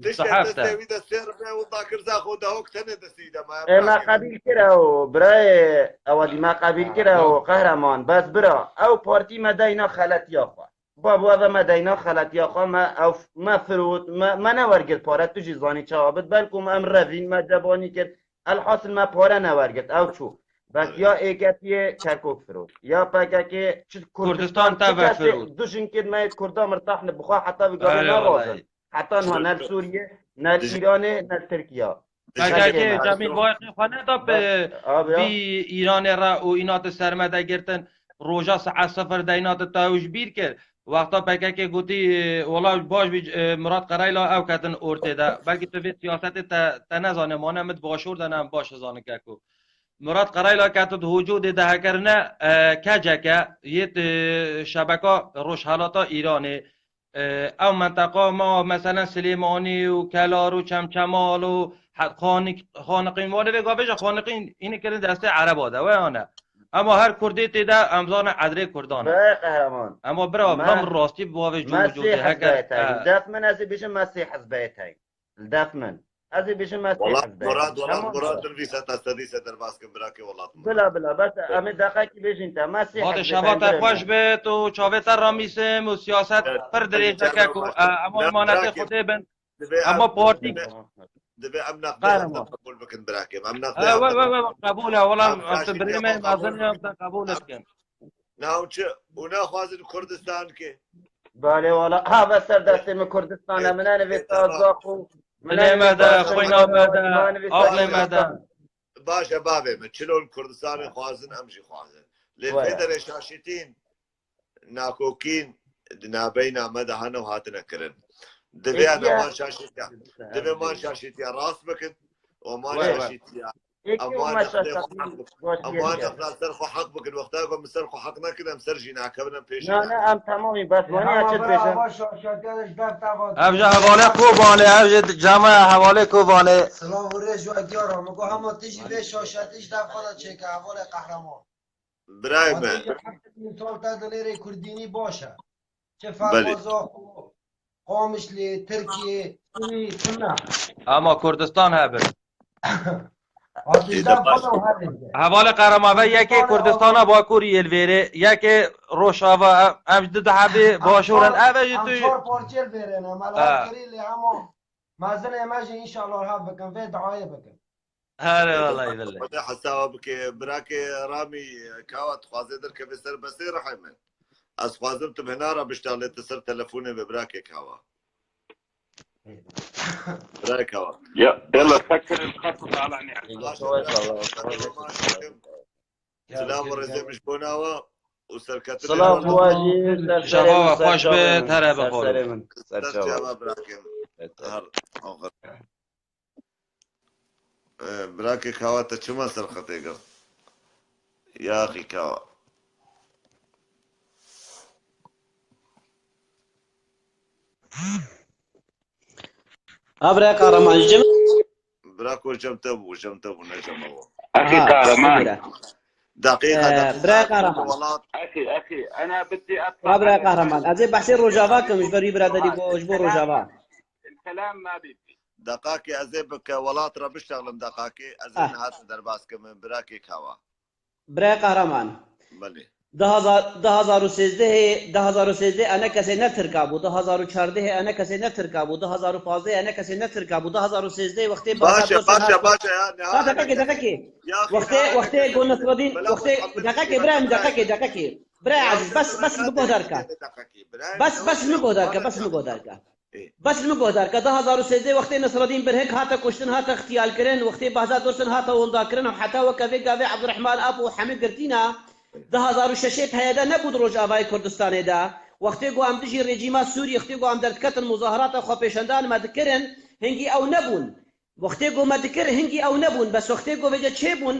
Tiştê destê wî de sêr be û dakirza xwe dahok tenê destê wî de maye. Ê, me qebîl kir ew, birayê, ew dî me qebîl kir ew, qehreman. Bes bira, ew partî me deyna xeletiya xwe. Babo, ev e me deyna xeletiya xwe, me ew, me firot, me, me newergirt pare, tu jî zanî çawa bit. Belkum em revîn, me cebanî kir. Elhasil me pare newergirt, ew çû. Bes ya êketiyê Kerkok firot, ya P K K çi Kurdistan, Kurdistan çi tevek kesê firot. Du jinkê me yê Kurda mirtah ne, bi xwe heta vê gavê ne razin. Heta niha ne li Sûriyê, ne li Îranê, ne li Tirkiye. P K K Cemîl Bayqî xwe neda bi vî Îranê re û îna di ser me de girtin. Roja saet sifir deyna di te ew ji bîr kir. Wexta P K K gotî, e, wela baş bî, e, Murat Qereyla ew ketin ortê de. Belkî tu vê siyasetê te, te nezane, mane min di başûr de ne em baş zanin keko. Murat Qereyla ketin hocû dê de hekirine, e, keceke yê di şebeka rojhelata Îranê. E, ew menteqa ma, meselen, Silêmanî û Kelar û Çemçemal û he-, Xanik-, Xaniqîn, walê vê gavê jî Xaniqîn hînî kirin destê Ereba de, we ya ne? Ema her Kurdê tê de, em zanin edrê Kurdan e. Be qehreman. Ema bira, Me-, bira min rastî bi wavê cû Mesîh cû dê, hizbeyê heker, teng. Li def min ez ê bêjim Mesîh hizbeyê teng. Li def min. Ez ê bêjim Mesîh hizbeyê teng. Wala Murad, wala Murad, din vî seta sedî se derbas kim birakê welat min. Bila, bila, bes em ê deqekî bêjin te. Mesîh hizbeyê teng, birê min. Hate şeva te xweş bit û çavê te ramîsim û siyaset pir dirêj dike ku, e, em emanetê Xwedê bin. Divê em, divê, divê em nexdê hev qebûl bikin, birakê me. Em nexdê hev qebûl bikin. Qebûl e, wela em tu birê me, mezin em te qebûl dikin. Navçe û naxwazin Kurdistan ke. Balê wela, ha, ve ser destê min Kurdistan e, min enê vê taza xwe. Dilê me de, xwîna me de, aqlê me de. Baş e bavê min, çilon Kurdistanê xwazin, em jî xwazin. Lê fêderê şaşîtîn, nakokîn di navbeyna me de hene û hatine kirin. Divê em man şaşîtiya, divê man şaşîtiya rast bikin û man şaşîtiya em wan nexdê xwe heq bikin. Em wan nexdê ser xwe heq bikin. Wexta ku em ser xwe heq nekin, em ser jî nakevin, em pêşî nakevin. Na, na, em temamî, bes waniya çi dibêjin? Ev ji hevalê Kobanê, ev ji cama hevalê Kobanê. Silav û rêz ji we diyar e. Min got hema tu jî vê şaşetî ji dev xwe de çêke, hevalê qehreman. Birayê me. Heta te dinêrê kurdînî baş e. Çi fermaza xwe, Qamişlê, Tirkiyê, Sûrî, çi ne? Ama Kurdistan hebin. Hevalê Qehrema ve yekê Kurdistana Bakurî yê li vêrê, yekê Rojava, em, em ji du dehebê başûr in. Ev e ji tu. Em çar parçe li vêrê ne, me li hev kirî lê hema mezinê me jî înşallah li hev bikin, vê duayê bikin. Here wellahî billehî. Xwedê hesaba bike, birakê Ramî Kawa dixwaze derkeve serbestê rihê min. Ez xwazim tu bi hina re bişta lê tu ser telefonê be birakê Kawa. Birakê Kawa. Ya, yalla, sekir, xet û talan yani. Baş e, birakê Kawa. Silav û rêzê min ji bo nawa û serketinê. Silav û wajî, ser serê min, ser çavê min. Ser serê min, ser çavê min. Ser çava birakê min. Her axir. Ee, birakê Kawa te çima serxetê girt? Ya axî Kawa. Ha, bira Kahraman, ji cem- Bira ku cem te bû, cem te bû, ne cem me bû. Akî Kahraman. Daqiqa, daqiqa. Bira Kahraman. Welat. Akî, akî, ana bidî. Ha, bira Kahraman. Ez ê behsê Rojava kim, ji ber wî biraderî bo, ji bo Rojava. Kelam ma bî. Deqakê ez ê bi ke welat re bişexlim deqakê. Ez ê niha te derbas kim, birakê Kawa. Birayê Qehreman. Belê. Du hezar, du hezar û sêzdehê, du hezar û sêzdehê enekesê ne Tirka bû, du hezar û çardehê enekesê ne Tirka bû, du hezar û pazdehê enekesê ne Tirka bû, du hezar û sêzdehê wextê Baş e, baş e, baş e, ya, ne, ha, deqekê, deqekê. Wextê, wextê go Nesredîn, wextê, deqekê, birayê min, deqekê, deqekê. Birayê Ezîz, bes, bes min guhdar ke. Bes, bes min guhdar ke, bes min guhdar ke. Bes min guhdar ke, du hezar û sêzdeh wextê Nesredîn Birhik hate kuştin, hate xtiyalkirin, wextê Behzat Dursun hate windakirin û heta weke vê gavê Ebdurehman Apo û hemî girtîna, du hezar û şeşê P Y D nebû di Rojavayê Kurdistanê de. Wextê ku em dijî rejîma Sûrî, wextê ku em derdiketin muzaherata xwepêşandan me dikirin, hingî ew nebûn. Wextê ku me dikir, hingî ew nebûn. Bes wextê ku vêce çêbûn,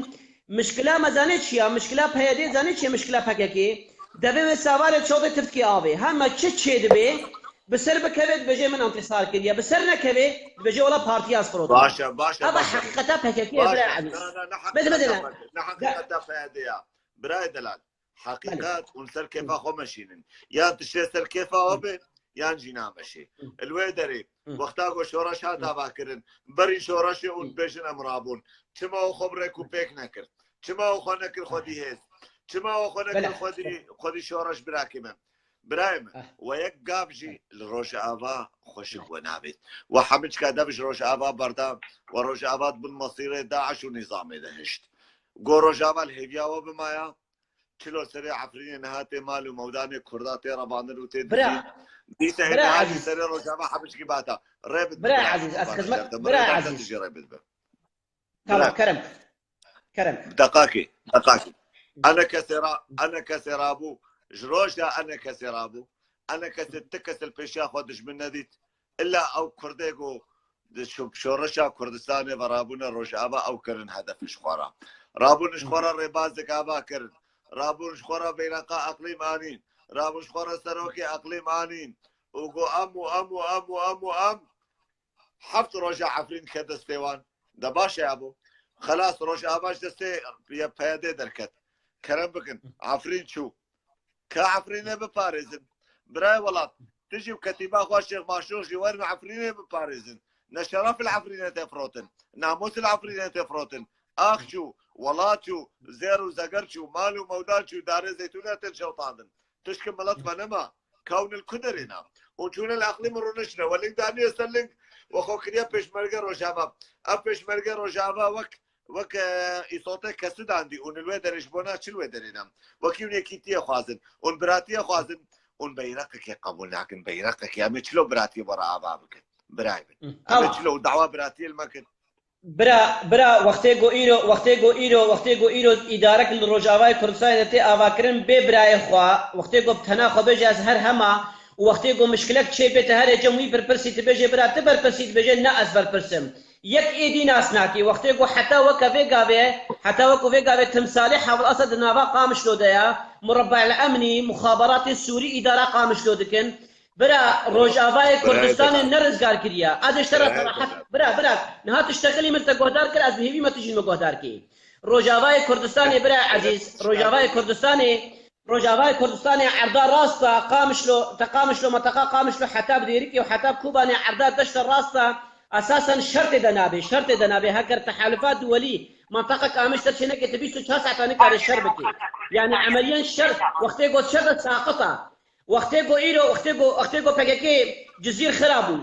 mişkila me zanê çi ya? Mişkila P Y D zanê çi ye? Mişkila P K K. Devê wê savarê çodê tiftikê avê. Hema çi çêdibe, bi ser bikeve, dibêje min intîsar kiriye. Bi ser nekeve, dibêje wela partiya ez firotiye. Baş e, baş e, baş e. Ev e heqîqeta P K K ye, birayê Ezîz. Na, na, ne heqîqeta P K K, ne heqîqeta P Y D ya. Birayê delal. Heqîqet hûn ser kêfa xwe meşînin. Yan tiştê ser kêfa we be, yan jî nameşê. Li wê derê, wexta ku şoreş hat avakirin, berî şoreşê hûn dibêjin em rabûn. Çima we xwe bi rêk û pêk nekir? Çima we xwe nekir xwedî hêz? Çima we xwe nekir xwedî, xwedî şoreş birakê me? Birayê min, we yek gav jî li Rojava xweşik we nabêt. We hemî çika dev ji Rojava berda, we Rojava di bin mesîrê DAIŞ û nîzamê de hişt. Go Rojava li hêviya we bimaya, çilo serê Efrînê niha tê mal û mewdanê Kurda tê revandin û tê dizîn. Dîsa ê niha jî serê Rojava hemî çikî bata. Rê bid bira Ezîz, ez xizmet, bira Ezîz. Jî rê bid bi. Tamam, kerem. Kerem. Deqakê, deqakê. Ene kesê ra, ene kesê rabû. Ji roj de ene kesê rabû. Ene kesê ti kes li pêşiya xwe dijmin nedît. Illa ew Kurdê ku di şo-, şoreşa Kurdistanê ve rabûne Rojava ew kirin hedef ji xwe re. Rabûn ji xwe re rêbazek ava kirin. Rabûn ji xwe re beyreqa eqlîm anîn. Rabûn ji xwe re serokê eqlîm anîn. Û got em û em û em û em û em heft roja Efrîn ke destê wan. De baş e abo. Xelas Rojava ji destê P Y D derket. Kerem bikin. Efrîn çû. Ka Efrînê biparêzin. Birayê welat, tu jî û ketîba xwe Şêx Maşûx jî werin Efrînê biparêzin. Ne şeref li Efrînê tê firotin, namus li Efrînê tê firotin. Ax çû, welat çû, zêr û zeger çû, mal û mewdal çû, darê zeytûnê tên şewtandin. Tişkî milet me nema. Ka hûn li ku derê ne? Hûn çûne li eqlîm rûniştine. We ling daniye ser ling, we xwe kiriye pêşmerge Rojava. Ev pêşmerge Rojava wek Wek, e, îsotê kesî dandî û li wê derê ji bona çi li wê derê ne? Wekî hûn yekîtiyê xwazin, hûn biratiyê xwazin, hûn beyreqekê qebûl nakin, beyreqekê. Em ê çilo biratiyê bo re ava bikin? Birayê min. Em ê çilo û dawa biratiyê li me kin? Bira, bira, wextê ku îro, wextê ku îro, wextê ku îro îdarek li Rojavayê Kurdistanê de tê avakirin bê birayê xwe, wextê ku bi tena xwe bêje ez her hema û wextê ku mişkilek çê bê te herê cem wî berpirsî dibêje bira tu berpirsî dibêje ne ez berpirs im. Yek êdî nas nakî. Wextê ku heta weke vê gavê, heta weke vê gavê timsalê Hafid Esed di nava Qamişlo de ya, Murabba El Emnî, muxaberatê Sûrî îdara Qamişlo dikin. Bira, Rojavayê Kurdistanê ne rizgar kiriye. Ez ê ji te re serahet, bira, bira, niha tu ji texilî min te guhdar kir, ez bi hêvî me tu jî min guhdar kî. Rojavayê Kurdistanê, bira Ezîz, Rojavayê Kurdistanê, Rojavayê Kurdistanê erda rast e, Qamişlo, te Qamişlo, meteqa Qamişlo heta bi Dêrikê û heta bi Kobanê erda deşta rast e, esasen şertê de nabe, şertê de nabe, heger tehalufat duwelî Manteqa Kamiş'te çêneke te bîst û çar saeta nikare şer bike. Yani emeliyen şer, wextê got şer de saqit a. Wextê got îro, wextê got, wextê got P K K Cizîr xira bû.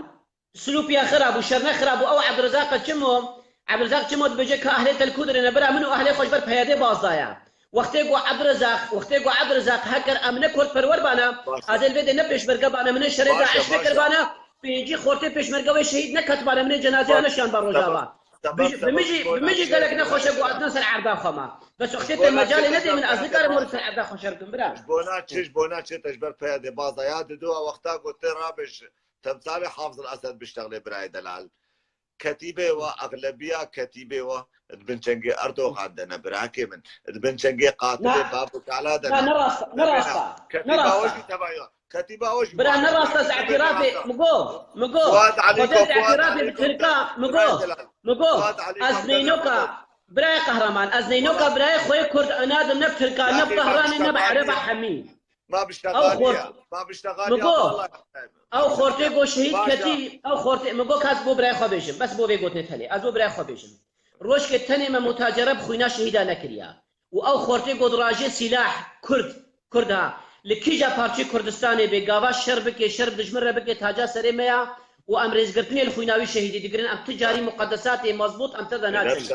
Silûpiya xira bû, şerne xira bû. Ew Ebdurezaq Çimo, Ebdurezaq Çimo dibêje ka ehlê Telkû dirêne, bira min û ehlê xwe ji ber P Y D baz daye. Wextê got Ebdurezaq, wextê got Ebdurezaq, heker em ne Kurd perwer bane, ez ê li vê de ne pêşmerge bane, min ê şerê DAIŞ nekir bane, pêncî xortê pêşmerge wê şehîd neketibane, min ê cenazê neşiyan ba Rojava. Bi min jî, bi min jî gelek nexweş e ku ez ne ser erda xwe me. Bes wextê te mecalê nedê min, ez nikarim were ser erda xwe şer bikim, bira. Ji bona çi, ji bona çi te ji ber P Y D baz da? Ya didu a wexta ku te rabêj temsalê Hafizul Esed biştexlê birayê delal. Ketîbê we, exlebiya ketîbê we di bin çengê Erdogan de ne, birakê min. Di bin çengê qatilê bab û kala de ne. Ne rast, ne rast. Ketîba we jî tevaya. Ketîba we jî. Bira, ne rast ez îtirafê, min go, min go. Fuat Alî, Xwedê ez îtirafê bi Tirka, min go, min go. Ez neynoka, birayê qehreman, ez neynoka birayê xwe yê Kurd nadim ne bi Tirka, ne bi Tehranê, ne bi Ereba hemî. Ma biştexaliya, ma biştexaliya. Ew xortê go şehîd ketî, ew xortê, min go ka ez bo birayê xwe bêjim, bes bo vê gotinê tenê, ez bo birayê xwe bêjim. Rojkê tenê me mutacere bi xwîna şehîda nekiriya. Û ew xortê go dirajê sîlah, Kurd, Kurd ha. Li kîja parçeyê Kurdistanê bê, gava şer bike, şer bi dijmin re bike, taca serê me ya û em rêzgirtinê li xwîna wî şehîdî digirin. Em ti carî muqedesatê mezbût em te de nakin.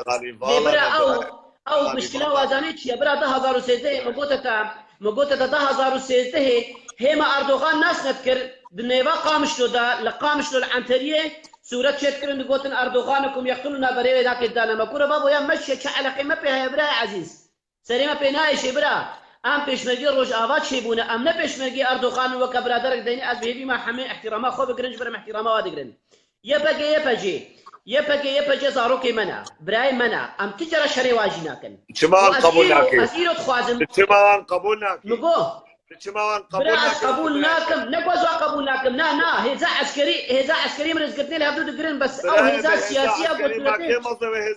Lê bira ew, ew bişkila wazanê çi ye? Bira du hazar û sêzdehê min gote te, min gote te du hazar û sêzdehê hêma Erdogan nas nedikir, di nêva Qamişlo de, li Qamişlo li Enteriyê sûret çêdikirin, digotin Erdogan kum yeqtuluna berê wê nakê dane me. Kuro babo ya meşe çi eleqê me pê heye birayê ezîz? Serê me pê nayêşê bira. Em pêşmergê Rojava çêbûne. Em ne pêşmergê Erdogan in weke biraderek deynê ez bi hêvî me hemê îhtîrama xwe bigirin, ji ber em îhtîrama we digirin. Y P G, Y P G. Y P G, Y P G zarokê me ne. Birayê me ne. Em ti cara şerê wa jî nakin. Çima wan qebûl nakî? Ez îro dixwazim. Çima wan qebûl nakî? Min go. Çima wan qebûl nakin? Bira ez qebûl nakim. Ne ku ez wan qebûl nakim. Na, na. Hêza eskerî, hêza eskerî min rêzgirtinê li hevdû digirin. Bes ew hêza siyasî ya ku sûretê,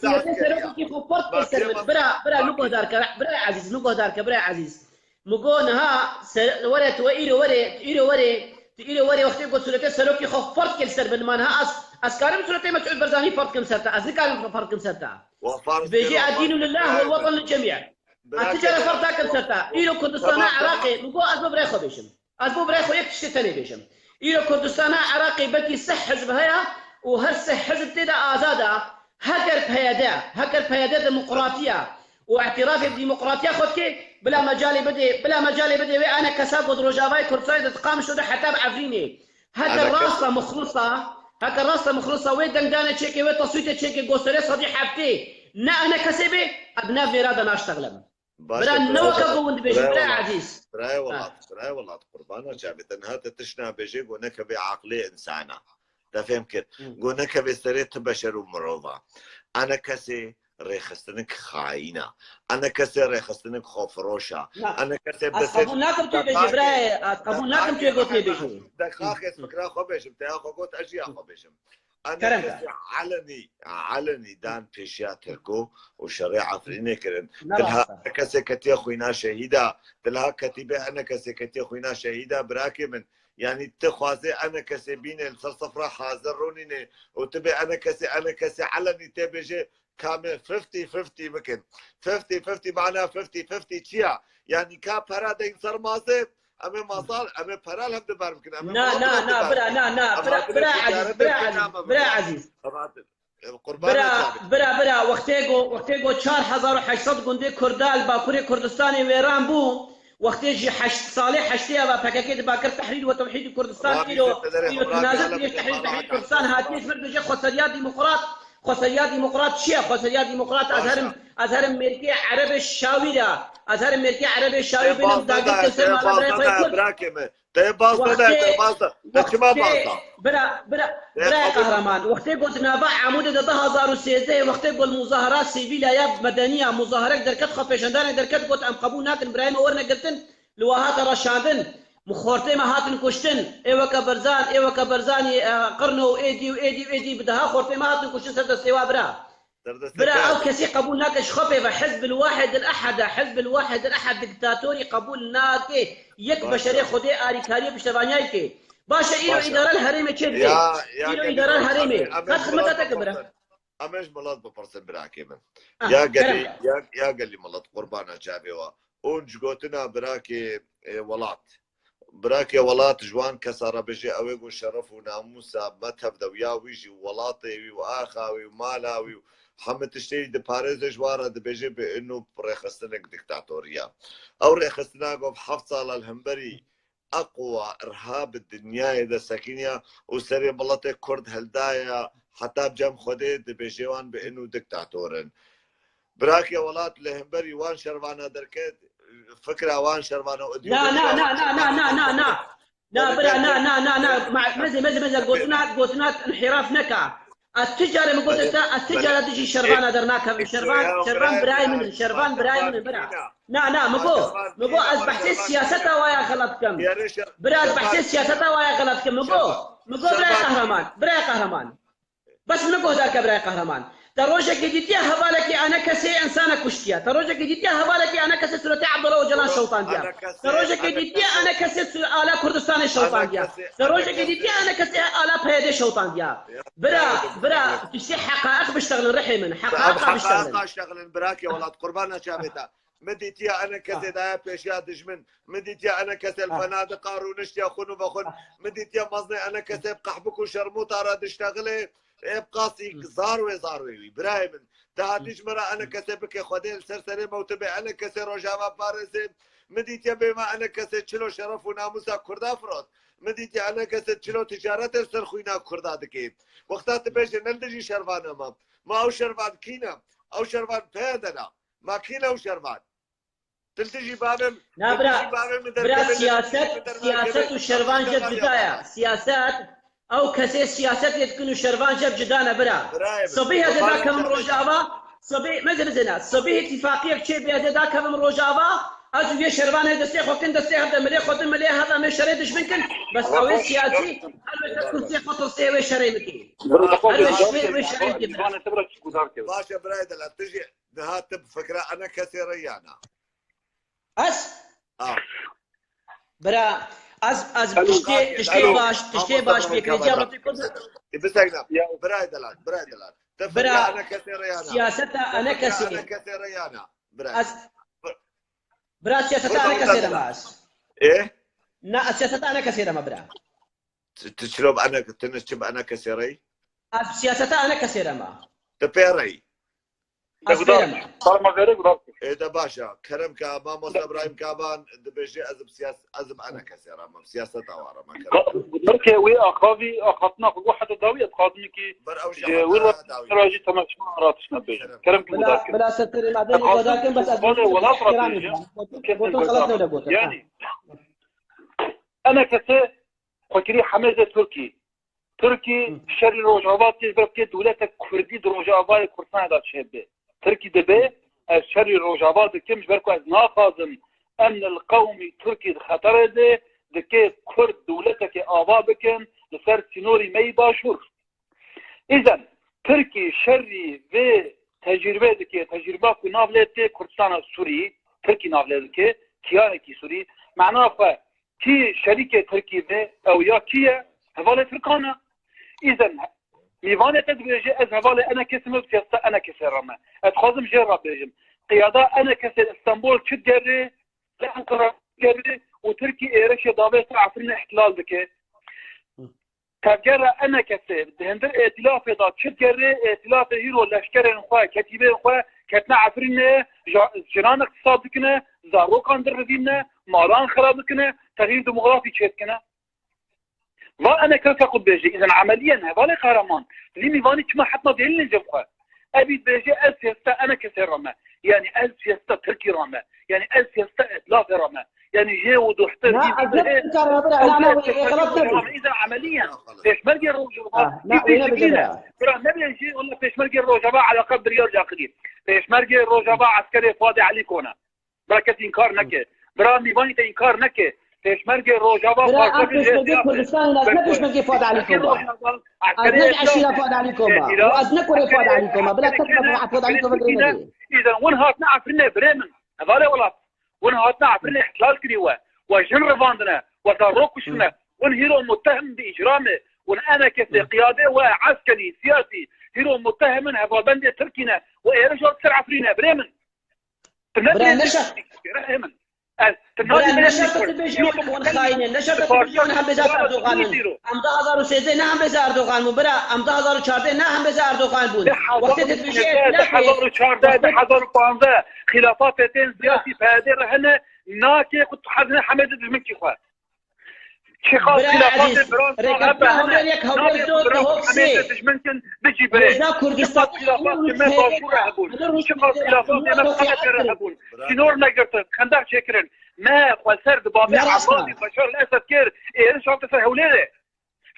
sûretê serokekî xwe fert kir ser min. Bira, bira, min guhdar ke. Bira ezîz, min guhdar ke, bira ezîz. Min go niha ser, were tu we îro were, tu îro were, tu îro were wextê ku sûretê serokî xwe fert kir ser min, ma niha ez, ez karim sûretê Mesûd Barzanî fert kim ser te? Ez nikarim fert kim ser te. Dibêjî, "Edînu lillah wal watan lil cemî." Ez ti cara fert nakim ser te. Îro Kurdistana Iraqê, min go ez bo birayê xwe bêjim. Ez bo birayê xwe yek tiştê tenê bêjim. Îro Kurdistana Iraqê belkî sih hizb heye û her sih hizb tê de azad e. Heger P Y D, heger P Y D demokratî ye û îtirafê bi demokratiya xwe dike, bila mecalê bidê, bila mecalê bidê wê enekesa ku di Rojavayê Kurdistanê de di Qamişlo de heta bi Efrînê. Heke rasta muxlisa, heke rasta muxlisa wê dengdane çêke, wê taswîte çêke, goserê sedî heftê ne enekesê bê, ez nav vêra de naştexlim. Bira, ne weke ku hûn dibêjin, bira ezîz. Birayê welat, birayê welat, qurbana çavê te. Niha te tişt nabêjê ku nekevê aqlê insana. Te fêm kir. Ku nekevê serê ti beşer û mirova. Enekesê rêxistinik xayîn a. Enekesê rêxistinik xwefiroş a. Enekesê... Ez qebûl nakim tu bêjî, birayê, ez qebûl nakim tu gotinê bêjî. Dexaxê fikra xwe bêjim, te ya xwe got, ez jî ya xwe bêjim. Kerem ke. Enekesê elenî, elenî dan pêşiya Tirko û şerê Efrînê kirin. Dilha enekesê ketiye xwîna şehîda, dilha ketîbê enekesê ketiye xwîna şehîda, birakê min. Yanî tu xwazê enekesê bînê li ser sifra hazir rûnînê û tu bê enekesê, enekesê elenî tê bêjê, ka me fifty fifty bikin. Fifty fifty mana fifty fifty çi ya? Yanî ka pera deyn ser masê, em ê masal, em ê pera li hev diber bikin. Em ê... Na, na, na, bira, na, na, bira, bira ezîz, bira ezîz, bira ezîz. Bira, bira, bira, wextê ku, wextê ku çar hezar û heşt sed gundê Kurda li Bakurê Kurdistanê wêran bû, wextê ji heşt salê heştê ava P K K diba kir tehrîr we tewhîdî Kurdistan, îro, îro tu nazir kiriş tehrîr, tehrîr Kurdistan hatiye ji vir dibêje xweseriya demokrat. Xweseriya demokrat çi ye? Xweseriya demokrat, ez herim, ez herim mêrkê Erebê Şawî re, ez herim mêrkê Erebê Şawî bînim dagir ke ser mala birayê xwe Kurd. Birakê me. Te baz da, te baz da. Te çima baz da? Bira, bira, birayê qehreman. Wextê ku di nava Amûdê de du hazar û sêzdehê, wextê ku li muzahara sivîl ya medeniya, muzaharek derket, xwepêşandanek derket, got, "Em qebûl nakin, birayê me werne girtin." Li we hate reşandin, min xortê me hatin kuştin, ê weke Berzan, ê weke Berzanî, e, Qirno û êdî û êdî û êdî bi deha xortê me hatin kuştin ser destê wa bira. Bira, ew kesî qebûl nake ji xwe pê ve. Hizb el Wahid el Ehad e, Hizb el Wahid el Ehad diktatorî qebûl nake. Yek beşerê Xwedê arîkariyê piştevaniyayê ke. Baş e, îro îdare li herêmê çê dike? Îro îdare li herêmê. Qet xizmeta te ke bira. Em ê ji milet bipirsin, birakê min. Ah, ya gelî, kerem. Ya, ya gelî milet, qurbana çavê we. Hûn ji gotina birakê, e, welat. Birakê welat ji wan kesa re bêje, ew ê ku şeref û namûsa me tev de, ya wî jî, welatê wî û axa wî û mala wî û hemî tiştê wî diparêze, ji wan re dibêje bi ino rêxistinek diktatoriya. Ew rêxistina ku heft sala li hemberî eqwa irhab di dinyayê de sekiniya û serê miletê Kurd heldaye heta bi cem Xwedê dibêje wan bi ino diktator in. Birakê welat li hemberî wan şervana derket, fikra wan şervana û Na, na, na, na, na, na, na, na, na. Na, bira, na, na, na, na. Ma-, meze, meze, meze. Gotina, gotina inhiraf neka. Ez tu care min gote te, ez tu care dijî şervana dernakevim. Şervan, şervan birayê min in, şervan birayê min in, bira. Na, na, min go, min go ez behsê siyaseta waya xelat dikim. Bira, ez behsê siyaseta waya xelat dikim. Min go, min go birayê qehreman, birayê qehreman. Bes min guhdar ke birayê qehreman. Te rojekê dîtiye hevalekî enekesê insana kuştiye. Te rojekê dîtiye hevalekî enekesê suretê Abdullah Ocalan şewtandiye. Te rojekê dîtiye enekesê su-, ala Kurdistanê şewtandiye. Te rojekê dîtiye enekesê ala P Y D şewtandiye. Bira, bira, tiştê heqaiq biştexilin rihê min. Heqaiqa biştexilin. Heqaiqa ştexilin, birakê welat, qurbana çavê te. Min dîtiye enekesê daye pêşiya dijmin. Min dîtiye enekesê li fenadiqa rûniştiye xwin û vexwin. Min dîtiye mezinê enekesê bi qehbik û şermûta re diştexilê. Ê bi qasî zar wê zar wê wî. Birayê min. Dahatî ji min re enekesê bike Xwedê li ser serê me û tu bê enekesê Rojava parêzê. Min dîtiye bê me enekesê çilo şeref û namûsa Kurda firot. Min dîtiye enekesê çilo ticaretê li ser xwîna Kurda dike. Wexta tu bêje ne li dijî şervana me. Ma ew şervan kî ne? Ew şervan P Y D ne. Ma kî ne ew şervan? Til dijî bavê min, Na, til bira, dijî bavê min bira, derkeve, siyaset, siyaset û şervan jeb cuda ye. Siyaset, ew kesê siyasetê dikin û şervan jeb cuda ne, bira. Birayê min. Sobî heze dakevim Rojava, sobî, meze, meze ne. Sobî îtîfaqiyek çê bê heze dakevim Rojava, ez û yê şervanê destê xwe kin, destê hev de milê xwe din, milê hev em ê şerê dijmin kin. Bes ew ê siyasî, her wê te kursê xwe tirsê wê şerê bikî. Her wê şerê wê şerê bikî, bira. Baş e, birayê delal, tu jî Niha tu bi fikra enekesê re ya na? Ez? A. Bira, ez, ez tiştê, tiştê baş, tiştê baş pêkirî ciya Rotî Kurd. E, bisekna. Birayê delal, birayê delal. Tu fikra enekesê re ya na? Siyaseta enekesê. Enekesê re ya na? Birayê. Ez, bira, siyaseta enekesê re ma ez. E? Na, ez siyaseta enekesê re ma, bira. Tu, tu çilo bi ene-, tu ne çi bi enekesê re yî? Ez siyaseta enekesê re ma. Tu pê re yî? Ez pê re ma. Ê de baş e. Kerem ke mamosta Ibrahîm Kaban dibêje ez bi siyas-, ez bi enekesê re ma. Bi siyaseta wa re ma. Kerem ke. Belkî wê axavî, axaftina xwe bû heta dawî ez dixwazim ki ji wir re jî temaşevan re tiştine bêjim. Kerem ke guhdar kin. Bila, bila ser serê me bêjî guhdar kin, bes ez welat re bêjim. Gotin xelat ne de gotin. Yanî, enekesê xwekirî hemêze Tirkî. Tirkî şerî Rojava dike ji ber ku dewlete Kurdî di Rojavayê Kurdistanê de çêbe. Tirkî dibe, ez şerî Rojava dikim ji ber ku ez naxwazim emnil qewmî Tirkî di xeterê de, dike Kurd dewleteke ava bikin li ser sînorî me yî başûr. Îzen, Tirkî şerî vê tecrîbe dike, tecrîba ku nav lê tê Kurdistana Sûrî, Tirkî nav lê dike, kiyanekî Sûrî, mena xwe kî şerîkê Tirkî vê, ew ya kî ye? Hevalê Tirkan e. Îzen, mîvanê te dibêje, ez hevalê enekesê me, bi siyaseta enekesê re me. Ez dixwazim jê re bêjim. Qiyada enekesê li Stenbol çi digerê, li Enqera çi digerê û Tirkî êrişê davê ser Efrînê îhtilal dike. Tevgera enekesê di hundir êtilafê de çi digerê, êtilafê hîro leşkerên xwe, ketîbeyên xwe ketine Efrînê, ja-, jinan îxtîsas dikine, zarokan dirivîne, malan xirab dikine, texîr demografî çêdikine. Va enekese xwe dibêje, îzen emeliyen hevalê qehreman, vî mîvanî çima hetna dêlînê cem xwe. Evî dibêje ez siyaseta enekesê re me. Yanî ez siyaseta Tirkî re me. Yanî ez siyaseta îtilafê re me. Yanî jê û duhtir. Na, ez ne inkar me bira, na, na, wê xelat nebû. Îza emeliyen. Pêşmergê Rojava. Na, wê nebêje bira. Bira nebêje, wala pêşmergê Rojava eleqa biryar caqilî. Pêşmergê Rojava eskerê Fuadê Elî Kone. Bira kes înkar neke. Bira mîvanî te înkar neke. Pêşmergê Rojava. Bira, em pêşmergê Kurdistanê ne, ez ne pêşmergê Fuad Elî Koma. Ez ne eşîra Fuad Elî Koma. Û ez ne kurê Fuad Elî Koma. Bila kes ne Fuad Elî Koma girê nebe. Îzen win hatine Efrînê birê min. Hevalê welat. Win hatine Efrînê îhtilal kirî we. We jin revandine. We zarok kuştine. Win hîro muttehim bi îcramê. Win enekesê qiyadê we eskerî, siyasî, Hîro muttehim in, hevalbendê Tirkî ne. Û êrişa li ser Efrîn e, birê min. Tu ne Bira, birê ne min, şer- birê min. Ez, tu Bira, nabî ne birê şer min tu Kurd. Dibêjî Yok, wan xayîn e, ne şer tu Kurd. Dibêjî wan hembêza Erdogan in. Em du hazar û sêzdeh ne hembêza Erdogan bûn, bira, em du hazar û çardeh ne hembêza Erdogan bûn. Wextê tu dibêjî êtilafê, wextê du hazar û çardeh, du hazar û panzdeh, xilafat P D N siyasî P Y D re hene, nake ku tu hezine hemê de dijminkî xwe. Çiqas Bira xilafat Ezîz, Fransa rêkeftina hebe hene, hewlêr yek hewlêr nake dot Fransa hemê de dijmin kin, bicî birê. Rêza Kurdistan Çiqas xilafat ki me Başûr re hebûn, çiqas xilafat me Qereqer re hebûn. Sînor negirtin, xendeq çêkirin. Me xweser di bavê Emmadî Beşar el-Esed kir, êriş hate ser Hewlêrê.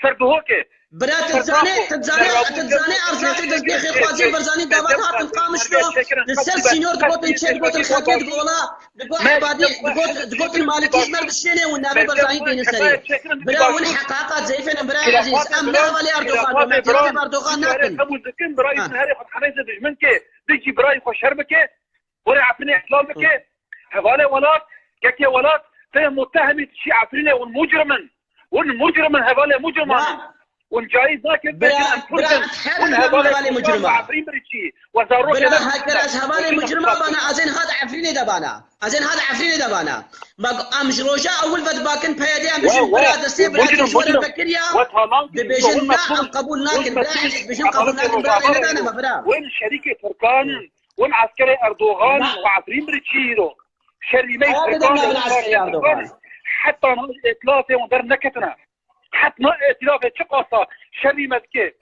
Ser Duhokê. Bira, tu dizanê, tu dizanê, tu dizanê Erzaqê Dezgê Xêrxwaziyê Barzanî davat hatin Qamişlo, li ser sînor digotin çê, digotin xelkê digola, digot Ebadî, digot, digotin Malikî ji ber dişêne û navê Barzanî dêne serê. Bira, win heqaqa zeyfêne, bira Ezîz. Em ne hevalê Erdogan, em îtirafê bi Erdogan nakin. Qebûl dikin, birayî herê xwe hemêze dijmin ke, bicî birayî xwe şer bike. Were Efrînê îhlal bike. Hevalê welat, kekê welat, te muttehemî dişî Efrînê, hûn mucrim in. Hûn mucrim in, hevalê mucriman in. Hûn cayîz nake bêjin em Kurd in. Hûn hevalê mucriman, Efrîn birîçî. We zarokê Bira, heker ez hevalê mucrima bana, ez ên hat Efrînê de bana. Ez ên hat Efrînê de bana. Bak, em ji roja ewil ve dibakin P Y D, em bijin bira destê bira tijwere vekiriya. Dibêjin na, em qebûl nakin. Bira, ez bijin qebûl nakin, bira, lê nedane me, bira. Wên şerîkê Tirkan in. Wan eskerê Erdogan û Efrîn birîçî îro. Şerî me Tirkan e, eskerê Erdogan. Heta niha îtilafê wan derneketine. Heta niha îtilafê çiqasa şerî me dike.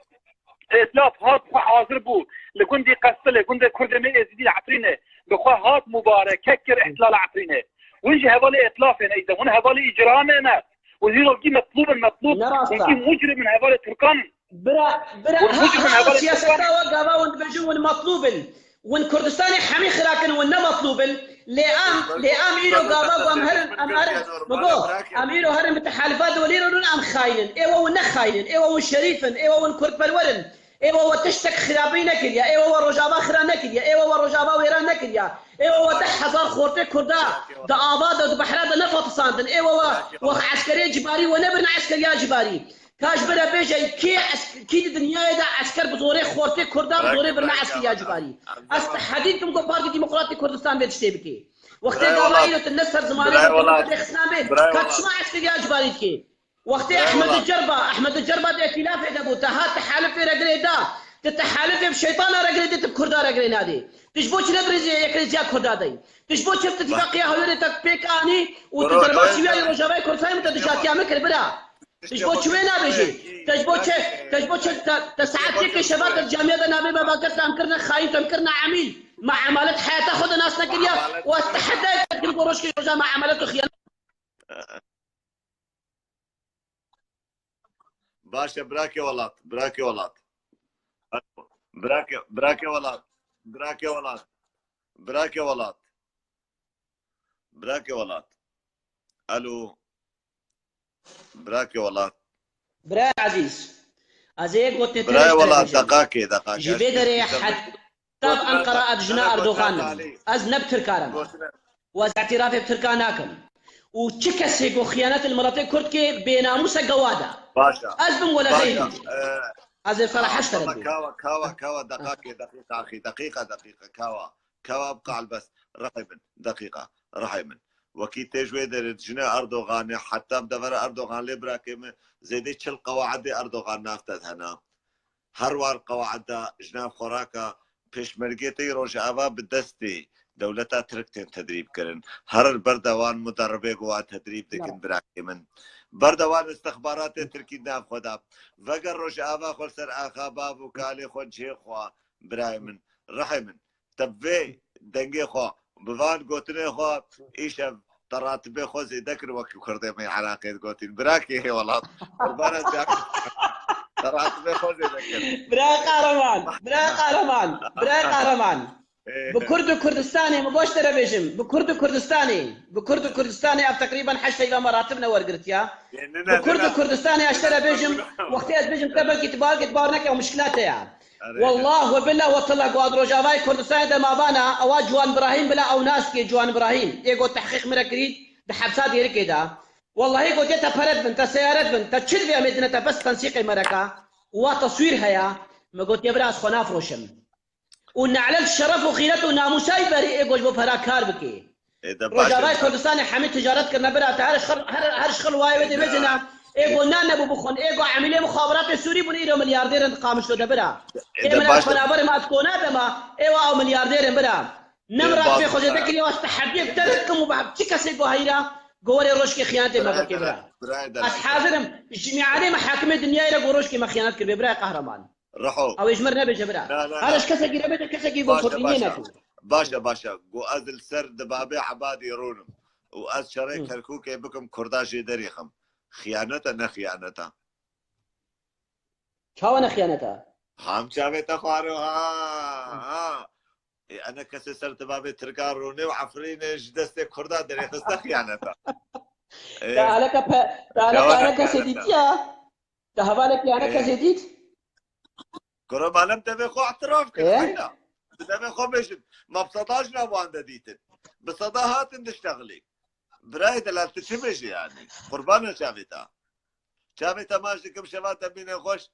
Îtilaf hat xwe hazir bû. Li gundî Qestilê, gundê Kurdê me Êzidî Efrînê. Bi xwe hat mubarekek kir îhtilala Efrînê. Hûn jî hevalê îtilafê ne, îzem. Hûn hevalê îcramê ne. Hûn hîro gî metlûb in, metlûb. Hûn gî mucrim in, hevalê Tirkan in. Bira, bira, ha, ha, siyaseta we gava hûn dibêjin hûn metlûb in. Hûn Kurdistanê hemî xira kin, hûn ne metlûb in. Lê em, lê em îro gava ku em herin, em herin, bigo, em îro herin bi tehalifat de welî re rûn em xayîn in. Êwe hûn ne xayîn in. Êwe hûn şerîf in. Êwe hûn kurdperwer in. Êwe we tiştek xirabî nekiriye. Êwe we Rojava xira nekiriye. Êwe we Rojava wêran nekiriye. Êwe we deh hezar xortê Kurda di ava de, di behra de nefatisandin. Êwe we, we eskerê cibarî we nebirine eskeriya cibarî. Ka ji bira bêje, kê es-, kî di dinyayê de esker bi zorê xortê Kurda bi zorê birine eskeriya cibarî. Ez tehedî dikim ku Partî Demokratîk Kurdistan vê tiştê bike. Wextê gava îro tu ne ser zimanê xwe tu bê xisnan bê, ka tu çima eskeriya cibarî dikê? Wextê Ehmed Cerba, Ehmed Cerba di îtîlafê de bû, te hat tehalifê re girê da, tu tehalifê bi şeytana re girê dê, tu bi Kurda re girê nadê. Tu ji bo çi ne bi rêzê yekrêziya Kurda de yî? Tu ji bo çi tu tifaqiya Hewlêrê te pêk anî û tu derbasî wî ya Rojavayê Kurdistanê min te dijatiya min kir, bira? Tu ji bo çi wê nabêjî? Te ji bo çi, te ji bo çi, te, te saet yekê şeva te camiya de navê me vekir, te em kirine xayîn, te em kirine emîl. Me emalet heyata xwe de nas nekiriye û ez tehedayê te dikim ku rojkê roja me emalet û xiyanet. Baş e, birakê welat, birakê welat. Birakê, birakê welat, birakê welat, birakê welat. Birakê welat. Alo. Birakê welat. Bira Ezîz. Ez ê gotinê te Birayê welat, deqakê, deqakê. Ji vê derê heta bi Enqera ez jina Erdogan im. Ez ne bi Tirka re me. Û ez îtirafê bi Tirka nakim. Û çi kesê ku xiyanet li miletê Kurd ke bênamûs e gewad e. Baş e. Ez bim wele xeyrî. Ez ê sera heşt re bim. Kawa, kawa, kawa, deqakê, deqîqa, axî, deqîqa, deqîqa, kawa. Kawa bi qal bes. Rihê min, deqîqa, rihê min. Wekî tê ji wê derê dijine Erdoganê, heta bi devera Erdogan lê birakê min, zêdê çil qewaidê Erdogan nav te de hene. Her war qewaida ji nav xoraka pêşmergê tê Rojava bi destê dewleta Tirk tên tedrîb kirin. Her berdewan muderribê ku wan tedrîb dikin birakê min. Berdewan istixbaratê Tirkî nav xwe da. Veger Rojava xwe li ser axa bav û kalê xwe cihê xwe birayê min. Rihê min. Te bi vê dengê xwe, bi van gotinê xwe, îşev te ratibê xwe zêde kir wekî Kurdê me Iraqê digotîn. Birakê hê welat. Qurbana te ratibê xwe zêde kir. Bira Kahraman, bira Kahraman, bira Kahraman. Bi Kurd û Kurdistanê, min baş te re bêjim. Bi Kurd û Kurdistanê, bi Kurd û Kurdistanê ev teqrîben heşt heyva me ratib ne wergirtiya. Bi Kurd û Kurdistanê ez te re bêjim, wextê ez bêjim te belkî tu bawer, tu bawer neke, ew mişkila te ya. Wallah we billah we tillah ku di Rojavayê Kurdistanê de mabana, ewa Ciwan Birahîm bila ew nas dike, Ciwan Birahîm. Ê got tehqîq min re kirî, di hepsa Dêrikê de. Wallahî gotiye te pere dibin, te seyare dibin, te çi divê em ê dine te bes tensîqê me re ka. Wa teswîr heya. Me gotiye bira ez xwe nafroşim. Û ne'let şeref û xîret û namûsay berî ê goş bo pera kar bikê. Ê de baş e. Rojavayê Kurdistanê hemî ticaret kirine bira te her şixil, her, her şixil wayê wê dê mezina. Ê go nan nebû bixwin. Ê go emîlê mixabaratê Sûrî bûn îro milyardêr in Qamişlo de bira. Ê Ê de mina baş e. Beraber ma ez kona de ma. Ê wa ew milyardêr in bira. Nem Ê rast bê baş xwe e. Zêde kiriye ez tehediyek te dikim û bi çi kesê go heyra go werê rojkê xiyanetê me bikê bira. Birayê de Ez hazirim ji mîalê me hakimê dinyayê re go rojkê me xiyanet kiribe birayê qehreman. Riho. Ew ê ji min re bêje bira. Na, na, Her na. Ji kesekî re bêje, kesekî bo Baş e, kurdî baş e. Nêneku. Baş e, baş e. Ku ez li ser dibabê Ebadî rûnim û ez şerê Hı. Kerkûkê bikim, Kurda jê derêxim. Xiyanet e, ne xiyanet e? Çawa ne xiyanet e? Ham çavê te xwaro, ha, ha. Ê, ene kesê ser dibabê Tirka rûnê û Efrînê ji destê Kurda derêxiste xiyanet e. Ê, Te aleka pe-, te aleka çawa ne ene kesê xiyanet e? Dîtiya? Te hevalekî ene Ê. Kesê dît? Kuro malem devê xwe etiraf kir, Ê? Heyna. Bi devê xwe bêjin. Ma bi seda jina wan de dîtin. Bi seda hatin diştexilî. Birayê delal tu çi bêjî yanî? Qurbanan çavê te. Çavê te maç dikim şeva te bîne xweş.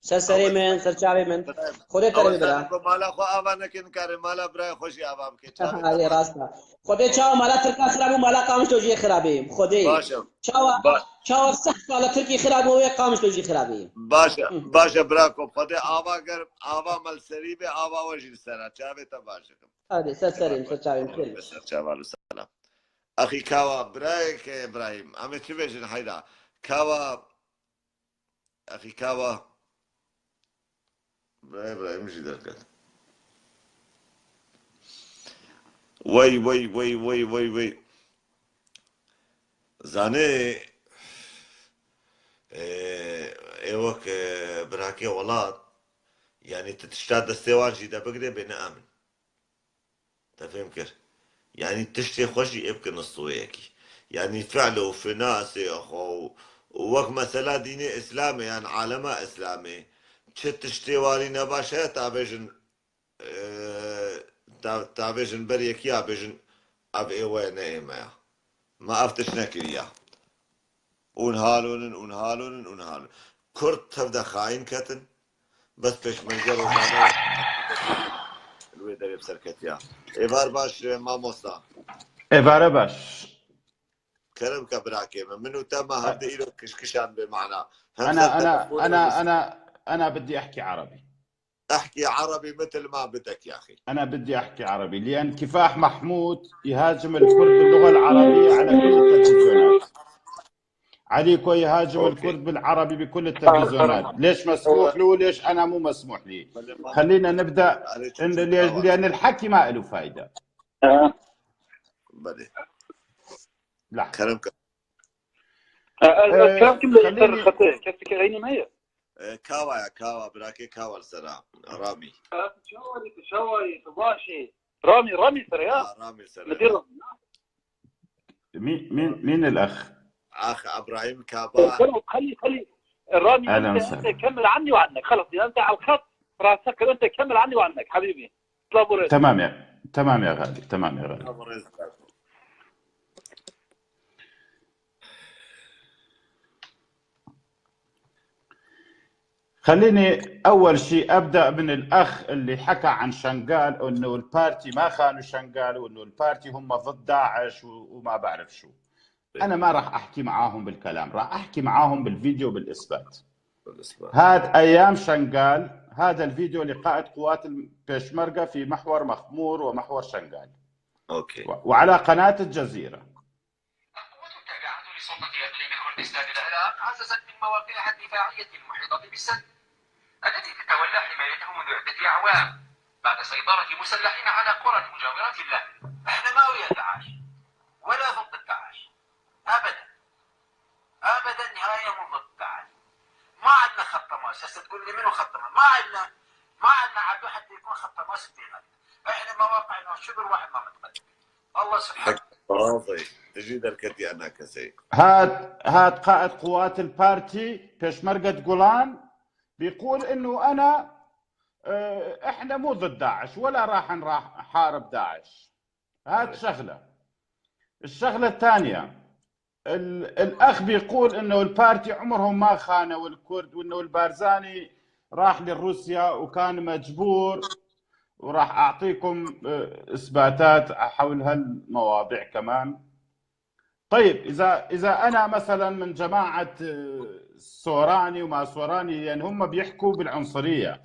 Ser serê min, ser çavê min. Birayê. Xwedê Ew kerem bira. Ku mala xwe ava nekin karê mala birayê xwe jî ava bike. Çavê te Erê maç. Rast e. Xwedê çawa mala Tirka xirab û mala Qamişlo jî xirabê. Xwedê. Baş e. Çawa, Ba- çawa seh sala Tirkî xirab û wê Qamişlo jî xirabê. Baş e, Hı. Baş e bira ku Xwedê ava germ, ava me li serî be, ava we jî li ser e. Çavê te baş dikim. Hadi, ser serê min, ser çavê min, xêr. Ser çava li selam. Axî kawa, birayê ke Îbrahîm. Em ê çi bêjin heyda? Kawa, axî kawa. Birayê Îbrahîm jî derket. Wey, wey, wey, wey, wey, wey. Zanê, e, ê wek, e, birakê welat, yanî tu tişta destê wan jî de bigirê bêne emin. Te fêm kir? Yanî tiştê xwe jî ê bikin stoyekî. Yanî fi'l û finasê xwe û, û wek mesela dînê Îslamê yan alema Îslamê çi tiştê warî nebaş heye ta bêjin, e, ta, ta bêjin ber yekî ya bêjin ev ê we ne ê me ya. Me ev tişt nekiriya. Ûn halonin, ûn halonin, ûn halonin. Kurd tev de xayin ketin. Bes pêşmerge rojane li wê derê bi ser ketiya. Êvar baş, e, mamosta. Êvare baş. Kerem ke birakê min. Min û te me hevde îro kişkişan bê mana. Hem Ana, ser ana, telefon ana, hem ana, ana بدي أحكي عربي. احكي عربي مثل ما بدك يا أخي. أنا بدي أحكي عربي، لأن كفاح محمود يهاجم الكرد باللغة العربية على كل التلفزيونات. عليكو يهاجم أوكي. الكرد بالعربي بكل التلفزيونات. ليش مسموح له؟ ليش أنا مو مسموح لي؟ خلينا نبدأ، إن-، لأن الحكي ما له فايدة. آه. لحظة. كلام ك- آه، آه، آه، كلام كله خليني يصير خطير. كيف تك-، عيني ما هي؟ Ee, Kawa ya, Kawa, birakê Kawa li ser a, Ramî. Çawa, çawa, başî. Ramî, Ramî ser ya. Ha, Ramî ser. مدير رامي. مين، مين، مين الأخ؟ أخ إبراهيم كابا. خلي، خلي، خلي. رامي، أهلًا أنت، وسهلًا. أنت كمل عني وعنك. خلص، إذا أنت على الخط، راسك، أنت كمل عني وعنك، حبيبي. تمام يا، تمام يا غالي، تمام يا غالي. خليني أول شي أبدأ من الأخ اللي حكى عن شنغال، إنه البارتي ما خانوا شنغال، وإنه البارتي هم ضد داعش و-، وما بعرف شو. أنا ما راح أحكي معاهم بالكلام، راح أحكي معاهم بالفيديو بالإثبات. بالإثبات. هاد أيام شنغال، هذا الفيديو لقائد قوات البيشمركة في محور مخمور ومحور شنغال. و-، وعلى قناة الجزيرة. القوات التابعة لسلطة إقليم كردستان العراق عززت من مواقعها الدفاعية المحيطة بالسد، التي تتولى حمايته منذ عدة أعوام، بعد سيطرة مسلحين على قرى مجاورة له. إحنا ما ويا داعش، ولا ضد داعش، أبدًا. أبدًا نهائيًا مو ضد داعش. ما عندنا خط تماس. هسه تقول لي منو خط تماس؟ ما عندنا، ما عندنا عدو حتى يكون خط تماس بيناتنا. إحنا مواقعنا شبر واحد ما متقدم. الله سبحانه. Razî. Dijî derketî ena kesê. هاد، هاد قائد قوات البارتي بيشمركة جولان بيقول إنه أنا، آه، إحنا مو ضد داعش ولا راح نراح-، نحارب داعش. هاد شغلة. الشغلة الثانية، ال-، الأخ بيقول إنه البارتي عمرهم ما خانوا الكرد، وإنه البارزاني راح لروسيا وكان مجبور، وراح أعطيكم، آه، إثباتات حول هالمواضيع كمان. طيب، إذا، إذا أنا مثلًا من جماعة، آه، سوراني وما سوراني، يعني هم بيحكوا بالعنصرية.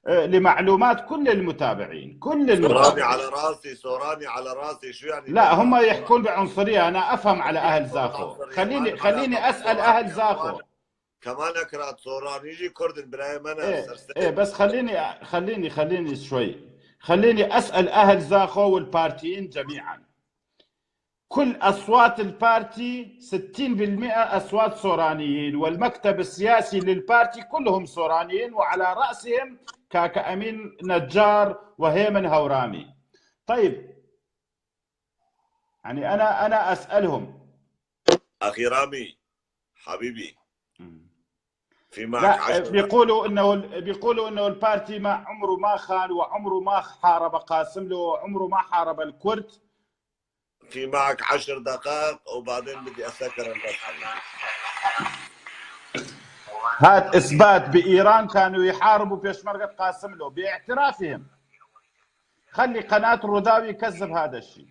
آه، لمعلومات كل المتابعين، كل سوراني المتابعين. على راسي، سوراني على راسي، شو يعني لا، هم يحكون بعنصرية، أنا أفهم على أهل زاخو. خليني، خليني أسأل أهل زاخو. كمان أكرهت سوراني، يجي كردن براي منا إيه، سرسجة. إيه، بس خليني، خليني، خليني شوي. خليني أسأل أهل زاخو والبارتيين جميعًا. كل أصوات البارتي ستين بالمئة أصوات سورانيين، والمكتب السياسي للبارتي كلهم سورانيين، وعلى رأسهم كاكا أمين نجار وهيمن هورامي. طيب، يعني أنا، أنا أسألهم. أخي رامي، حبيبي، في معك لا، عشرة بيقولوا إنه ال-، بيقولوا إنه البارتي ما عمره ما خان وعمره ما حارب قاسم له وعمره ما حارب الكرد. في معك عشر دقائق وبعدين بدي أسكر البث. هات إثبات بإيران كانوا يحاربوا بيشمركة قاسم له باعترافهم. خلي قناة الروداوي يكذب هذا الشيء.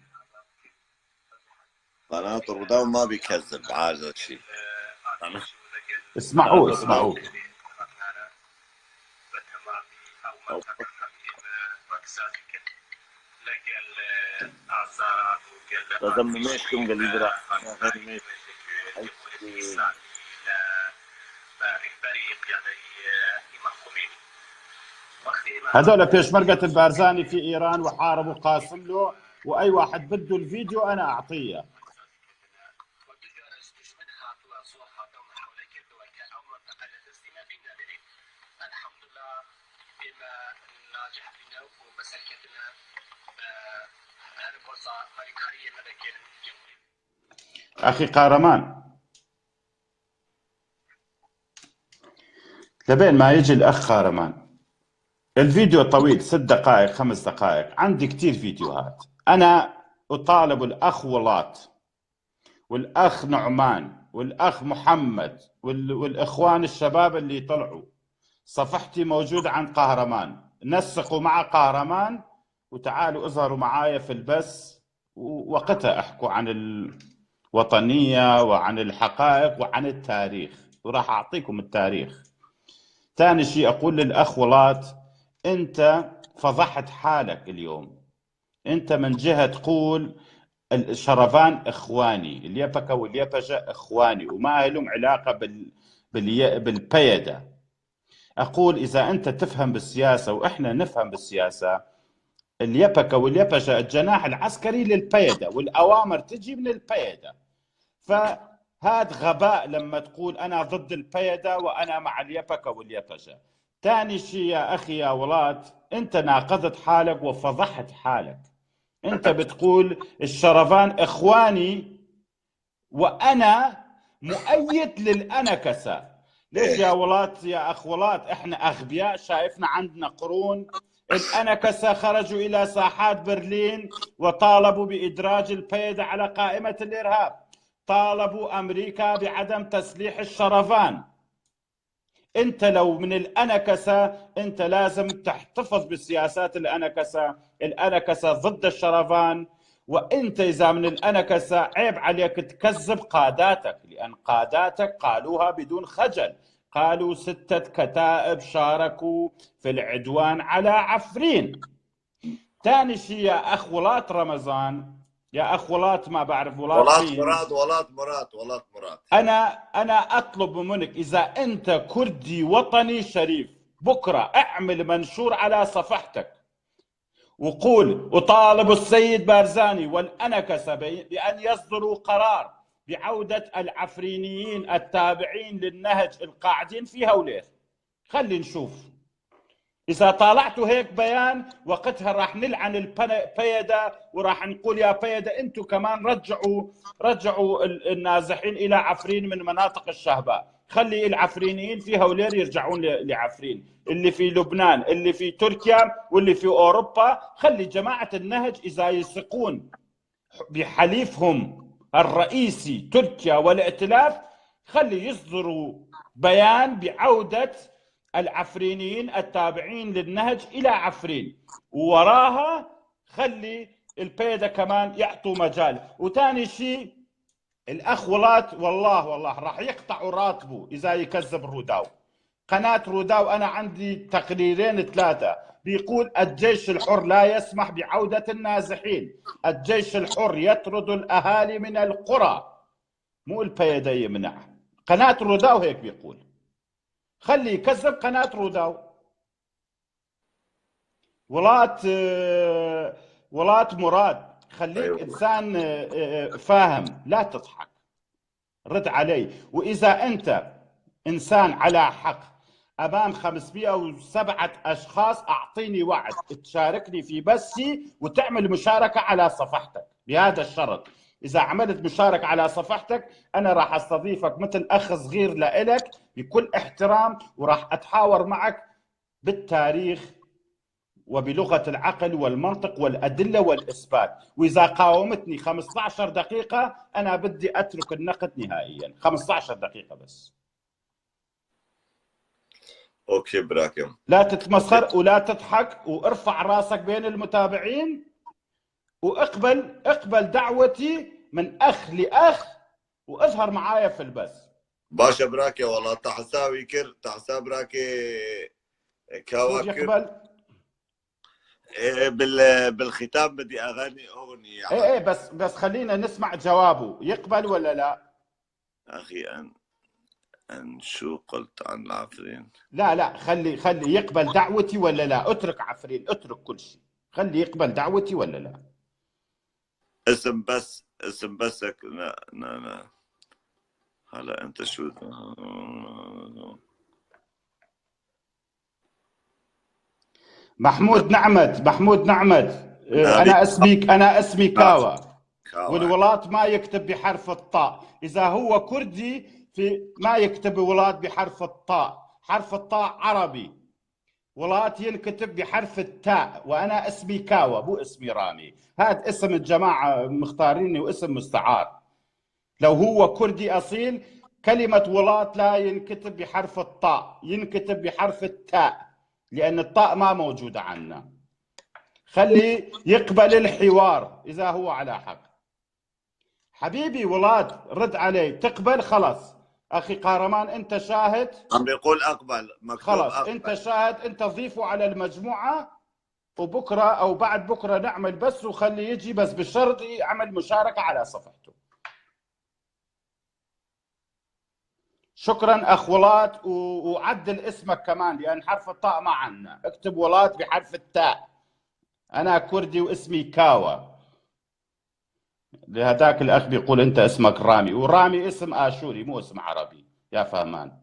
قناة الروداوي ما بيكذب هذا الشيء. اسمعوه، اسمعوه. هذول بيشمركة البارزاني في إيران وحاربوا قاسم له، وأي واحد بده الفيديو أنا أعطيه. أخي قهرمان، لبين ما يجي الأخ قهرمان، الفيديو طويل، ست دقائق، خمس دقائق، عندي كتير فيديوهات. أنا أطالب الأخ ولات والأخ نعمان والأخ محمد وال-، والإخوان الشباب اللي طلعوا، صفحتي موجودة عن قهرمان، نسقوا مع قهرمان وتعالوا اظهروا معايا في البث، ووقتها احكوا عن الوطنية وعن الحقائق وعن التاريخ، وراح أعطيكم التاريخ. تاني شي أقول للأخ ولات، أنت فضحت حالك اليوم. أنت من جهة تقول الشرفان إخواني، اليبكة واليبجة إخواني، وما لهم علاقة بال-، بالي-، بالبيدة. أقول إذا أنت تفهم بالسياسة وإحنا نفهم بالسياسة، اليبكة واليبجة الجناح العسكري للبيدة، والأوامر تجي من البيدة. فهاد غباء لما تقول أنا ضد البيدة وأنا مع اليبكة واليبجة. تاني شي يا أخي يا ولات، أنت ناقضت حالك وفضحت حالك. أنت بتقول الشرفان إخواني وأنا مؤيد للأنكسة. ليش يا ولات، يا أخ ولات، إحنا أغبياء، شايفنا عندنا قرون؟ الأنكسة خرجوا إلى ساحات برلين وطالبوا بإدراج البيدة على قائمة الإرهاب، طالبوا أمريكا بعدم تسليح الشرفان. أنت لو من الأنكسة، أنت لازم تحتفظ بسياسات الأنكسة. الأنكسة ضد الشرفان، وأنت إذا من الأنكسة عيب عليك تكذب قاداتك، لأن قاداتك قالوها بدون خجل، قالوا ستة كتائب شاركوا في العدوان على عفرين. تاني شي يا أخ ولات رمضان، يا أخ ولات، ما بعرف ولات ولات مين. مراد، ولات مراد، ولات مراد. أنا، أنا أطلب منك، إذا أنت كردي وطني شريف، بكرة اعمل منشور على صفحتك وقول: "أطالب السيد بارزاني والأنكسة بي-، بأن يصدروا قرار بعودة العفرينيين التابعين للنهج القاعدين في هولير". خلي نشوف. إذا طالعتوا هيك بيان، وقتها راح نلعن البيدة وراح نقول: "يا بيدة، أنتوا كمان رجعوا، رجعوا ال-، النازحين إلى عفرين من مناطق الشهباء. خلي العفرينيين في هولير يرجعون ل-، لعفرين. اللي في لبنان، اللي في تركيا، واللي في أوروبا، خلي جماعة النهج إذا يثقون بحليفهم الرئيسي تركيا والائتلاف، خلي يصدروا بيان بعودة العفرينيين التابعين للنهج إلى عفرين، ووراها خلي البيدا كمان يعطوا مجال. وتاني شي، الأخ ولات، والله، والله راح يقطعوا راتبه إذا يكذب روداو. قناة روداو، أنا عندي تقريرين ثلاثة، بيقول: "الجيش الحر لا يسمح بعودة النازحين، الجيش الحر يطرد الأهالي من القرى". مو البيدا يمنع. قناة روداو هيك بيقول. خلي يكذب قناة روداو. ولات، آه، ولات مراد، خليك أيوة. إنسان، آه، آه، فاهم، لا تضحك. رد علي. وإذا أنت إنسان على حق أمام خمسمية وسبعة أشخاص، أعطيني وعد تشاركني في بثي وتعمل مشاركة على صفحتك بهذا الشرط. إذا عملت مشاركة على صفحتك، أنا راح أستضيفك مثل أخ صغير لإلك بكل احترام، وراح أتحاور معك بالتاريخ وبلغة العقل والمنطق والأدلة والإثبات. وإذا قاومتني خمستعش دقيقة، أنا بدي أترك النقد نهائيًا. خمستعش دقيقة بس. أوكي براكم. لا تتمسخر ولا تضحك، وارفع راسك بين المتابعين، واقبل، اقبل دعوتي من أخ لأخ، واظهر معايا في البث. باشە براکێ، وەڵا تەحساوی کرد، تەحسا براکێ کاوا سوود کرد. يقبل. إيه، بال-، بالختام بدي أغني أغنية. ايه ايه، بس بس خلينا نسمع جوابه، يقبل ولا لا؟ أخي، أن، أن شو قلت عن العفرين؟ لا لا، خلي خلي يقبل دعوتي ولا لا؟ اترك عفرين، اترك كل شيء، خلي يقبل دعوتي ولا لا؟ اسم بس، اسم بسك. لا، لا، لا. هلا أنت شو؟ محمود نعمت، محمود نعمت. لا، انا بي- اسمي انا اسمي كاوا. كاوا. والولات ما يكتب بحرف الطاء. اذا هو كردي، في ما يكتب ولات بحرف الطاء. حرف الطاء عربي. ولات ينكتب بحرف التاء، وانا اسمي كاوا، مو اسمي رامي. هاد اسم الجماعه مختاريني واسم مستعار. لو هو كردي اصيل، كلمه ولات لا ينكتب بحرف الطاء، ينكتب بحرف التاء، لان الطاء ما موجوده عندنا. خلي يقبل الحوار اذا هو على حق. حبيبي ولات، رد علي، تقبل؟ خلص. اخي قهرمان، انت شاهد؟ عم بيقول أقبل، مكتوب خلص، أقبل. انت شاهد، انت ضيفه على المجموعه، وبكره او بعد بكره نعمل بث، وخلي يجي، بس بشرط يعمل مشاركه على صفحته. شكرا اخ ولات، و-، وعدل اسمك كمان، لان حرف الطاء ما عنا. اكتب ولات بحرف التاء. انا كردي واسمي كاوا. لهداك الاخ بيقول: انت اسمك رامي، ورامي اسم اشوري مو اسم عربي يا فهمان.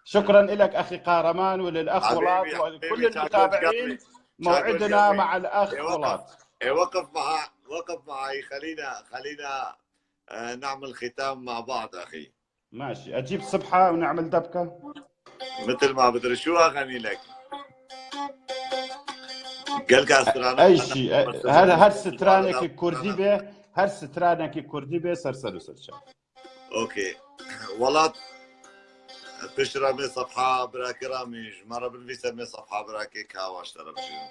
شكرا لك اخي قهرمان، وللاخ حبيبي، ولات، حبيبي، ولكل شاكر المتابعين. قلبي. شاكر موعدنا قلبي. مع الاخ إيه، وقف. ولات. إيه، وقف مع، وقف معي، خلينا، خلينا، آه، نعمل ختام مع بعض أخي. ماشي، اجيب سبحه ونعمل دبكه. مثل ما بدري، شو أغني لك؟ قال كاسترانا. اي شيء. هذا هر سترانك كردي به، هر سترانك كردي به سرسر وسرشا. اوكي. وڵات پشرە مێ سەفحا براکێ ڕامیش مەڕە بنویسە مێ سەفحا براکێ کاواش تەرە بژێن.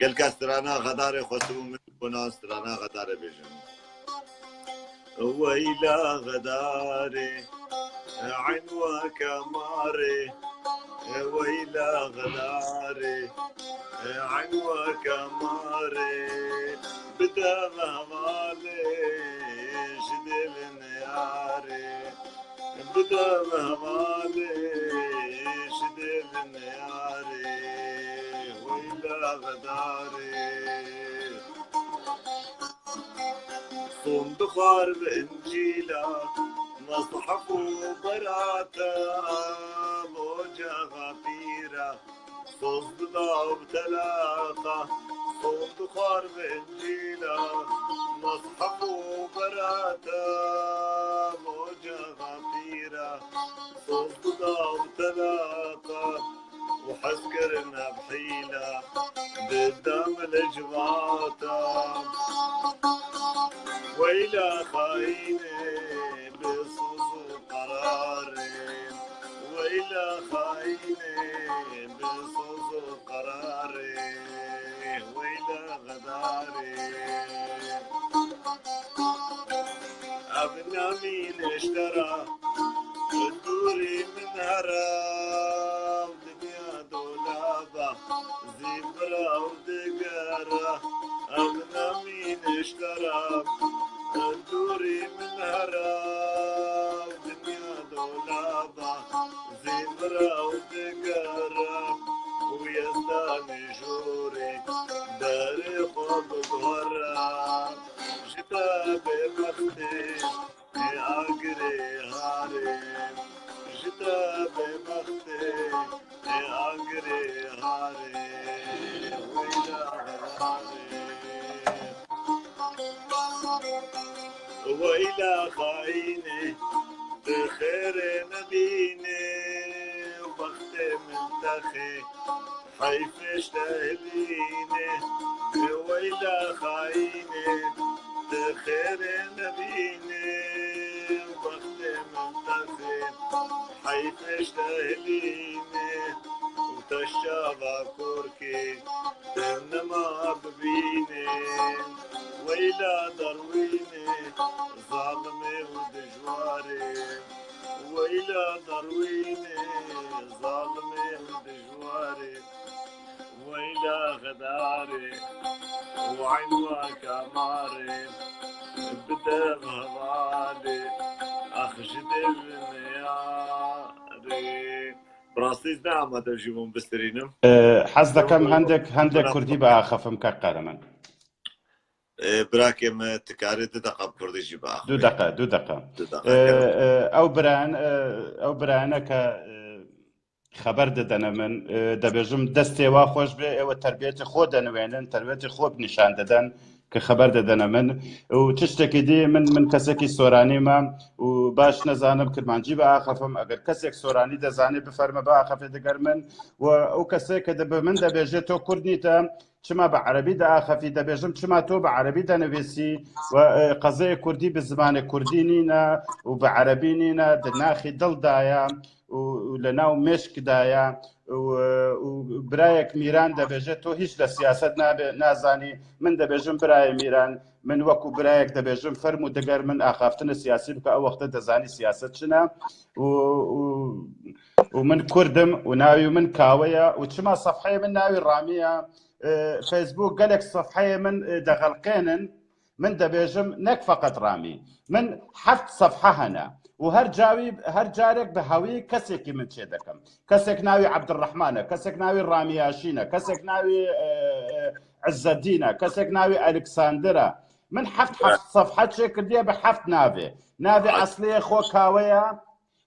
گەلکە سترانە غەدارێ خۆسم و من بۆنا سترانە غەدارێ بێژن. وەیلا غەدارێ عین وەکە مارێ. وەیلا غەدارێ عین وەکە مارێ. بدە مەهمالێ ژ دێ لە نەیارێ. بدە مەهمالێ ژ دێ لە نەیارێ. وەیلا غەدارێ. سۆم دخوار بە ئنجیلا مەسحەف و بەراتە بۆ جاغا پیرە. سۆز ددا و تەلاقە. سۆم دخوار بە ئنجیلا مەسحەف و بەراتە بۆ جاغا پیرە. سۆز ددا و تەلاقە. وحەز کردن هەبحیلە ددام لە جواتە. وەیل Weyla xayînê bi soz û qerarê, weyla xayînê bi soz û qerarê, weyla xedarê. Ev namîne ji te re, dûrî min here, dinya dolaba, zîvira û digera, ev namîne ji te re, dûrî min here, dinya dolaba, zîvira û digera, û Yezdanê jorê, derê xwe biguhere, ji te bêbextê, ê agirê harê, ji te bêbextê, ê agirê harê, weyla harê. Weyla xayînê, tu xêrê nebînê, û bextê min texê, heyfê ji te hilînê, weyla xayînê, tu xêrê nebînê, bextê min texê, heyfê ji te hilînê, û te ji çava korkê, te nema bibînê, weyla derwînê, zalimê û dijwarê, weyla derwînê, zalimê û dijwarê. Weyla xedarê, û eyn waka marê, bide hevalê, ax ji dil neyarê. Bi rastî ez ne amade jî bûm bistirînim. Ee, hez dekem hendek, hendek kurdî biaxifim, kek Qehreman. Ee, birakê me, tu karê du deqa bi kurdî jî biaxivî. Du deqa, du deqa. Du deqa, Ee, kerem. Ee, ew birayane, ee, ew birayane ke, ee, xeber didene min, e, debêjim destê wa xweş be, ew terbiyetê xwe denivênin, terbiyetê xwe bi nîşan didin, ki xeber didene min. Û tiştekî dî, min, min kesekî soranî me û baş nezanim kirmancî biaxifim. Eger kesek soranî dezanî, biferme biaxifê diger min. Û ew kesê ke de bi min debêje, to kurd nî te, çima bi erebî diaxifî? Debêjim, çima to bi erebî denivîsî? Û, e, qezeyê kurdî bi zimanê kurdî nîne û bi erebî nîne, di naxî dil de ye û, û li nav mêşk de ye û, û birayek Mîran dibêje, to hîç li siyaset nabe-, nazanî. Min dibêjim, birayê Mîran, min wekû birayek dibêjim, fermû diger min axaftina siyasî bike, ew wexte dizanî siyaset çi ne û, û, û min kurd im û navê min Kawe ye û çima sefheyê min navê Ramî ye? E, Facebook gelek sefheyê min, e, dixelqênin. Min dibêjim, nek feqet Ramî. Min heft sefhe hene. Û her cawî, her carek bi hewî kesekî min çêdikim. Kesek navî Ebdurrehman e, kesek navî Ramî Yaşîn e, kesek navî, e, e, Izzeddîn e, kesek navî Alexander e. Min heft, heft sefhe çêkirdiye bi heft navê. Navê eslê xwe Kawe ye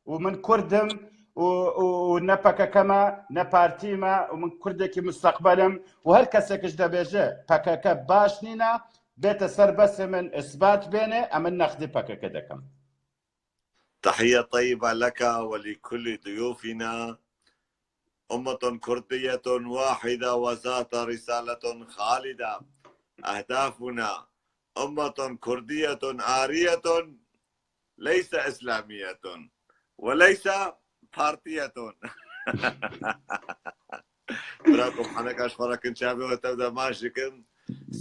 û min kurd im û, û, û ne P K K me, ne partî me û min kurdekî musteqbel im û her kesek ji dibêje P K K baş nîne, bête ser besê min, isbat bêne, em min nexdî P K K dikim. تحية طيبة لك ولكل ضيوفنا. أمة كردية واحدة وذات رسالة خالدة. أهدافنا أمة كردية آرية، ليس إسلامية وليس بارتية. Bira ku heneka ji xwe re kin çavê we tev de maş dikim.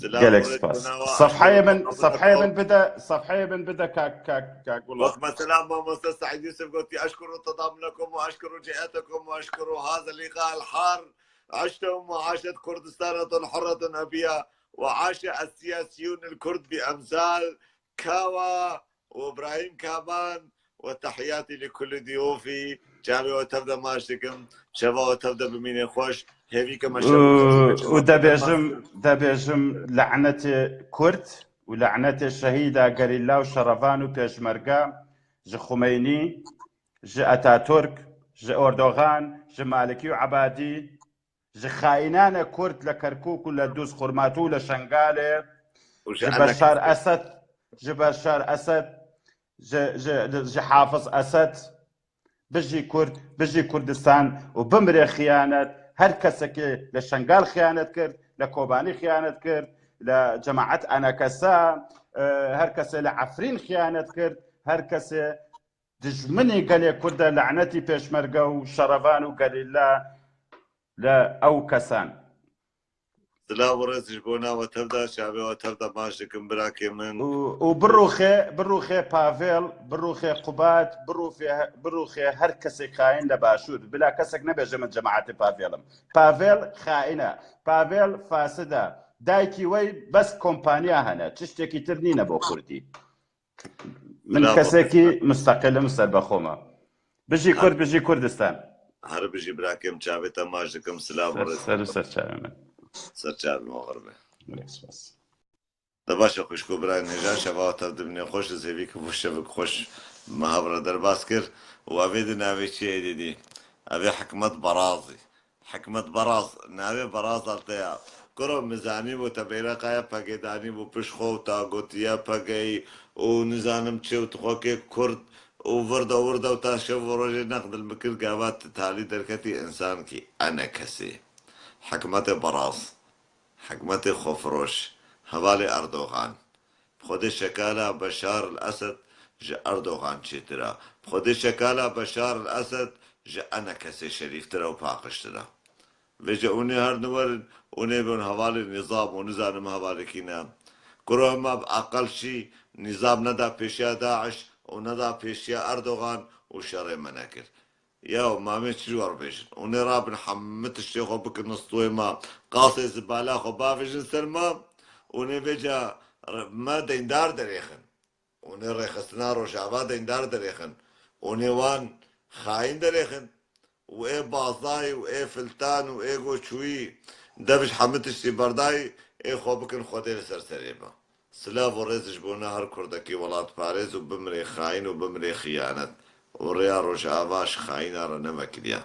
Silav Gelek spas. Sefheyê min, sefheyê min bide, sefheyê min bide kak, kak, kak Gulat. Wek mesela mamoste Seîd Yusuf gotiye, أشكر تضامنكم وأشكر جهتكم وأشكر هذا اللقاء الحار. عشتم وعاشت كردستانة حرة أبية، وعاش السياسيون الكرد بأمثال كاوا وإبراهيم كابان، وتحياتي لكل ضيوفي. Çavê we tev de maç dikim. Şeva we tev de bimîne xweş. Hêvî ke me şev û xweş û debêjim, debêjim lenetê Kurd û lenetê şehîda gerîla û şerevan û pêşmerge ji Xumeynî, ji Ataturk, ji Erdogan, ji Malikî û Ebadî, ji xaînane Kurd li Kerkûk û li Dûz Xurmatû û li Şengalê, û ji ji Beşar Esed, ji Beşar Esed, ji, ji, ji Hafiz Esed, bijî Kurd, bijî Kurdistan û bimire xiyanet. Her kesekê li Şengal xiyanet kir, li Kobanî xiyanet kir, لە جەماعەت ئەنەکەسە، ئە، هەر کەسێ لە عەفرین خیانەت کرد، هەر کەسێ دژمنی گەلێ کوردە، لەعنەتی پێشمەرگە و شەڕەڤان و گەریلا لە ئەو کەسان. سلاو و ڕێز ji bo na we tevda, çavê we tevda maç dikim birakê min. و، و بڕوخێ، بڕوخێ پاڤێل، بڕوخێ قوبات، بڕوخێ، بڕوخێ هەر کەسێک خاین لە باشوور. بلا کەسێک نەبێژە من جەماعەتی پاڤێلم. پاڤێل خائنە، پاڤێل فاسدە. دایکی وەی بەس کۆمپانیا هەنە، چ شتێکی تر نینە بۆ کوردی. من Bravo. کەسێکی مستەقلم، سەربەخۆمە. بژی Ha. کورد، بژی کوردستان. Her bijî birakê min, çavê te maç dikim, silav û سەر، ڕێز. سەر و سەر چاوێ من. Ser çavê min oxir be. Gelek spas. De baş e xwişk û birayên hêja, şeva te dimnê xweş, ez hêvî ku bo şevik xweş me hev re derbas kir û evê di navê çi ye dîdî? Evê Hikmet Berazî. Hikmet Beraz, navê Beraz al te ya. Kuro min zanî bo te beyreqa ya P G danî bo pişt xwe û ta gotiye P G û nizanim çi û tu xwe kê Kurd û virda wirda û ta şev û rojê neqdil bikir gava tu talî derketî, însankî ene kesê. Hikmetê Beraz. Hikmetê xwefiroş, hevalê Erdogan. Bi Xwedê şekala Beşar el Esed ji Erdogan çêtir e. Bi Xwedê şekala Beşar el Esed ji enekesê şerîftir e û paqijtir e. Vêce hûn ê her niwerin, hûn ê bin hevalê nîzam û nizanim hevalekî ne. Kuro hema bi aqil şî, nîzam neda pêşiya DAIŞ û neda pêşiya Erdogan û şerê me nekir. Yaw, mamê çi ji we re bêjin? Hûn ê rabin hemû tiştê xwe bikin nistûyê me, qasê zibala xwe bavêjin ser me, hûn ê vêca re-, me deyndar derêxin. Hûn ê rêxistina Rojava deyndar derêxin. Hûn ê wan xayîn derêxin. Û ê Bazayî û ê Filtan û ê Goçûyî dev ji hemû tiştî berdayî, ê xwe bikin Xwedê li ser serê me. Silav û rêz ji bo ne her kurdekî welatparêz û bimirê xayîn û bimirê xiyanet û rêya Rojava ji xayîna re nevekiriya.